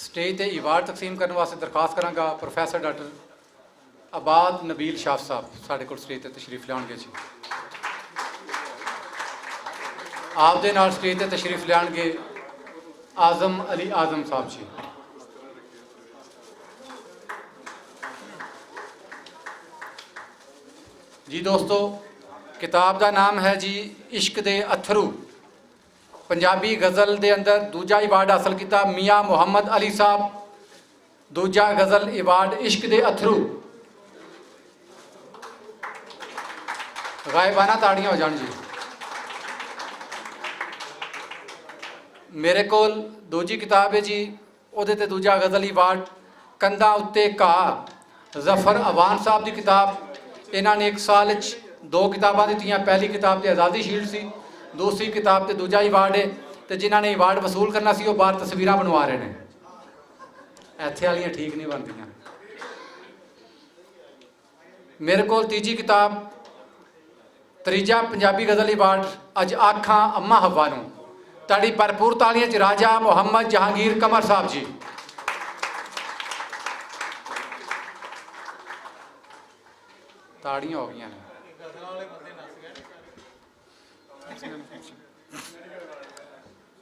سٹیج تے ایوارڈ تقسیم کرنے واسطے درخواست کراں گا پروفیسر ڈاکٹر عباد نبیل شاہ صاحب ساڈے کول سٹیج تے تشریف لیان گے جی۔ آپ دے نال سٹیج تے تشریف لیان گے اعظم علی اعظم صاحب جی۔ جی دوستو، کتاب دا نام ہے جی عشق دے اتھرو۔ پنجابی غزل دے اندر دوجا ایوارڈ حاصل کیتا میاں محمد علی صاحب۔ دوجا غزل ایوارڈ عشق دے اتھرو۔ غائبانہ تاڑیاں ہو جان جی۔ میرے کول دوجی کتاب ہے جی، اودے تے دوجا غزل ایوارڈ کندھاں اُتے گھا، ظفر عوان صاحب دی کتاب۔ انہاں نے ایک سال وچ دو کتاباں دتیاں، پہلی کتاب تے آزادی شیلڈ سی، دوسری کتاب تے دوجا ایوارڈ ہے۔ تے جنہاں نے ایوارڈ وصول کرنا سی، وہ باہر تصویراں بنوا رہے نے۔ ایتھے والیاں ٹھیک نہیں بندیاں۔ میرے کول تیجی کتاب تریجا پنجابی غزل ایوارڈ اج آکھاں اما حوا نوں۔ تاڑی بھرپور تالیاں چ راجہ محمد جہانگیر قمر صاحب جی۔ تاڑیاں ہو گئیاں نے۔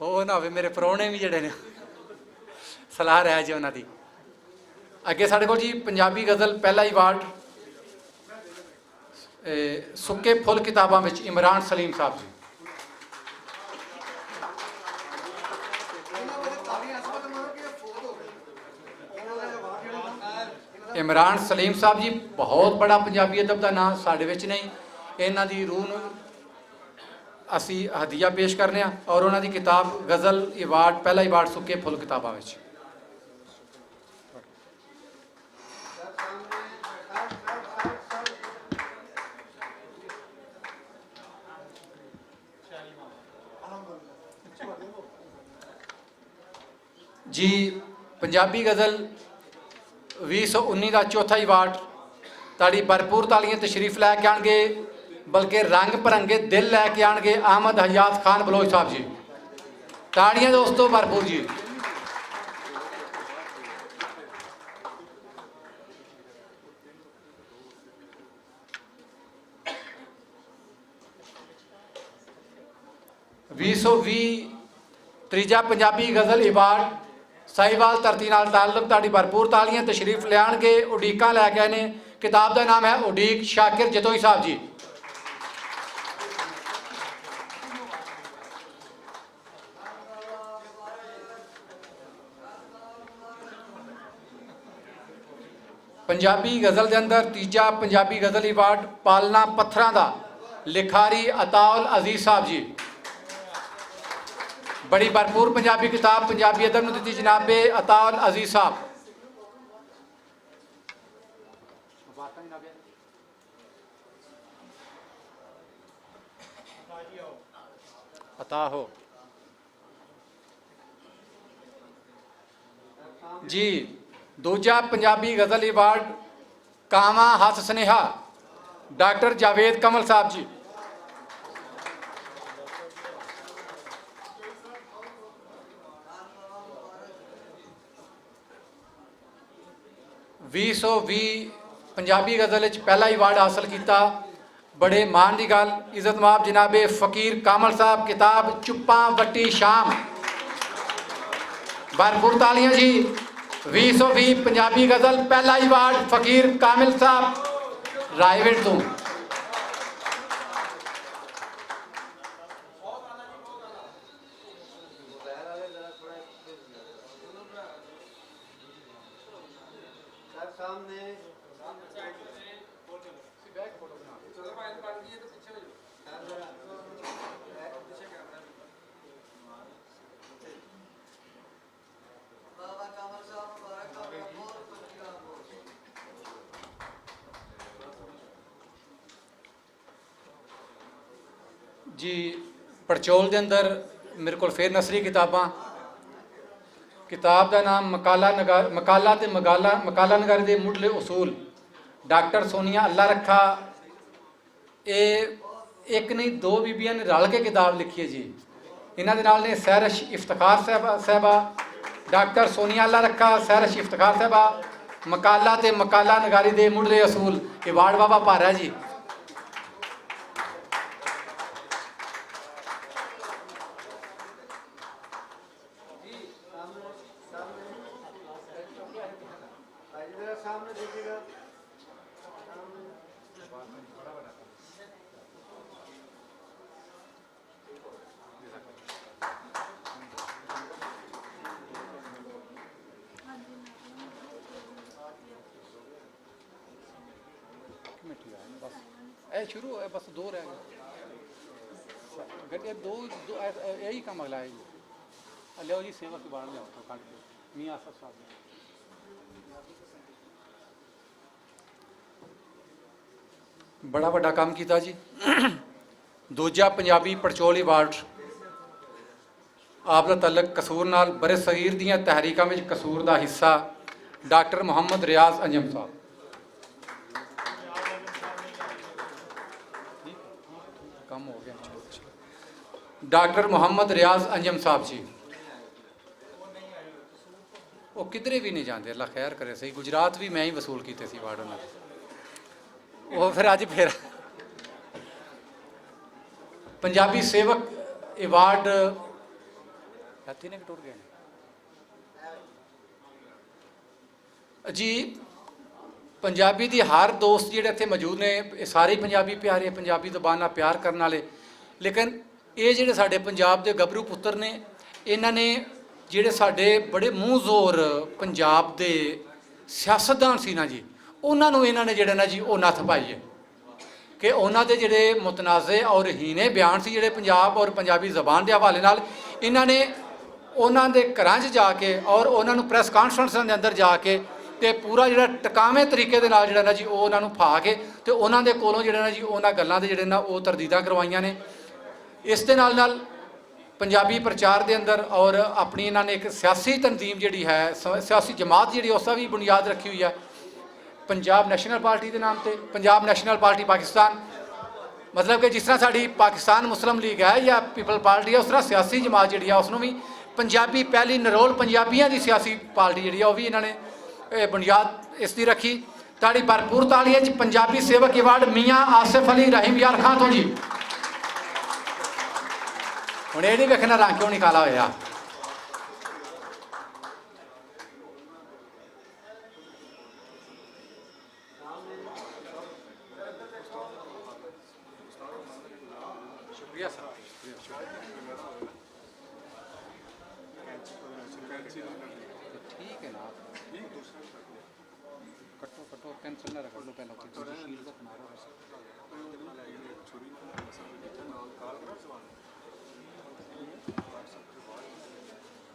وہ نہ ہوئے، میرے پرونے بھی جڑے نے، صلاح رہ جائے انہاں دی۔ اگے ساڈے کول جی پنجابی غزل پہلا ایوارڈ، اے، سکے پھل کتاباں وچ عمران سلیم صاحب جی۔ عمران سلیم صاحب جی، بہت بڑا پنجابی ادب دا نام ساڈے وچ نہیں۔ انہاں دی روح نوں اسی ہدیہ پیش کرنے ہاں اور انہاں دی کتاب غزل ایوارڈ، پہلا ایوارڈ سکے پھل کتاباں وچ۔ جی، پنجابی غزل ویہہ سو انی دا چوتھا ایوارڈ تاڑی بھرپور تالیاں تشریف لے کے آن گے، بلکہ رنگ پرنگے دل لے کے آن گے احمد حیات خان بلوچ صاحب جی۔ تاڑیاں دوستو بھرپور جی۔ ویہہ سو ویہہ تریجا پنجابی غزل ایوارڈ ساہیوال دھرتی نال تعلق تہاڈی بھرپور تالیاں تشریف لیان گے اڈیکاں لے گئے نے۔ کتاب دا نام ہے اڈیک، شاکر جتوئی صاحب جی۔ پنجابی غزل دے اندر تیجا پنجابی غزل ایوارڈ پالنا پتھراں دا، لکھاری عطا العزیز صاحب جی۔ بڑی بھرپور پنجابی کتاب پنجابی ادب نوں دتی جناب عطا العزیز صاحب۔ عطا ہو۔ جی، دوجا پنجابی غزل ایوارڈ کاواں ہتھ سنیہا، ڈاکٹر جاوید کمل صاحب جی۔ ویہہ سو ویہہ پنجابی غزل وچ پہلا ایوارڈ حاصل کیتا۔ بڑے مان دی گل، عزت ماب جناب فقیر کامل صاحب، کتاب چپاں وٹی شام۔ بھرپور تالیاں جی۔ ویہہ سو ویہہ پنجابی غزل پہلا ایوارڈ فقیر کامل صاحب رائے وڑ توں۔ جی، پڑچول دے اندر میرے کول فیر نثری کتاباں۔ کتاب دا نام مقالہ نگار، مقالہ تے مقالہ، مقالہ نگاری دے مڈلے اصول۔ ڈاکٹر سونیا اللہ رکھا، اے ایک نہیں، دو بیبیاں نے رل کے کتاب لکھی ہے جی۔ انہاں دے نال نے سہرش افتخار صاحبہ، صاحبہ، ڈاکٹر سونیا اللہ رکھا، سہرش افتخار صاحبہ، مقالہ تے مقالہ نگاری دے مڈلے اصول، ایوارڈ بابا پارا جی۔ مٹھی آ، بس۔ اے شروع ہے، بس دو رہ گئے۔ گڈے دو، دو، اے، اے، یہی کام اگلا ہے جی۔ آ لیاؤ جی، سیوا کی بار لیاؤ تو کٹ کے۔ میاں آصف صاحب۔ بڑا وڈا کام کیتا جی۔ دوجا پنجابی پڑچول ایوارڈ، آپ دا تعلق قصور نال، برصغیر دیاں تحریکاں وچ قصور دا حصہ، ڈاکٹر محمد ریاض انجم صاحب۔ ڈاکٹر محمد ریاض انجم صاحب جی، وہ کدھرے بھی نہیں جاندے، اللہ خیر کرے۔ صحیح، گجرات بھی میں ہی وصول کیتے سی ایوارڈ انہاں دے۔ وہ پھر اج پھر پنجابی سیوک ایوارڈ ہاتھی نے ٹر گئے نے۔ جی، پنجابی دی ہر دوست جڑے اتھے موجود نے، اے سارے پنجابی پیارے، پنجابی زبان نال پیار کرن والے۔ لیکن اے جڑے ساڈے پنجاب دے گبرو پتر نے، انہاں نے جڑے ساڈے بڑے منہ زور پنجاب دے سیاستدان سی نا جی، انہاں نوں انہاں نے جڑا نا جی، او نتھ پائی ہے۔ کہ انہاں دے جڑے متنازع اور ہینے بیان سی جڑے پنجاب اور پنجابی زبان دے حوالے نال، انہاں نے انہاں دے گھراں 'چ جا کے اور انہاں نوں پریس کانفرنس دے اندر جا کے تے پورا جڑا ٹکاویں طریقے دے نال جڑا نا جی، او انہاں نوں پھا کے تے انہاں دے کولوں جڑا نا جی، انہاں گلاں دے جڑے نا او تردیداں کروائیاں نے۔ اس دے نال نال پنجابی پرچار دے اندر اور اپنی انہاں نے ایک سیاسی تنظیم جڑی ہے، س- سیاسی جماعت جڑی ہے، اس دا بھی بنیاد رکھی ہوئی ہے۔ پنجاب نیشنل پارٹی دے نام تے، پنجاب نیشنل پارٹی پاکستان، مطلب کہ جس طرح ساڈی پاکستان مسلم لیگ ہے یا پیپل پارٹی ہے، اس طرح سیاسی جماعت جڑی ہے، اس نوں بھی پنجابی پہلی نرول پنجابیاں دی سیاسی پارٹی جڑی ہے، وہ بھی انہاں نے، اے، بنیاد اس دی رکھی۔ تاڑی بھرپور تاڑی ہے جی، پنجابی سیوک ایوارڈ میاں آصف علی رحیم یار خان تو جی۔ ہن اے نہیں ویکھنا رنگ کیوں نہیں کالا ہویا۔ شکریہ سر۔ ٹھیک ہے نا۔ کٹو، کٹو، پینسل نہ رگڑ لو، پہلے اتھے دوجی شیلڈ دا کنارہ ہو سکدا۔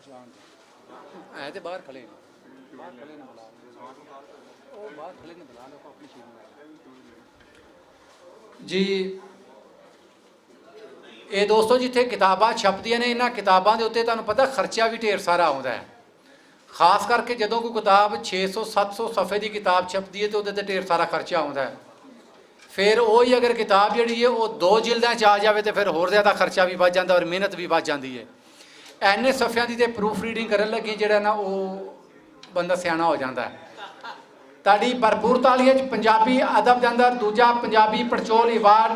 جان دے۔ اے تے باہر کھڑے نے۔ باہر کھڑے نے بلا۔ او باہر کھڑے نے بلا لو، اپنی شیلڈ نہ۔ جی، اے دوستو، جتھے کتاباں چھپدیاں نے، انہاں کتاباں دے اُتے تہانوں پتہ خرچہ وی ڈھیر سارا آوندا ہے۔ خاص کر کے جدوں کوئی کتاب چھ سو ست سو صفحے دی کتاب چھپدی ہے تے اُدے تے ڈھیر سارا خرچہ آوندا ہے۔ پھر اوہی اگر کتاب جڑی ہے، او دو جلداں چ آ جاوے تے پھر ہور زیادہ خرچہ وی ودھ جاندا ہے اور محنت وی ودھ جاندی ہے۔ اینے صفحیاں دی تے پروف ریڈنگ کرن لگے جڑا نا، او بندہ سیاݨا ہو جاندا ہے۔ تاڑی بھرپور تالیاں چ پنجابی ادب دے اندر دوجا پنجابی پڑچول ایوارڈ،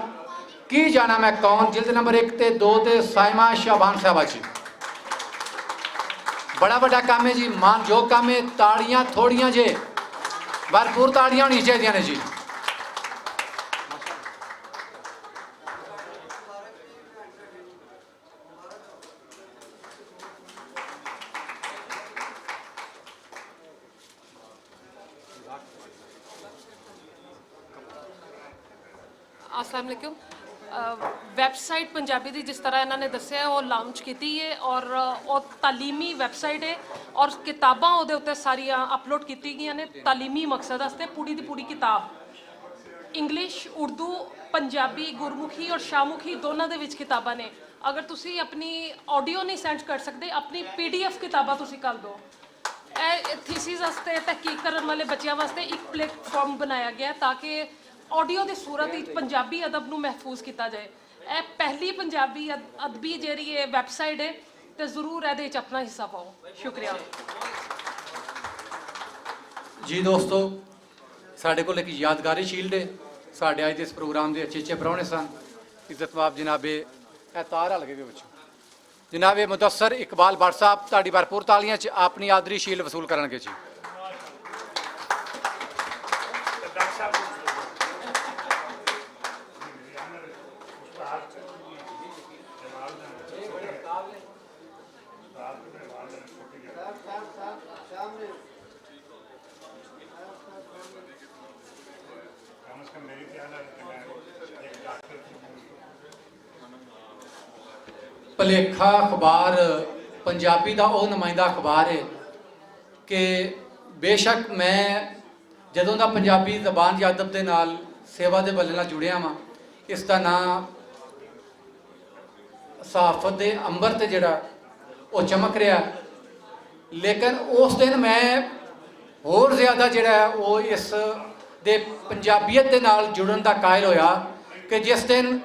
کی جانا میں کون، جلد نمبر ایک تے دو تے سائمہ شعبان صاحبہ جی۔ بڑا وڈا کام ہے جی، مان جو کام ہے، تاڑیاں تھوڑیاں جے، بھرپور تاڑیاں ہونی چاہیے نے جی۔ السلام علیکم۔ ویب سائٹ پنجابی دی جس طرح انہاں نے دسیا ہے، وہ لانچ کیتی ہے اور وہ تعلیمی ویب سائٹ ہے اور کتاباں اودے اُتے ساریاں اپلوڈ کیتی گئیاں نے تعلیمی مقصد واسطے، پوری دی پوری کتاب انگلش، اردو، پنجابی، گرمکھی اور شاہمکھی دونوں دے وچ کتاباں نے۔ اگر تسی اپنی آڈیو نہیں سینڈ کر سکدے، اپنی پی ڈی ایف کتاباں تسی کر دو۔ اے تھیسز واسطے، تحقیق کرن والے بچیاں واسطے ایک پلیٹ فارم بنایا گیا ہے تاکہ آڈیو دی صورت وچ پنجابی ادب نوں محفوظ کیتا جائے۔ اے پہلی پنجابی اد- ادبی جیڑی اے ویب سائٹ ہے، تے ضرور اے دے وچ اپنا حصہ پاؤ۔ شکریہ۔ جی دوستو، ساڈے کول ایک یادگاری شیلڈ ہے۔ ساڈے اج دے اس پروگرام دے اچھے اچھے پرونے سن۔ عزت ماب جناب، اے تار ہل کے بھی پچھو۔ جناب مدثر اقبال بٹ صاحب تہاڈی بھرپور تالیاں چ اپنی آدری شیلڈ وصول کرن گے جی۔ پلیکھا اخبار پنجابی دا او نمائندہ اخبار ہے کہ بے شک میں جدوں دا پنجابی زبان یا ادب دے نال سیوا دے بلے نال جڑیا واں، اس دا ناں صحافت دے امبر تے جڑا او چمک رہیا۔ لیکن اس دن میں ہور زیادہ جڑا ہے او اس دے پنجابیت دے نال جڑن دا قائل ہویا کہ جس دن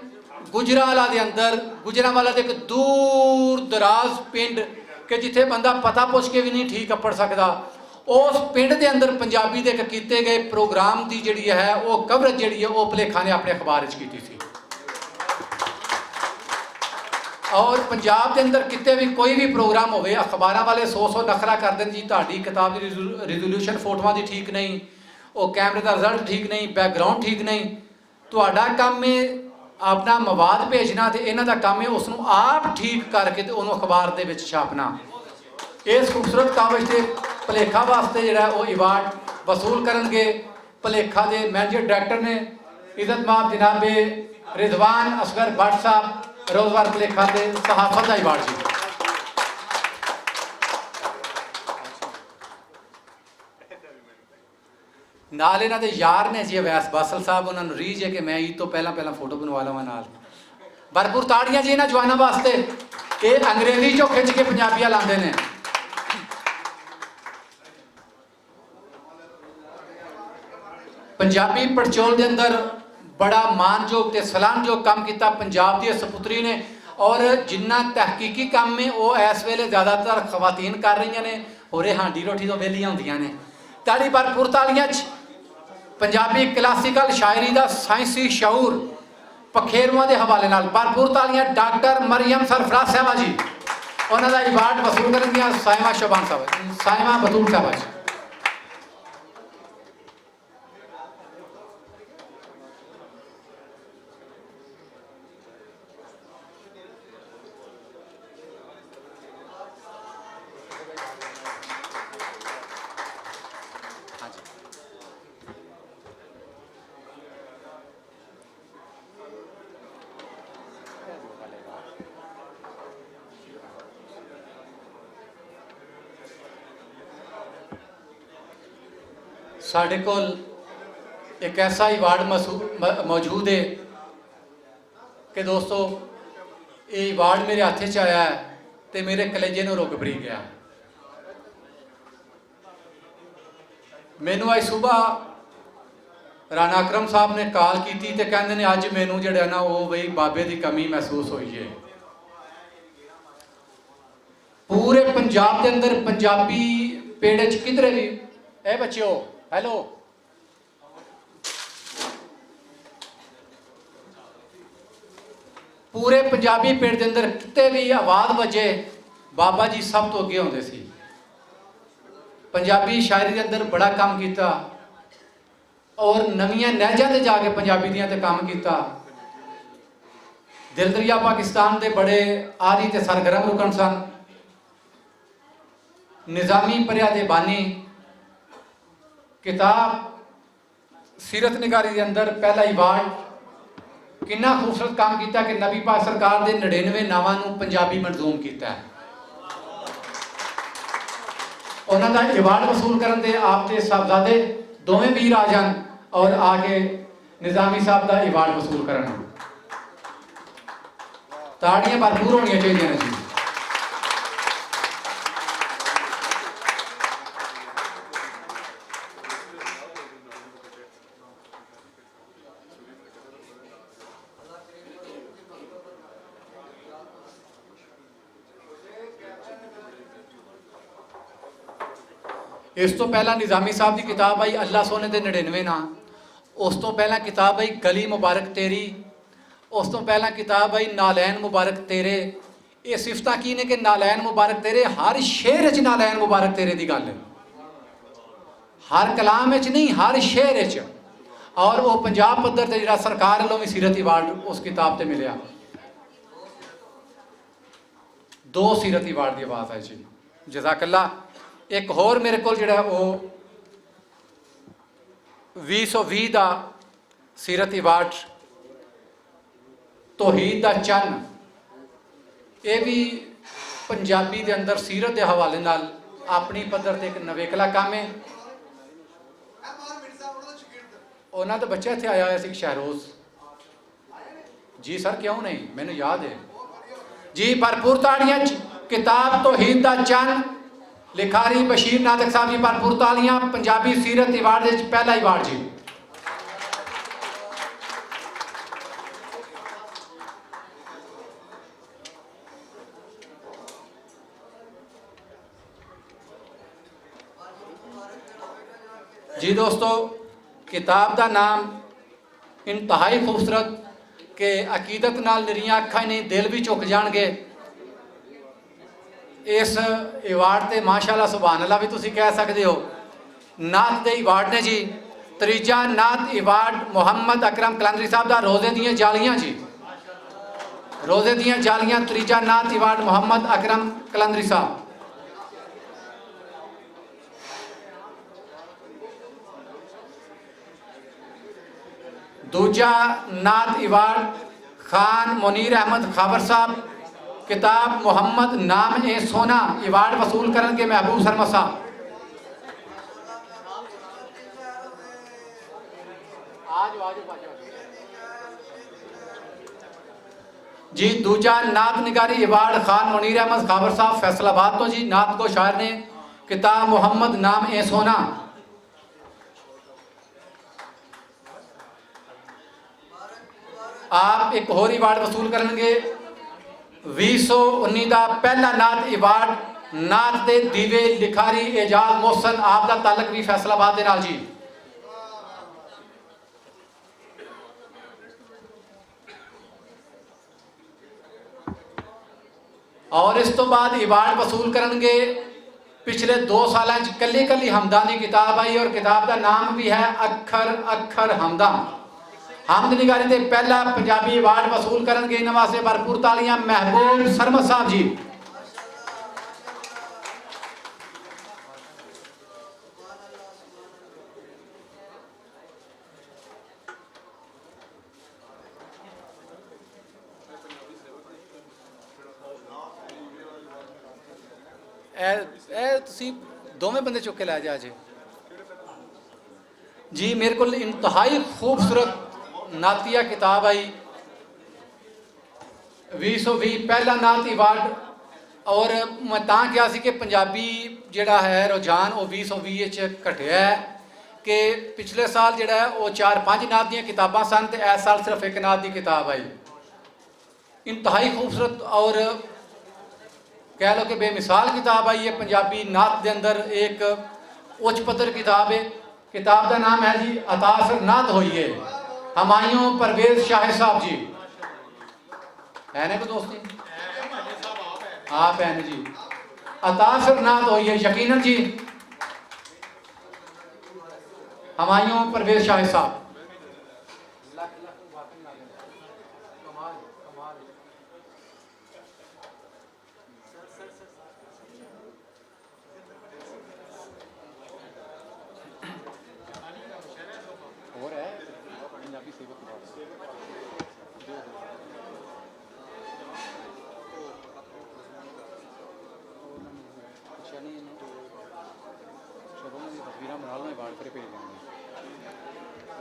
گجرانوالہ دے اندر، گجرانوالہ دے ایک دور دراز پنڈ کہ جتھے بندہ پتہ پوچھ کے بھی نہیں ٹھیک اپڑ سکدا، اس پنڈ دے اندر پنجابی دے ایک کیتے گئے پروگرام دی جڑی ہے، وہ کوریج جڑی ہے، وہ پلیکھا نے اپنے اخبار وچ کیتی سی۔ اور پنجاب دے اندر کتے بھی کوئی بھی پروگرام ہوئے، اخباراں والے سو سو نخرا کر دین جی، تہاڈی کتاب دی ریزو-، ریزولوشن فوٹواں دی ٹھیک نہیں، او کیمرے دا رزلٹ ٹھیک نہیں، بیک گراؤنڈ ٹھیک نہیں۔ تہاڈا کم ہے اپنا مواد بھیجنا، تے انہاں دا کم ہے اس نوں آپ ٹھیک کر کے تے اونوں اخبار دے وچ چھاپنا۔ اس خوبصورت کاوش دے پلیکھا واسطے جڑا ہے، او ایوارڈ وصول کرنگے۔ پلیکھا دے مینیجر ڈائریکٹر نے، عزت ماب جناب رضوان اصغر بٹ صاحب، روزوار پلیکھا دے صحافت دا ایوارڈ جی۔ نال انہاں دے یار نے جی اویس باسل صاحب، انہاں نوں ریج ہے کہ میں عید تو پہلاں پہلاں فوٹو بنوا لواں نال۔ بھرپور تاڑیاں جی انہاں جواناں واسطے۔ یہ انگریزی چوں کھچ کے پنجابیاں لاندے نے۔ پنجابی پڑچول دے اندر بڑا مان جوگ تے سلام جوگ کام کیتا پنجاب دی سپتری نے، اور جنہ تحقیقی کام میں وہ اس ویلے زیادہ تر خواتین کر رہی نے، اور یہ ہانڈی روٹی تو ویلیاں ہوندیاں نے۔ تاڑی بھرپور تالیاں چ پنجابی کلاسیکل شاعری دا سائنسی شعور پکھیرواں دے حوالے نال بھرپور تالیاں ڈاکٹر مریم سرفراز صاحبہ جی، انہاں دا ایوارڈ وصول کرن دیاں سائمہ شوبان صاحبہ، سائمہ بتول صاحبہ جی۔ ساڈے کول ایک ایسا ایوارڈ مسو-، م-، موجود ہے کہ دوستو، یہ ایوارڈ میرے ہاتھ چ آیا ہے تے میرے کلیجے نوں رک بری گیا۔ مینوں اج صبح رانا اکرم صاحب نے کال کیتی تے کہندے نے، "اج مینوں جڑا نا، او بھئی بابے دی کمی محسوس ہوئی ہے۔" پورے پنجاب دے اندر پنجابی پیڑ وچ کدھرے بھی، اے بچیو، ہیلو، پورے پنجابی پیڑ دے اندر کتے بھی آواز وجے، بابا جی سب تو اگے ہوندے سی۔ پنجابی شاعری دے اندر بڑا کام کیتا اور نویاں نہجاں تے جا کے پنجابی دیاں تے کام کیتا۔ دل دریا پاکستان دے بڑے آری تے سرگرم رکن سن۔ نظامی پریا دے بانی کتاب سیرت نگاری دے اندر پہلا ایوارڈ، کنا خوبصورت کام کیتا کہ نبی پاک سرکار دے نڑینوے ناواں نوں پنجابی منظوم کیتا ہے۔ انہاں دا ایوارڈ وصول کرن دے آپ دے صاحبزادے دوویں ویر آ جان اور آ کے نظامی صاحب دا ایوارڈ وصول کرن۔ تاڑیاں بھرپور ہونیاں چاہیدیاں نے جی۔ اس تو پہلا نظامی صاحب دی کتاب آئی اللہ سونے دے نڑینوے ناں۔ اس تو پہلا کتاب آئی گلی مبارک تیری۔ اس تو پہلا کتاب آئی نالین مبارک تیرے۔ یہ صفتاں کی نے کہ نالین مبارک تیرے، ہر شعر وچ نالین مبارک تیرے دی گل ہے۔ ہر کلام وچ نہیں، ہر شعر وچ۔ اور وہ پنجاب پدر تے جڑا سرکار لوگ سیرت ایوارڈ اس کتاب تے ملیا۔ دو سیرت ایوارڈ دی آواز ہے جی۔ جزاک اللہ۔ ایک ہور میرے کول جڑا ہے وہ ویہہ سو ویہہ دا سیرت ایوارڈ توحید دا چن، یہ بھی پنجابی دے اندر سیرت دے حوالے نال اپنی پدر تے ایک نویکلا کام ہے۔ انہاں دا بچہ اتھے آیا ہویا سی شہروز۔ جی سر، کیوں نہیں؟ مینوں یاد ہے۔ جی، بھرپور تاڑیاں چ کتاب توحید دا چن، لکھاری بشیر ناطق صاحب جی، بھرپور تالیاں، پنجابی سیرت ایوارڈ وچ پہلا ایوارڈ جی۔ جی دوستو، کتاب دا نام انتہائی خوبصورت، کہ عقیدت نال نریاں اکھاں ہی نہیں، دل بھی چک جان گے۔ اس ایوارڈ تے ماشاءاللہ سبحان اللہ بھی تسی کہہ سکدے ہو۔ نعت دے ایوارڈ نے جی، تریجا نعت ایوارڈ محمد اکرم کلندری صاحب دا، روزے دیاں جالیاں جی، روزے دیاں جالیاں، تریجا نعت ایوارڈ محمد اکرم کلندری صاحب۔ دوجا نعت ایوارڈ خان منیر احمد خاور صاحب، کتاب محمد نام اے سونا، ایوارڈ وصول کرن کے محبوب سرمد صاحب۔ جی، دوجا نعت نگاری ایوارڈ خان منیر احمد خاور صاحب فیصل آباد تو جی، نعت کو شاعر نے، کتاب محمد نام اے سونا۔ آپ ایک ہور ایوارڈ وصول کرن گے۔ ویہہ سو انی دا پہلا نعت ایوارڈ، نعت دے دیوے لکھاری اعجاز محسن، آپ دا تعلق بھی فیصل آباد دے نال جی۔ اور اس تو بعد ایوارڈ وصول کرن گے۔ پچھلے دو سالاں وچ کلی کلی حمداں دی کتاب آئی اور کتاب دا نام بھی ہے اکھر اکھر حمداں۔ حمد نگاری دے پہلا پنجابی ایوارڈ وصول کرن گے، انہاں واسطے بھرپور تالیاں، محبوب سرمد صاحب جی۔ اے اے تسی دوویں بندے چک کے لے جا جے۔ جی، میرے کول انتہائی خوبصورت نعتیہ کتاب آئی، ویہہ سو ویہہ پہلا نعت ایوارڈ۔ اور میں تاں کہیا سی کہ پنجابی جڑا ہے رجحان، وہ ویہہ سو ویہہ وچ گھٹیا ہے، کہ پچھلے سال جڑا ہے، وہ چار پنج نعت دیاں کتاباں سن، تے اس سال صرف ایک نعت دی کتاب آئی۔ انتہائی خوبصورت اور کہہ لو کہ بے مثال کتاب آئی ہے۔ پنجابی نعت دے اندر ایک اچ پدر کتاب ہے۔ کتاب دا نام ہے جی عطا اثر نعت ہوئی ہے، ہمایوں پرویز شاہ صاحب جی۔ ہے نا کوئی دوست جی؟ آپ ہیں جی۔ عطا اثر نعت ہوئی ہے یقیناً جی، ہمایوں پرویز شاہ صاحب۔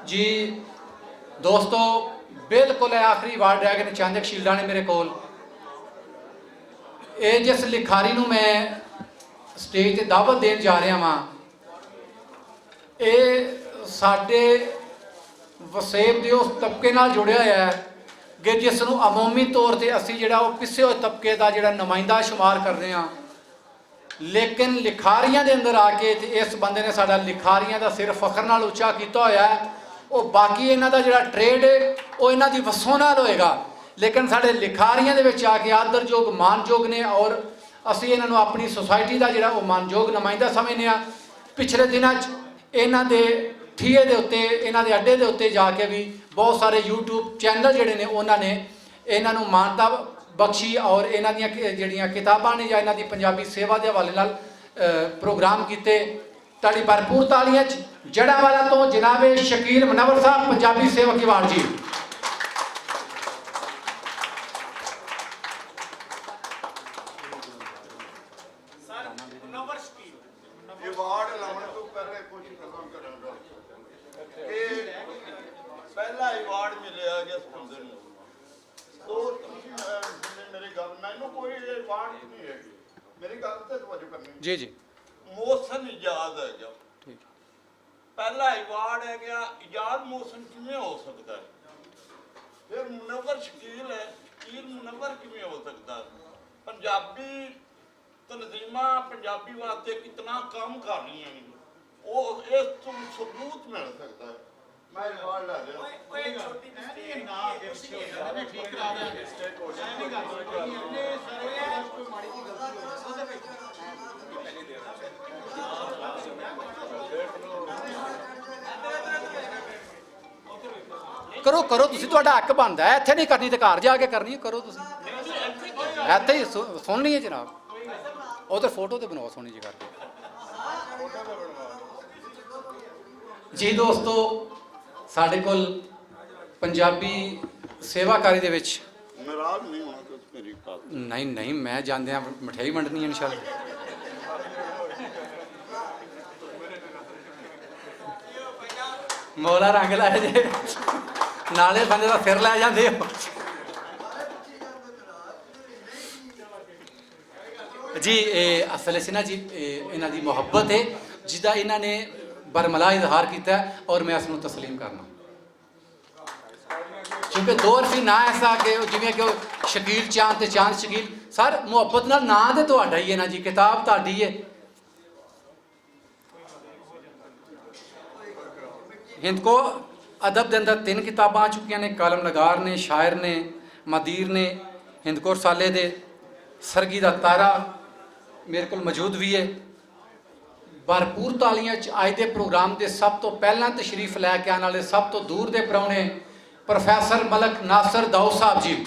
جی دوستو، بالکل اے آخری وارڈ رہ گئے نے، چند ایک شیلڈاں نے میرے کول۔ اے جس لکھاری نوں میں سٹیج تے دعوت دین جا رہا ہاں، اے ساڈے وسیب دے اس طبقے نال جڑیا ہویا ہے کہ جس نوں عمومی طور تے اسی جڑا او پسے ہوئے طبقے دا جڑا نمائندہ شمار کرنے ہاں، لیکن لکھاریاں دے اندر آ کے تے اس بندے نے ساڈا لکھاریاں دا سر فخر نال اچا کیتا ہویا ہے۔ او باقی انہاں دا جڑا ٹریڈ ہے، او انہاں دی وسوں نال ہوئے گا، لیکن ساڈے لکھاریاں دے وچ آ کے آدر جوگ مان جوگ نے اور اسی انہاں نوں اپنی سوسائٹی دا جڑا او مان جوگ نمائندہ سمجھنے آ۔ پچھلے دناں چ انہاں دے ٹھیے دے اتے، انہاں دے اڈے دے اتے جا کے بھی بہت سارے یوٹیوب چینل جڑے نے انہاں نے انہاں نوں مانتا بخشی اور انہاں دیاں ک- جڑیاں کتاباں نے یا انہاں دی پنجابی سیوا دے حوالے نال، اے، پروگرام کیتے۔ تاڑی بھرپور تالیاں چ جڑاں والا تو جناب شکیل منور صاحب، پنجابی سیوک ایوارڈ جی۔ ایوارڈ لون تو پہلے کچھ گلاں کراں گا کہ پہلا ایوارڈ ملیا گیا سمندر نوں۔ تو تسی، اے، سنیں میری گل، مینوں کوئی ایوارڈ نہیں ہے۔ میری گل تے توجہ کرنی۔ جی، جی۔ محسن اجاز ہے گیا۔ ٹھیک۔ پہلا ایوارڈ ہے گیا، اجاز محسن کیویں ہو سکدا ہے؟ پھر منور شکیل ہے، شکیل منور کیویں ہو سکدا ہے؟ پنجابی تنظیماں پنجابی واسطے کتنا کم کر رہی ہیں، وہ اس تو ثبوت کرو، کرو، تسی تہاڈا حق بندا ہے، ایتھے نہیں کرنی تے گھر جا کے کرنی، کرو تسی۔ ایتھے ہی سن لئیے جناب، او تے فوٹو تے بناؤ سونی جی کر کے۔ جی دوستو، ساڈے کول پنجابی سیوا کاری دے وچ ناراض نہیں ہونا تو میری بات۔ نہیں، نہیں، میں جاندیاں مٹھائی ونڈنی ہے انشاءاللہ۔ مولا رنگ لائے جے، نالے بندے دا سر لے جاندے ہو۔ جی، اے اصل اچ نا جی، اے انہاں دی محبت ہے، جدا انہاں نے برملا اظہار کیتا ہے اور میں اس نوں تسلیم کرنا۔ کیونکہ دور سی نہ ایسا کہ جویں کہ شکیل چاند تے چاند شکیل، سر محبت نال ناں تے تہاڈا ہی ہے نا جی، کتاب تہاڈی ہے۔ ہندکو ادب دے اندر تین کتاباں آ چکیاں نے، کالم نگار نے، شاعر نے، مدیر نے، ہندکو رسالے دے سرگی دا تارا میرے کول موجود بھی ہے۔ بھرپور تالیاں چ اج دے پروگرام دے سب تو پہلاں تشریف لے کے آنے والے سب تو دور دے پراؤنے پروفیسر ملک ناصر داؤ صاحب جی۔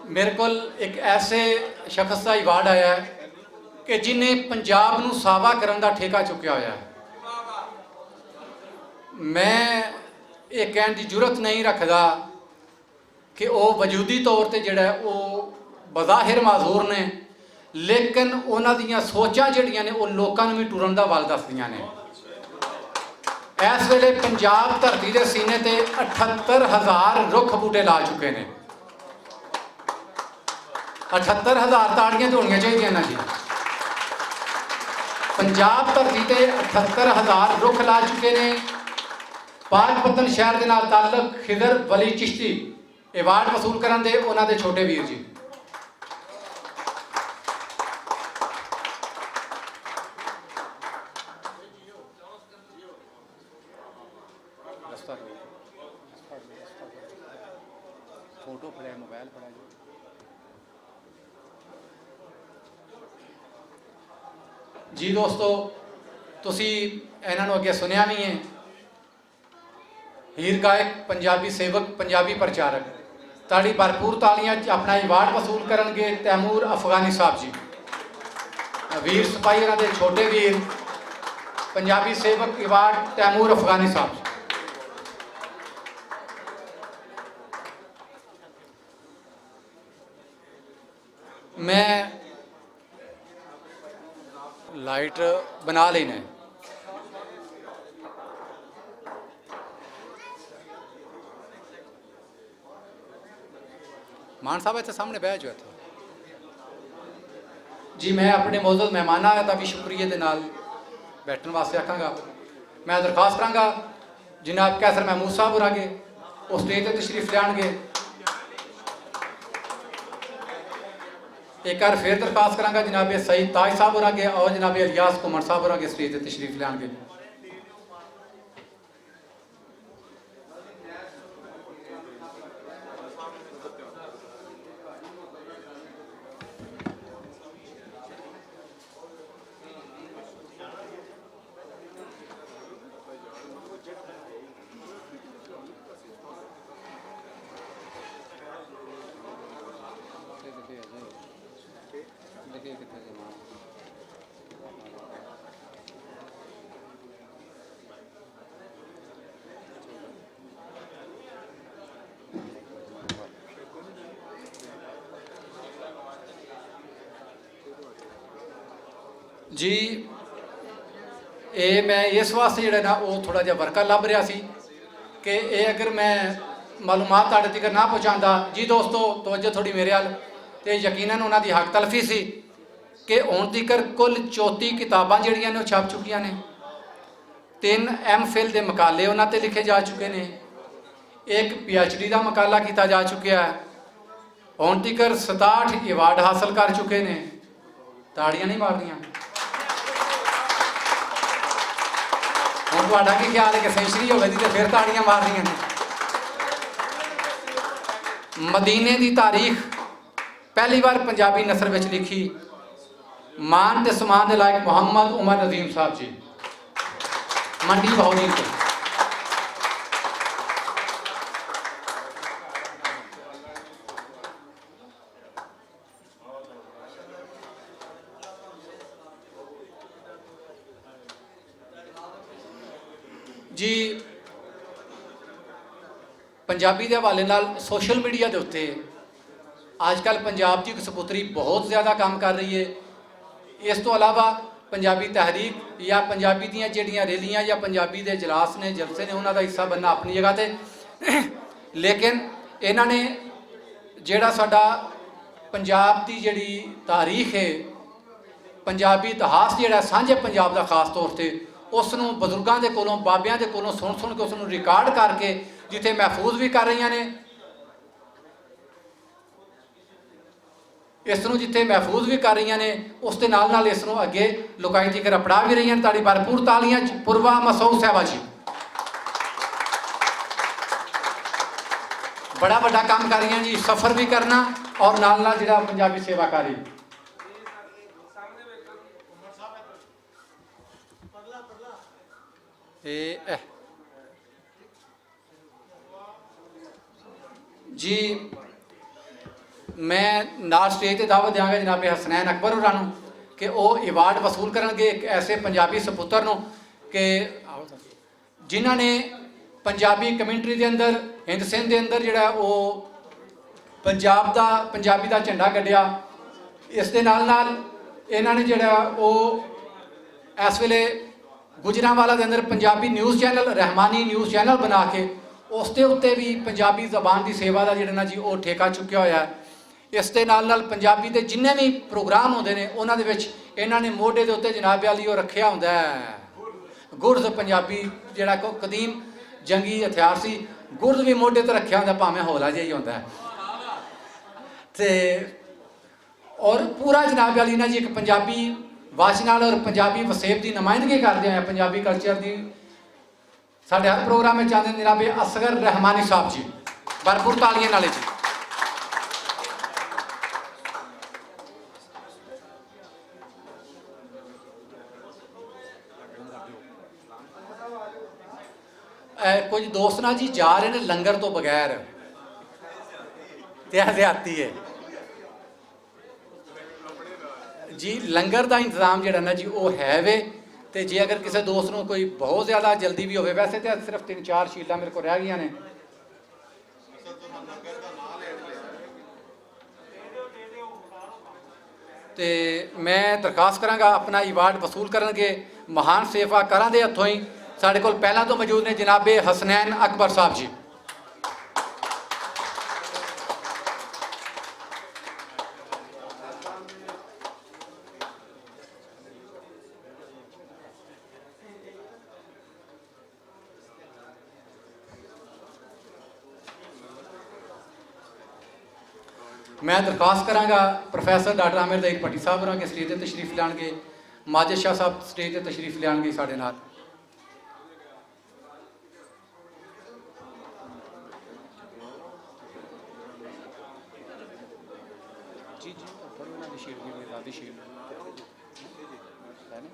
میرے کول ایک ایسے شخص دا ایوارڈ آیا ہے کہ جن نے پنجاب نوں ساوا کرن دا ٹھیکہ چکیا ہویا ہے۔ میں یہ کہن دی جرات نہیں رکھدا کہ او وجودی طور تے جڑا ہے او بظاہر معذور نے، لیکن انہاں دیاں سوچاں جڑیاں نے او لوکاں نوں وی ٹرن دا ول دسدیاں نے۔ اس ویلے پنجاب دھرتی دے سینے تے اٹھہتر ہزار رکھ بوٹے لا چکے نے۔ اٹھہتر ہزار تاڑیاں تے ہونیاں چاہیدیاں نا جی۔ پنجاب دھرتی تے اٹھہتر ہزار رکھ لا چکے نے۔ پاک پتن شہر دے نال تعلق خضر ولی چشتی ایوارڈ وصول کرن دے انہاں دے چھوٹے ویر جی۔ فوٹو پڑے، موبائل پڑے جی۔ جی دوستو، تسی انہاں نوں اگے سنیا نہیں ہے۔ ہیر گائک، پنجابی سیوک، پنجابی پرچارک، تاڑی بھرپور تالیاں چ اپنا ایوارڈ وصول کرن گے تیمور افغانی صاحب جی۔ ویر سپاہی انہاں دے چھوٹے ویر، پنجابی سیوک ایوارڈ تیمور افغانی صاحب جی۔ میں لائٹ بنا لینا ہے۔ مان صاحب، اتھے سامنے بہ جاؤ اتھے۔ جی، میں اپنے معزز مہماناں دا بھی شکریہ دے نال بیٹھن واسطے آکھاں گا۔ میں درخواست کراں گا، جناب قیصر محمود صاحب اور آگے، وہ سٹیج تے تشریف لیان گے۔ ایک بار پھر درخواست کراں گا، جناب سعید تاج صاحب اور آگے، اور جناب الیاس کمر صاحب اور آگے سٹیج تے تشریف لیان گے۔ جی، اے میں اس واسطے جڑا نا، او تھوڑا جہا ورکا لب رہیا سی کہ اے اگر میں معلومات تہاڈے تک نہ پہنچاندا۔ جی دوستو، توجہ تھوڑی میرے حال، تے یقیناً انہاں دی حق تلفی سی کہ ہن تیکر کل چوتی کتاباں جڑیاں نے، او چھپ چکیاں نے۔ تین ایم فل دے مقالے انہاں تے لکھے جا چکے نے۔ ایک پی ایچ ڈی دا مقالہ کیتا جا چکیا ہے۔ ہن تیکر ستاٹھ ایوارڈ حاصل کر چکے نے۔ تاڑیاں نہیں مارنیاں؟ ہن تہاڈا کی خیال ہے کہ سینچری ہوے دی تے پھر تاڑیاں مارنیاں نے؟ مدینے دی تاریخ، پہلی بار پنجابی نثر وچ لکھی۔ مان تے سمان دے لائق محمد عمر عظیم صاحب جی، منڈی بہودی تو۔ جی، پنجابی دے حوالے نال سوشل میڈیا دے اُتے اج کل پنجاب دی ایک سپوتری بہت زیادہ کام کر رہی ہے۔ اس تو علاوہ پنجابی تحریک یا پنجابی دیاں جڑیاں ریلیاں یا پنجابی دے اجلاس نے، جلسے نے، انہاں دا حصہ بننا اپنی جگہ تے، لیکن انہاں نے جڑا ساڈا پنجاب دی جڑی تاریخ ہے، پنجابی اتہاس جڑا سانجھے پنجاب دا خاص طور تے، اس نوں بزرگاں دے کولوں، بابیاں دے کولوں سن سن کے اس نوں ریکارڈ کر کے جتھے محفوظ بھی کر رہیاں نے، اس نوں جتھے محفوظ بھی کر رہیاں نے، اس دے نال نال اس نوں اگے لوکائی تیکر اپڑا بھی رہیاں نے۔ تاڑی بھرپور تالیاں چ پوروا مسعود صاحبہ جی، بڑا بڑا کام کر رہیاں جی، سفر بھی کرنا اور نال نال جڑا پنجابی سیوا کاری۔ اے، اے۔ جی، میں نال سٹیج تے دعوت دیاں گا جناب حسنین اکبر ہوراں نوں کہ او ایوارڈ وصول کرن گے ایک ایسے پنجابی سپوتر نوں کہ جنہاں نے پنجابی کمنٹری دے اندر، ہند سندھ دے اندر جڑا او پنجاب دا، پنجابی دا جھنڈا گڈیا۔ اس دے نال نال انہاں نے جڑا او اس ویلے گجرانوالہ دے اندر پنجابی نیوز چینل، رحمانی نیوز چینل بنا کے اس دے اُتے بھی پنجابی زبان دی سیوا دا جڑا نا جی او ٹھیکہ چکیا ہویا ہے۔ اس دے نال نال پنجابی دے جنہیں بھی پروگرام ہوندے نے، انہاں دے وچ انہاں نے موڈے دے اُتے جناب عالی او رکھیا ہوندا ہے گرز۔ پنجابی جڑا کو قدیم جنگی ہتھیار سی، گرز بھی موڈے تے رکھیا ہوندا، بھاویں ہولا جہا ہی ہوندا ہے۔ تے اور پورا جناب عالی نا جی ایک پنجابی واشنال اور پنجابی وسیب دی نمائندگی کردے ہوئے پنجابی کلچر دی ساڈے ہر پروگرام وچ آندے جناب اصغر رحمانی صاحب جی، بھرپور تالیاں نال جی۔ اے، کچھ دوست نا جی جا رہے نے لنگر تو بغیر، تے اے زیادتی ہے۔ جی، لنگر دا انتظام جڑا نا جی، او ہے وے۔ تے جے اگر کسے دوست نوں کوئی بہت زیادہ جلدی بھی ہووے، ویسے تے صرف تین چار شیلڈاں میرے کول رہ گئیاں نے۔ تے میں درخواست کراں گا، اپنا ایوارڈ وصول کرن گے مہان سیوا کراں دے ہتھوں ہی۔ ساڈے کول پہلاں تو موجود نے جناب حسنین اکبر صاحب جی۔ میں درخواست کراں گا پروفیسر ڈاکٹر عامر دائیک پٹی صاحب ہوراں کے سٹیج تے تشریف لیان گے، ماجد شاہ صاحب سٹیج تے تشریف لیان گے ساڈے نال۔ جی، جی، پڑھو انہاں دی شعر، کوئی مزاح دی شعر۔ ہے نا؟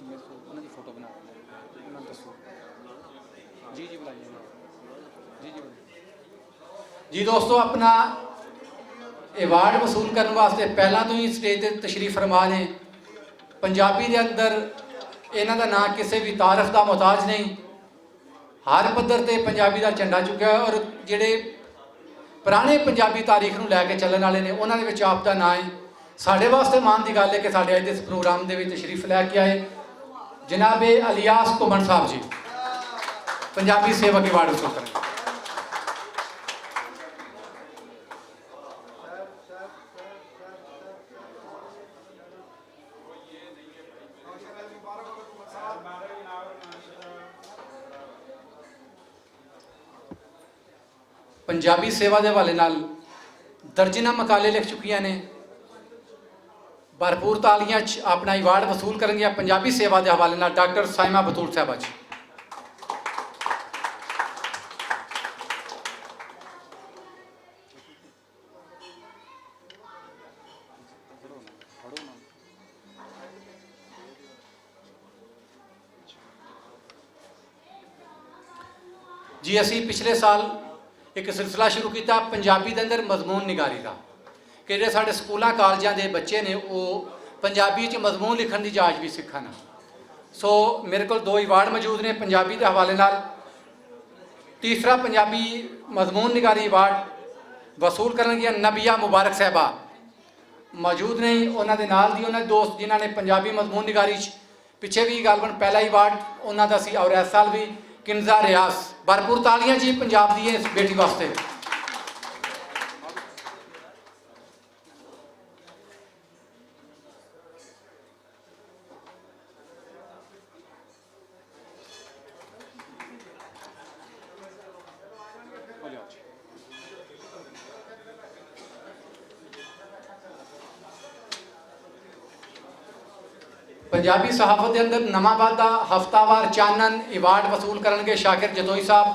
میں انہاں دی فوٹو بنا لینا۔ انہاں دسو۔ جی، جی، بلائیے۔ جی، جی، بلائیے۔ جی دوستو، اپنا ایوارڈ وصول کرن واسطے پہلاں تو ہی سٹیج تے تشریف فرما نے۔ پنجابی دے اندر انہاں دا نام کسے بھی تعارف دا محتاج نہیں۔ ہر پدر تے پنجابی دا جھنڈا چکیا ہے اور جڑے پرانے پنجابی تاریخ نوں لے کے چلن والے نے، انہاں دے وچ آپ دا نام ہے۔ ساڈے واسطے مان دی گل ہے کہ ساڈے اج دے اس پروگرام دے وچ تشریف لے کے آئے۔ جناب الیاس کومن صاحب جی، پنجابی سیوک ایوارڈ وصول کریں۔ پنجابی سیوا دے حوالے نال درجناں مقالے لکھ چکیاں نے۔ بھرپور تالیاں چ اپنا ایوارڈ وصول کرن گیا پنجابی سیوا دے حوالے نال ڈاکٹر سائمہ بتول صاحبہ جی۔ جی، اسی پچھلے سال ایک سلسلہ شروع کیتا پنجابی دے اندر مضمون نگاری دا، کہ جڑے ساڈے سکولاں کالجاں دے بچے نے، او پنجابی وچ مضمون لکھن دی جاچ بھی سکھن۔ سو میرے کول دو ایوارڈ موجود نے پنجابی دے حوالے نال۔ تیسرا پنجابی مضمون نگاری ایوارڈ وصول کرن گیا نبیہ مبارک صاحبہ موجود نے۔ انہاں دے نال دی انہاں دے دوست جنہاں نے پنجابی مضمون نگاری چ پچھے بھی غالباً پہلا ایوارڈ انہاں دا سی اور اس سال بھی کنزا ریاض۔ بھرپور تالیاں جی پنجاب دی اس بیٹی واسطے۔ پنجابی صحافت دے اندر نواں وعدہ ہفتہ وار چانن ایوارڈ وصول کرنگے شاکر جتوئی صاحب،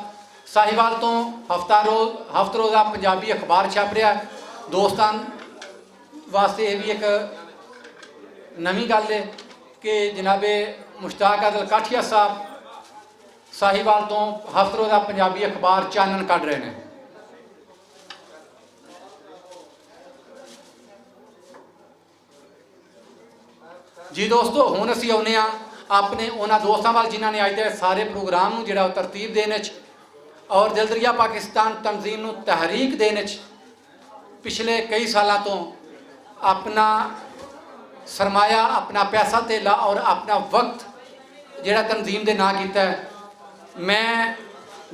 ساہیوال تو۔ ہفتہ روز، ہفت روزہ پنجابی اخبار چھپ رہا ہے۔ دوستان واسطے یہ بھی ایک نویں گل ہے کہ جناب مشتاق عادل کاٹھیا صاحب ساہیوال تو ہفت روزہ پنجابی اخبار چانن کڈ رہے ہیں۔ جی دوستو، ہن اسی آؤنے آں اپنے انہاں دوستاں وال جنہاں نے اج دے سارے پروگرام نوں جڑا ترتیب دین وچ اور دلدریا پاکستان تنظیم نوں تحریک دین وچ پچھلے کئی سالاں توں اپنا سرمایہ، اپنا پیسہ تیلا اور اپنا وقت جڑا تنظیم دے ناں کیتا ہے۔ میں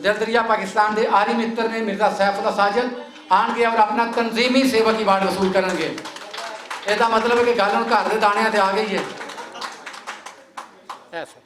دلدریا پاکستان دے آری متر نے مرزا سیف اللہ ساجد آن گے اور اپنا تنظیمی سیوک ایوارڈ وصول کرن گے۔ اس دا مطلب ہے کہ گل ہن گھر دے دانیاں تے آ گئی ہے۔ ایسا۔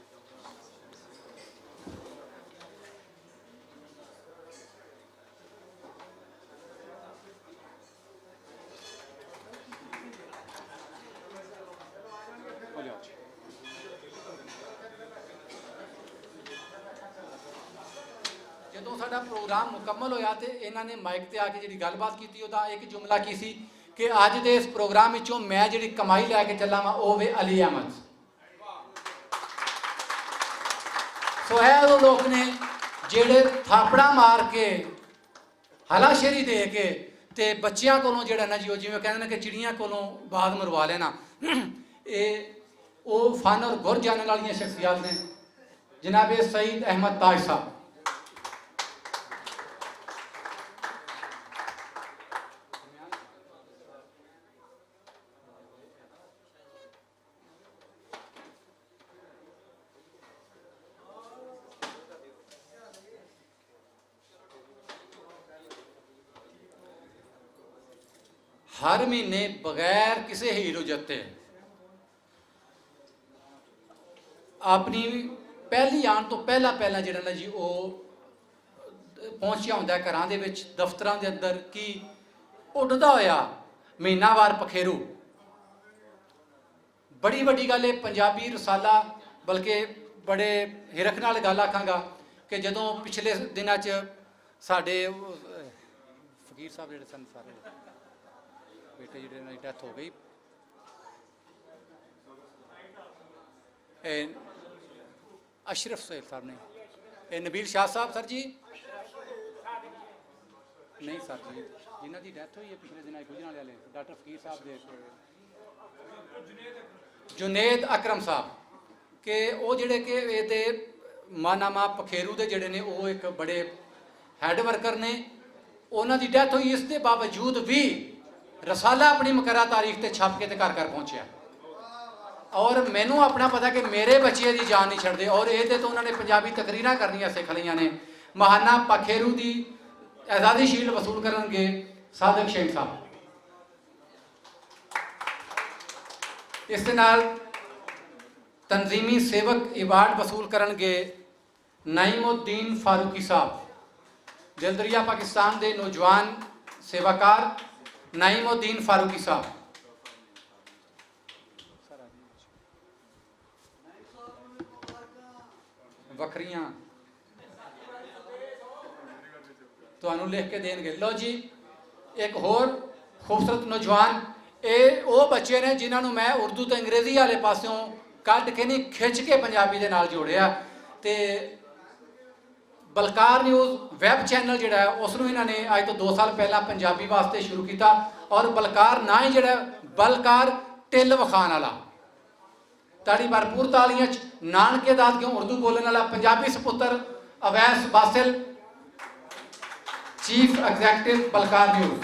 جدوں ساڈا پروگرام مکمل ہویا تے انہاں نے مائک تے آ کے جڑی گل بات کیتی، او دا ایک جملہ کی سی کہ اج دے اس پروگرام وچوں میں جڑی کمائی لے کے چلا واں، او وے علی احمد۔ سو اے او لوک نے جڑے تھاپڑا مار کے، ہلا شیری دے کے، تے بچیاں کولوں جڑا نا جی، او جویں کہندے نے کہ چڑیاں کولوں باز مروا لینا۔ اے او فن اور گر جانن والیاں شخصیات نے۔ جناب سعید احمد تاج صاحب۔ ہر مہینے بغیر کسے ہیرو جتے اپنی پہلی آن تو پہلا پہلا جڑا نا جی، او پہنچیا ہوندا ہے گھراں دے وچ، دفتراں دے اندر، کی اڈدا ہویا مہینہ وار پکھیرو۔ بڑی وڈی گل ہے، پنجابی رسالہ، بلکہ بڑے ہرکھ نال گل آکھاں گا کہ جدوں پچھلے دناں چ ساڈے، او، فقیر صاحب جڑے سن، سارے بیٹے جڑے انہاں دی ڈیتھ ہو گئی۔ اے اشرف سہیل صاحب نے، اے نبیل شاہ صاحب، سر جی؟ نہیں سر جی، جنہاں دی ڈیتھ ہوئی ہے پچھلے دناں گجران والے، ڈاکٹر فقیر صاحب دے، جنید اکرم صاحب، کہ او جڑے کہ اے تے مانا ما پخیرو دے جڑے نے، او ایک بڑے ہیڈ ورکر نے۔ انہاں دی ڈیتھ ہوئی، اس دے باوجود بھی رسالہ اپنی مقررہ تاریخ تے چھپ کے تے گھر گھر پہنچیا۔ اور مینوں اپنا پتا کہ میرے بچے دی جان نہیں چھڈدے، اور اے تے تو انہاں نے پنجابی تقریراں کرنیاں سکھ لئیاں نے۔ مہانہ پاکھیرو دی اعزازی شیلڈ وصول کرنگے صادق شیخ صاحب۔ اس دے نال تنظیمی سیوک ایوارڈ وصول کرنگے نعیم الدین فاروقی صاحب، دلدریا پاکستان دے نوجوان سیواکار نعیم الدین فاروقی صاحب۔ وکھریاں تہانوں لکھ کے دین گے۔ لو جی، ایک ہور خوبصورت نوجوان، اے او بچے نے جنہاں نوں میں اردو تے انگریزی والے پاسوں کڈ کے نہیں، کھچ کے پنجابی دے نال جوڑیا۔ تے بلکار نیوز ویب چینل جڑا ہے، اس نوں انہاں نے اج تو دو سال پہلا پنجابی واسطے شروع کیتا، اور بلکار نہ ہی جڑا ہے، بلکار ٹل وخان والا۔ تاڑی بھرپور تالیاں چ نانکے داد کیوں اردو بولن والا پنجابی سپتر اویس باسل، چیف ایگزیکٹو بلکار نیوز۔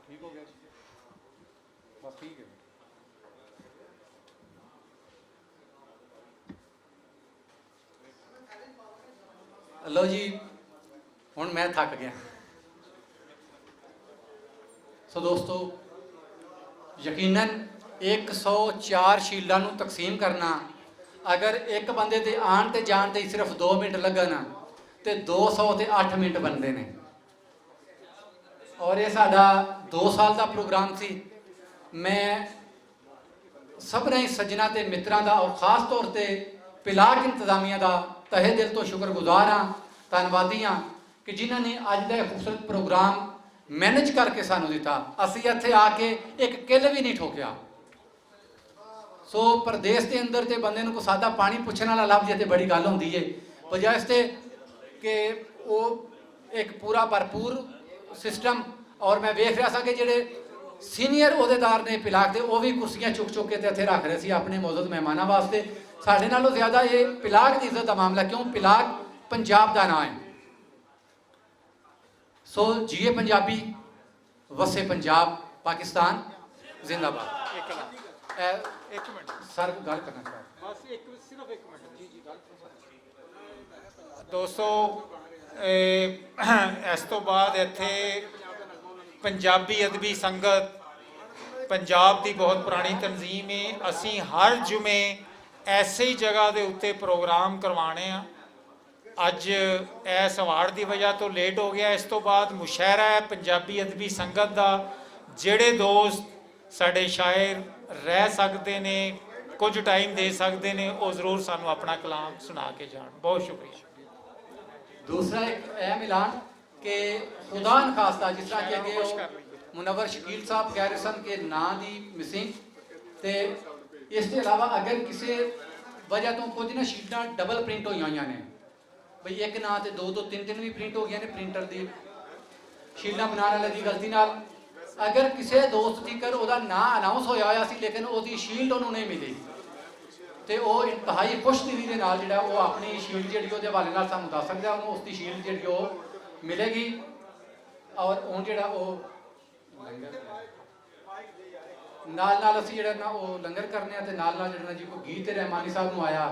ٹھیک ہو گیا جی؟ بس ٹھیک ہے۔ لو جی، ہن میں تھک گیا۔ سو دوستو، یقیناً ایک سو چار شیلڈاں نوں تقسیم کرنا، اگر ایک بندے دے آن تے جان تے صرف دو منٹ لگن، تے دو سو تے اٹھ منٹ بندے نے۔ اور یہ ساڈا دو سال دا پروگرام سی۔ میں سبھنا ہی سجنا تے متراں دا اور خاص طور تے پلاک انتظامیہ دا تہے دل تو شکر گزار ہاں، دھنوادی ہاں کہ جنہاں نے اج دا یہ خوبصورت پروگرام مینج کر کے سانوں دتا۔ اسی اتھے آ کے ایک کل بھی نہیں ٹھوکیا۔ سو پردیس دے اندر تے بندے نوں کوئی سادہ پانی پچھن والا لب جے تے بڑی گل ہوندی ہے، وجہ اس تے کہ او ایک پورا بھرپور سسٹم۔ اور میں ویکھ رہا سا کہ جڑے سینئر عہدیدار نے پلاک دے، او وی کرسیاں چک چک کے تے اتھے رکھ رہے سی اپنے معزز مہماناں واسطے۔ ساڈے نالوں زیادہ یہ پلاک دی عزت دا معاملہ، کیوں پلاک پنجاب دا نام ہے۔ سو جیے پنجابی، وسے پنجاب، پاکستان زندہ باد۔ ایک منٹ۔ سر، گل کرنا چاہ رہا۔ دوستو، اے، اس تو بعد ایتھے پنجابی ادبی سنگت پنجاب دی بہت پرانی تنظیم ہے۔ اسی ہر جمعے ایسے ہی جگہ دے اتے پروگرام کروانے ہاں۔ اج ایس ایوارڈ دی وجہ تو لیٹ ہو گیا۔ اس تو بعد مشاعرہ ہے پنجابی ادبی سنگت دا۔ جڑے دوست ساڈے شاعر رہ سکدے نے، کچھ ٹائم دے سکدے نے، او ضرور سانوں اپنا کلام سنا کے جان۔ بہت شکریہ۔ دوسرا ایک اہم اعلان کہ خدا نخواستہ جس طرح کہ اگے وہ منور شکیل صاحب کہہ رہے سن کہ ناں دی مسنگ، تے اس کے علاوہ اگر کسی وجہ تو کچھ نہ شیٹاں ڈبل پرنٹ ہوئی ہوئی نے، بھئی ایک ناں تے دو دو تین تین بھی پرنٹ ہو گیا نے پرنٹر دی شیلڈاں بنانے والے دی غلطی نال۔ اگر کسے دوست دی کر او دا ناں اناؤنس ہویا ہویا سی لیکن او دی شیلڈ انہوں نہیں ملی، تے او انتہائی خوش دلی دے نال جڑا او اپنی شیلڈ جڑی او دے حوالے نال سانوں دس سکدا ہے، انہوں اس دی شیلڈ جڑی او ملے گی۔ اور ہن جڑا او نال نال اسی جڑا نا او لنگر کرنے آ تے نال نال جڑا نا جی کو گیت رحمانی صاحب نوں آیا۔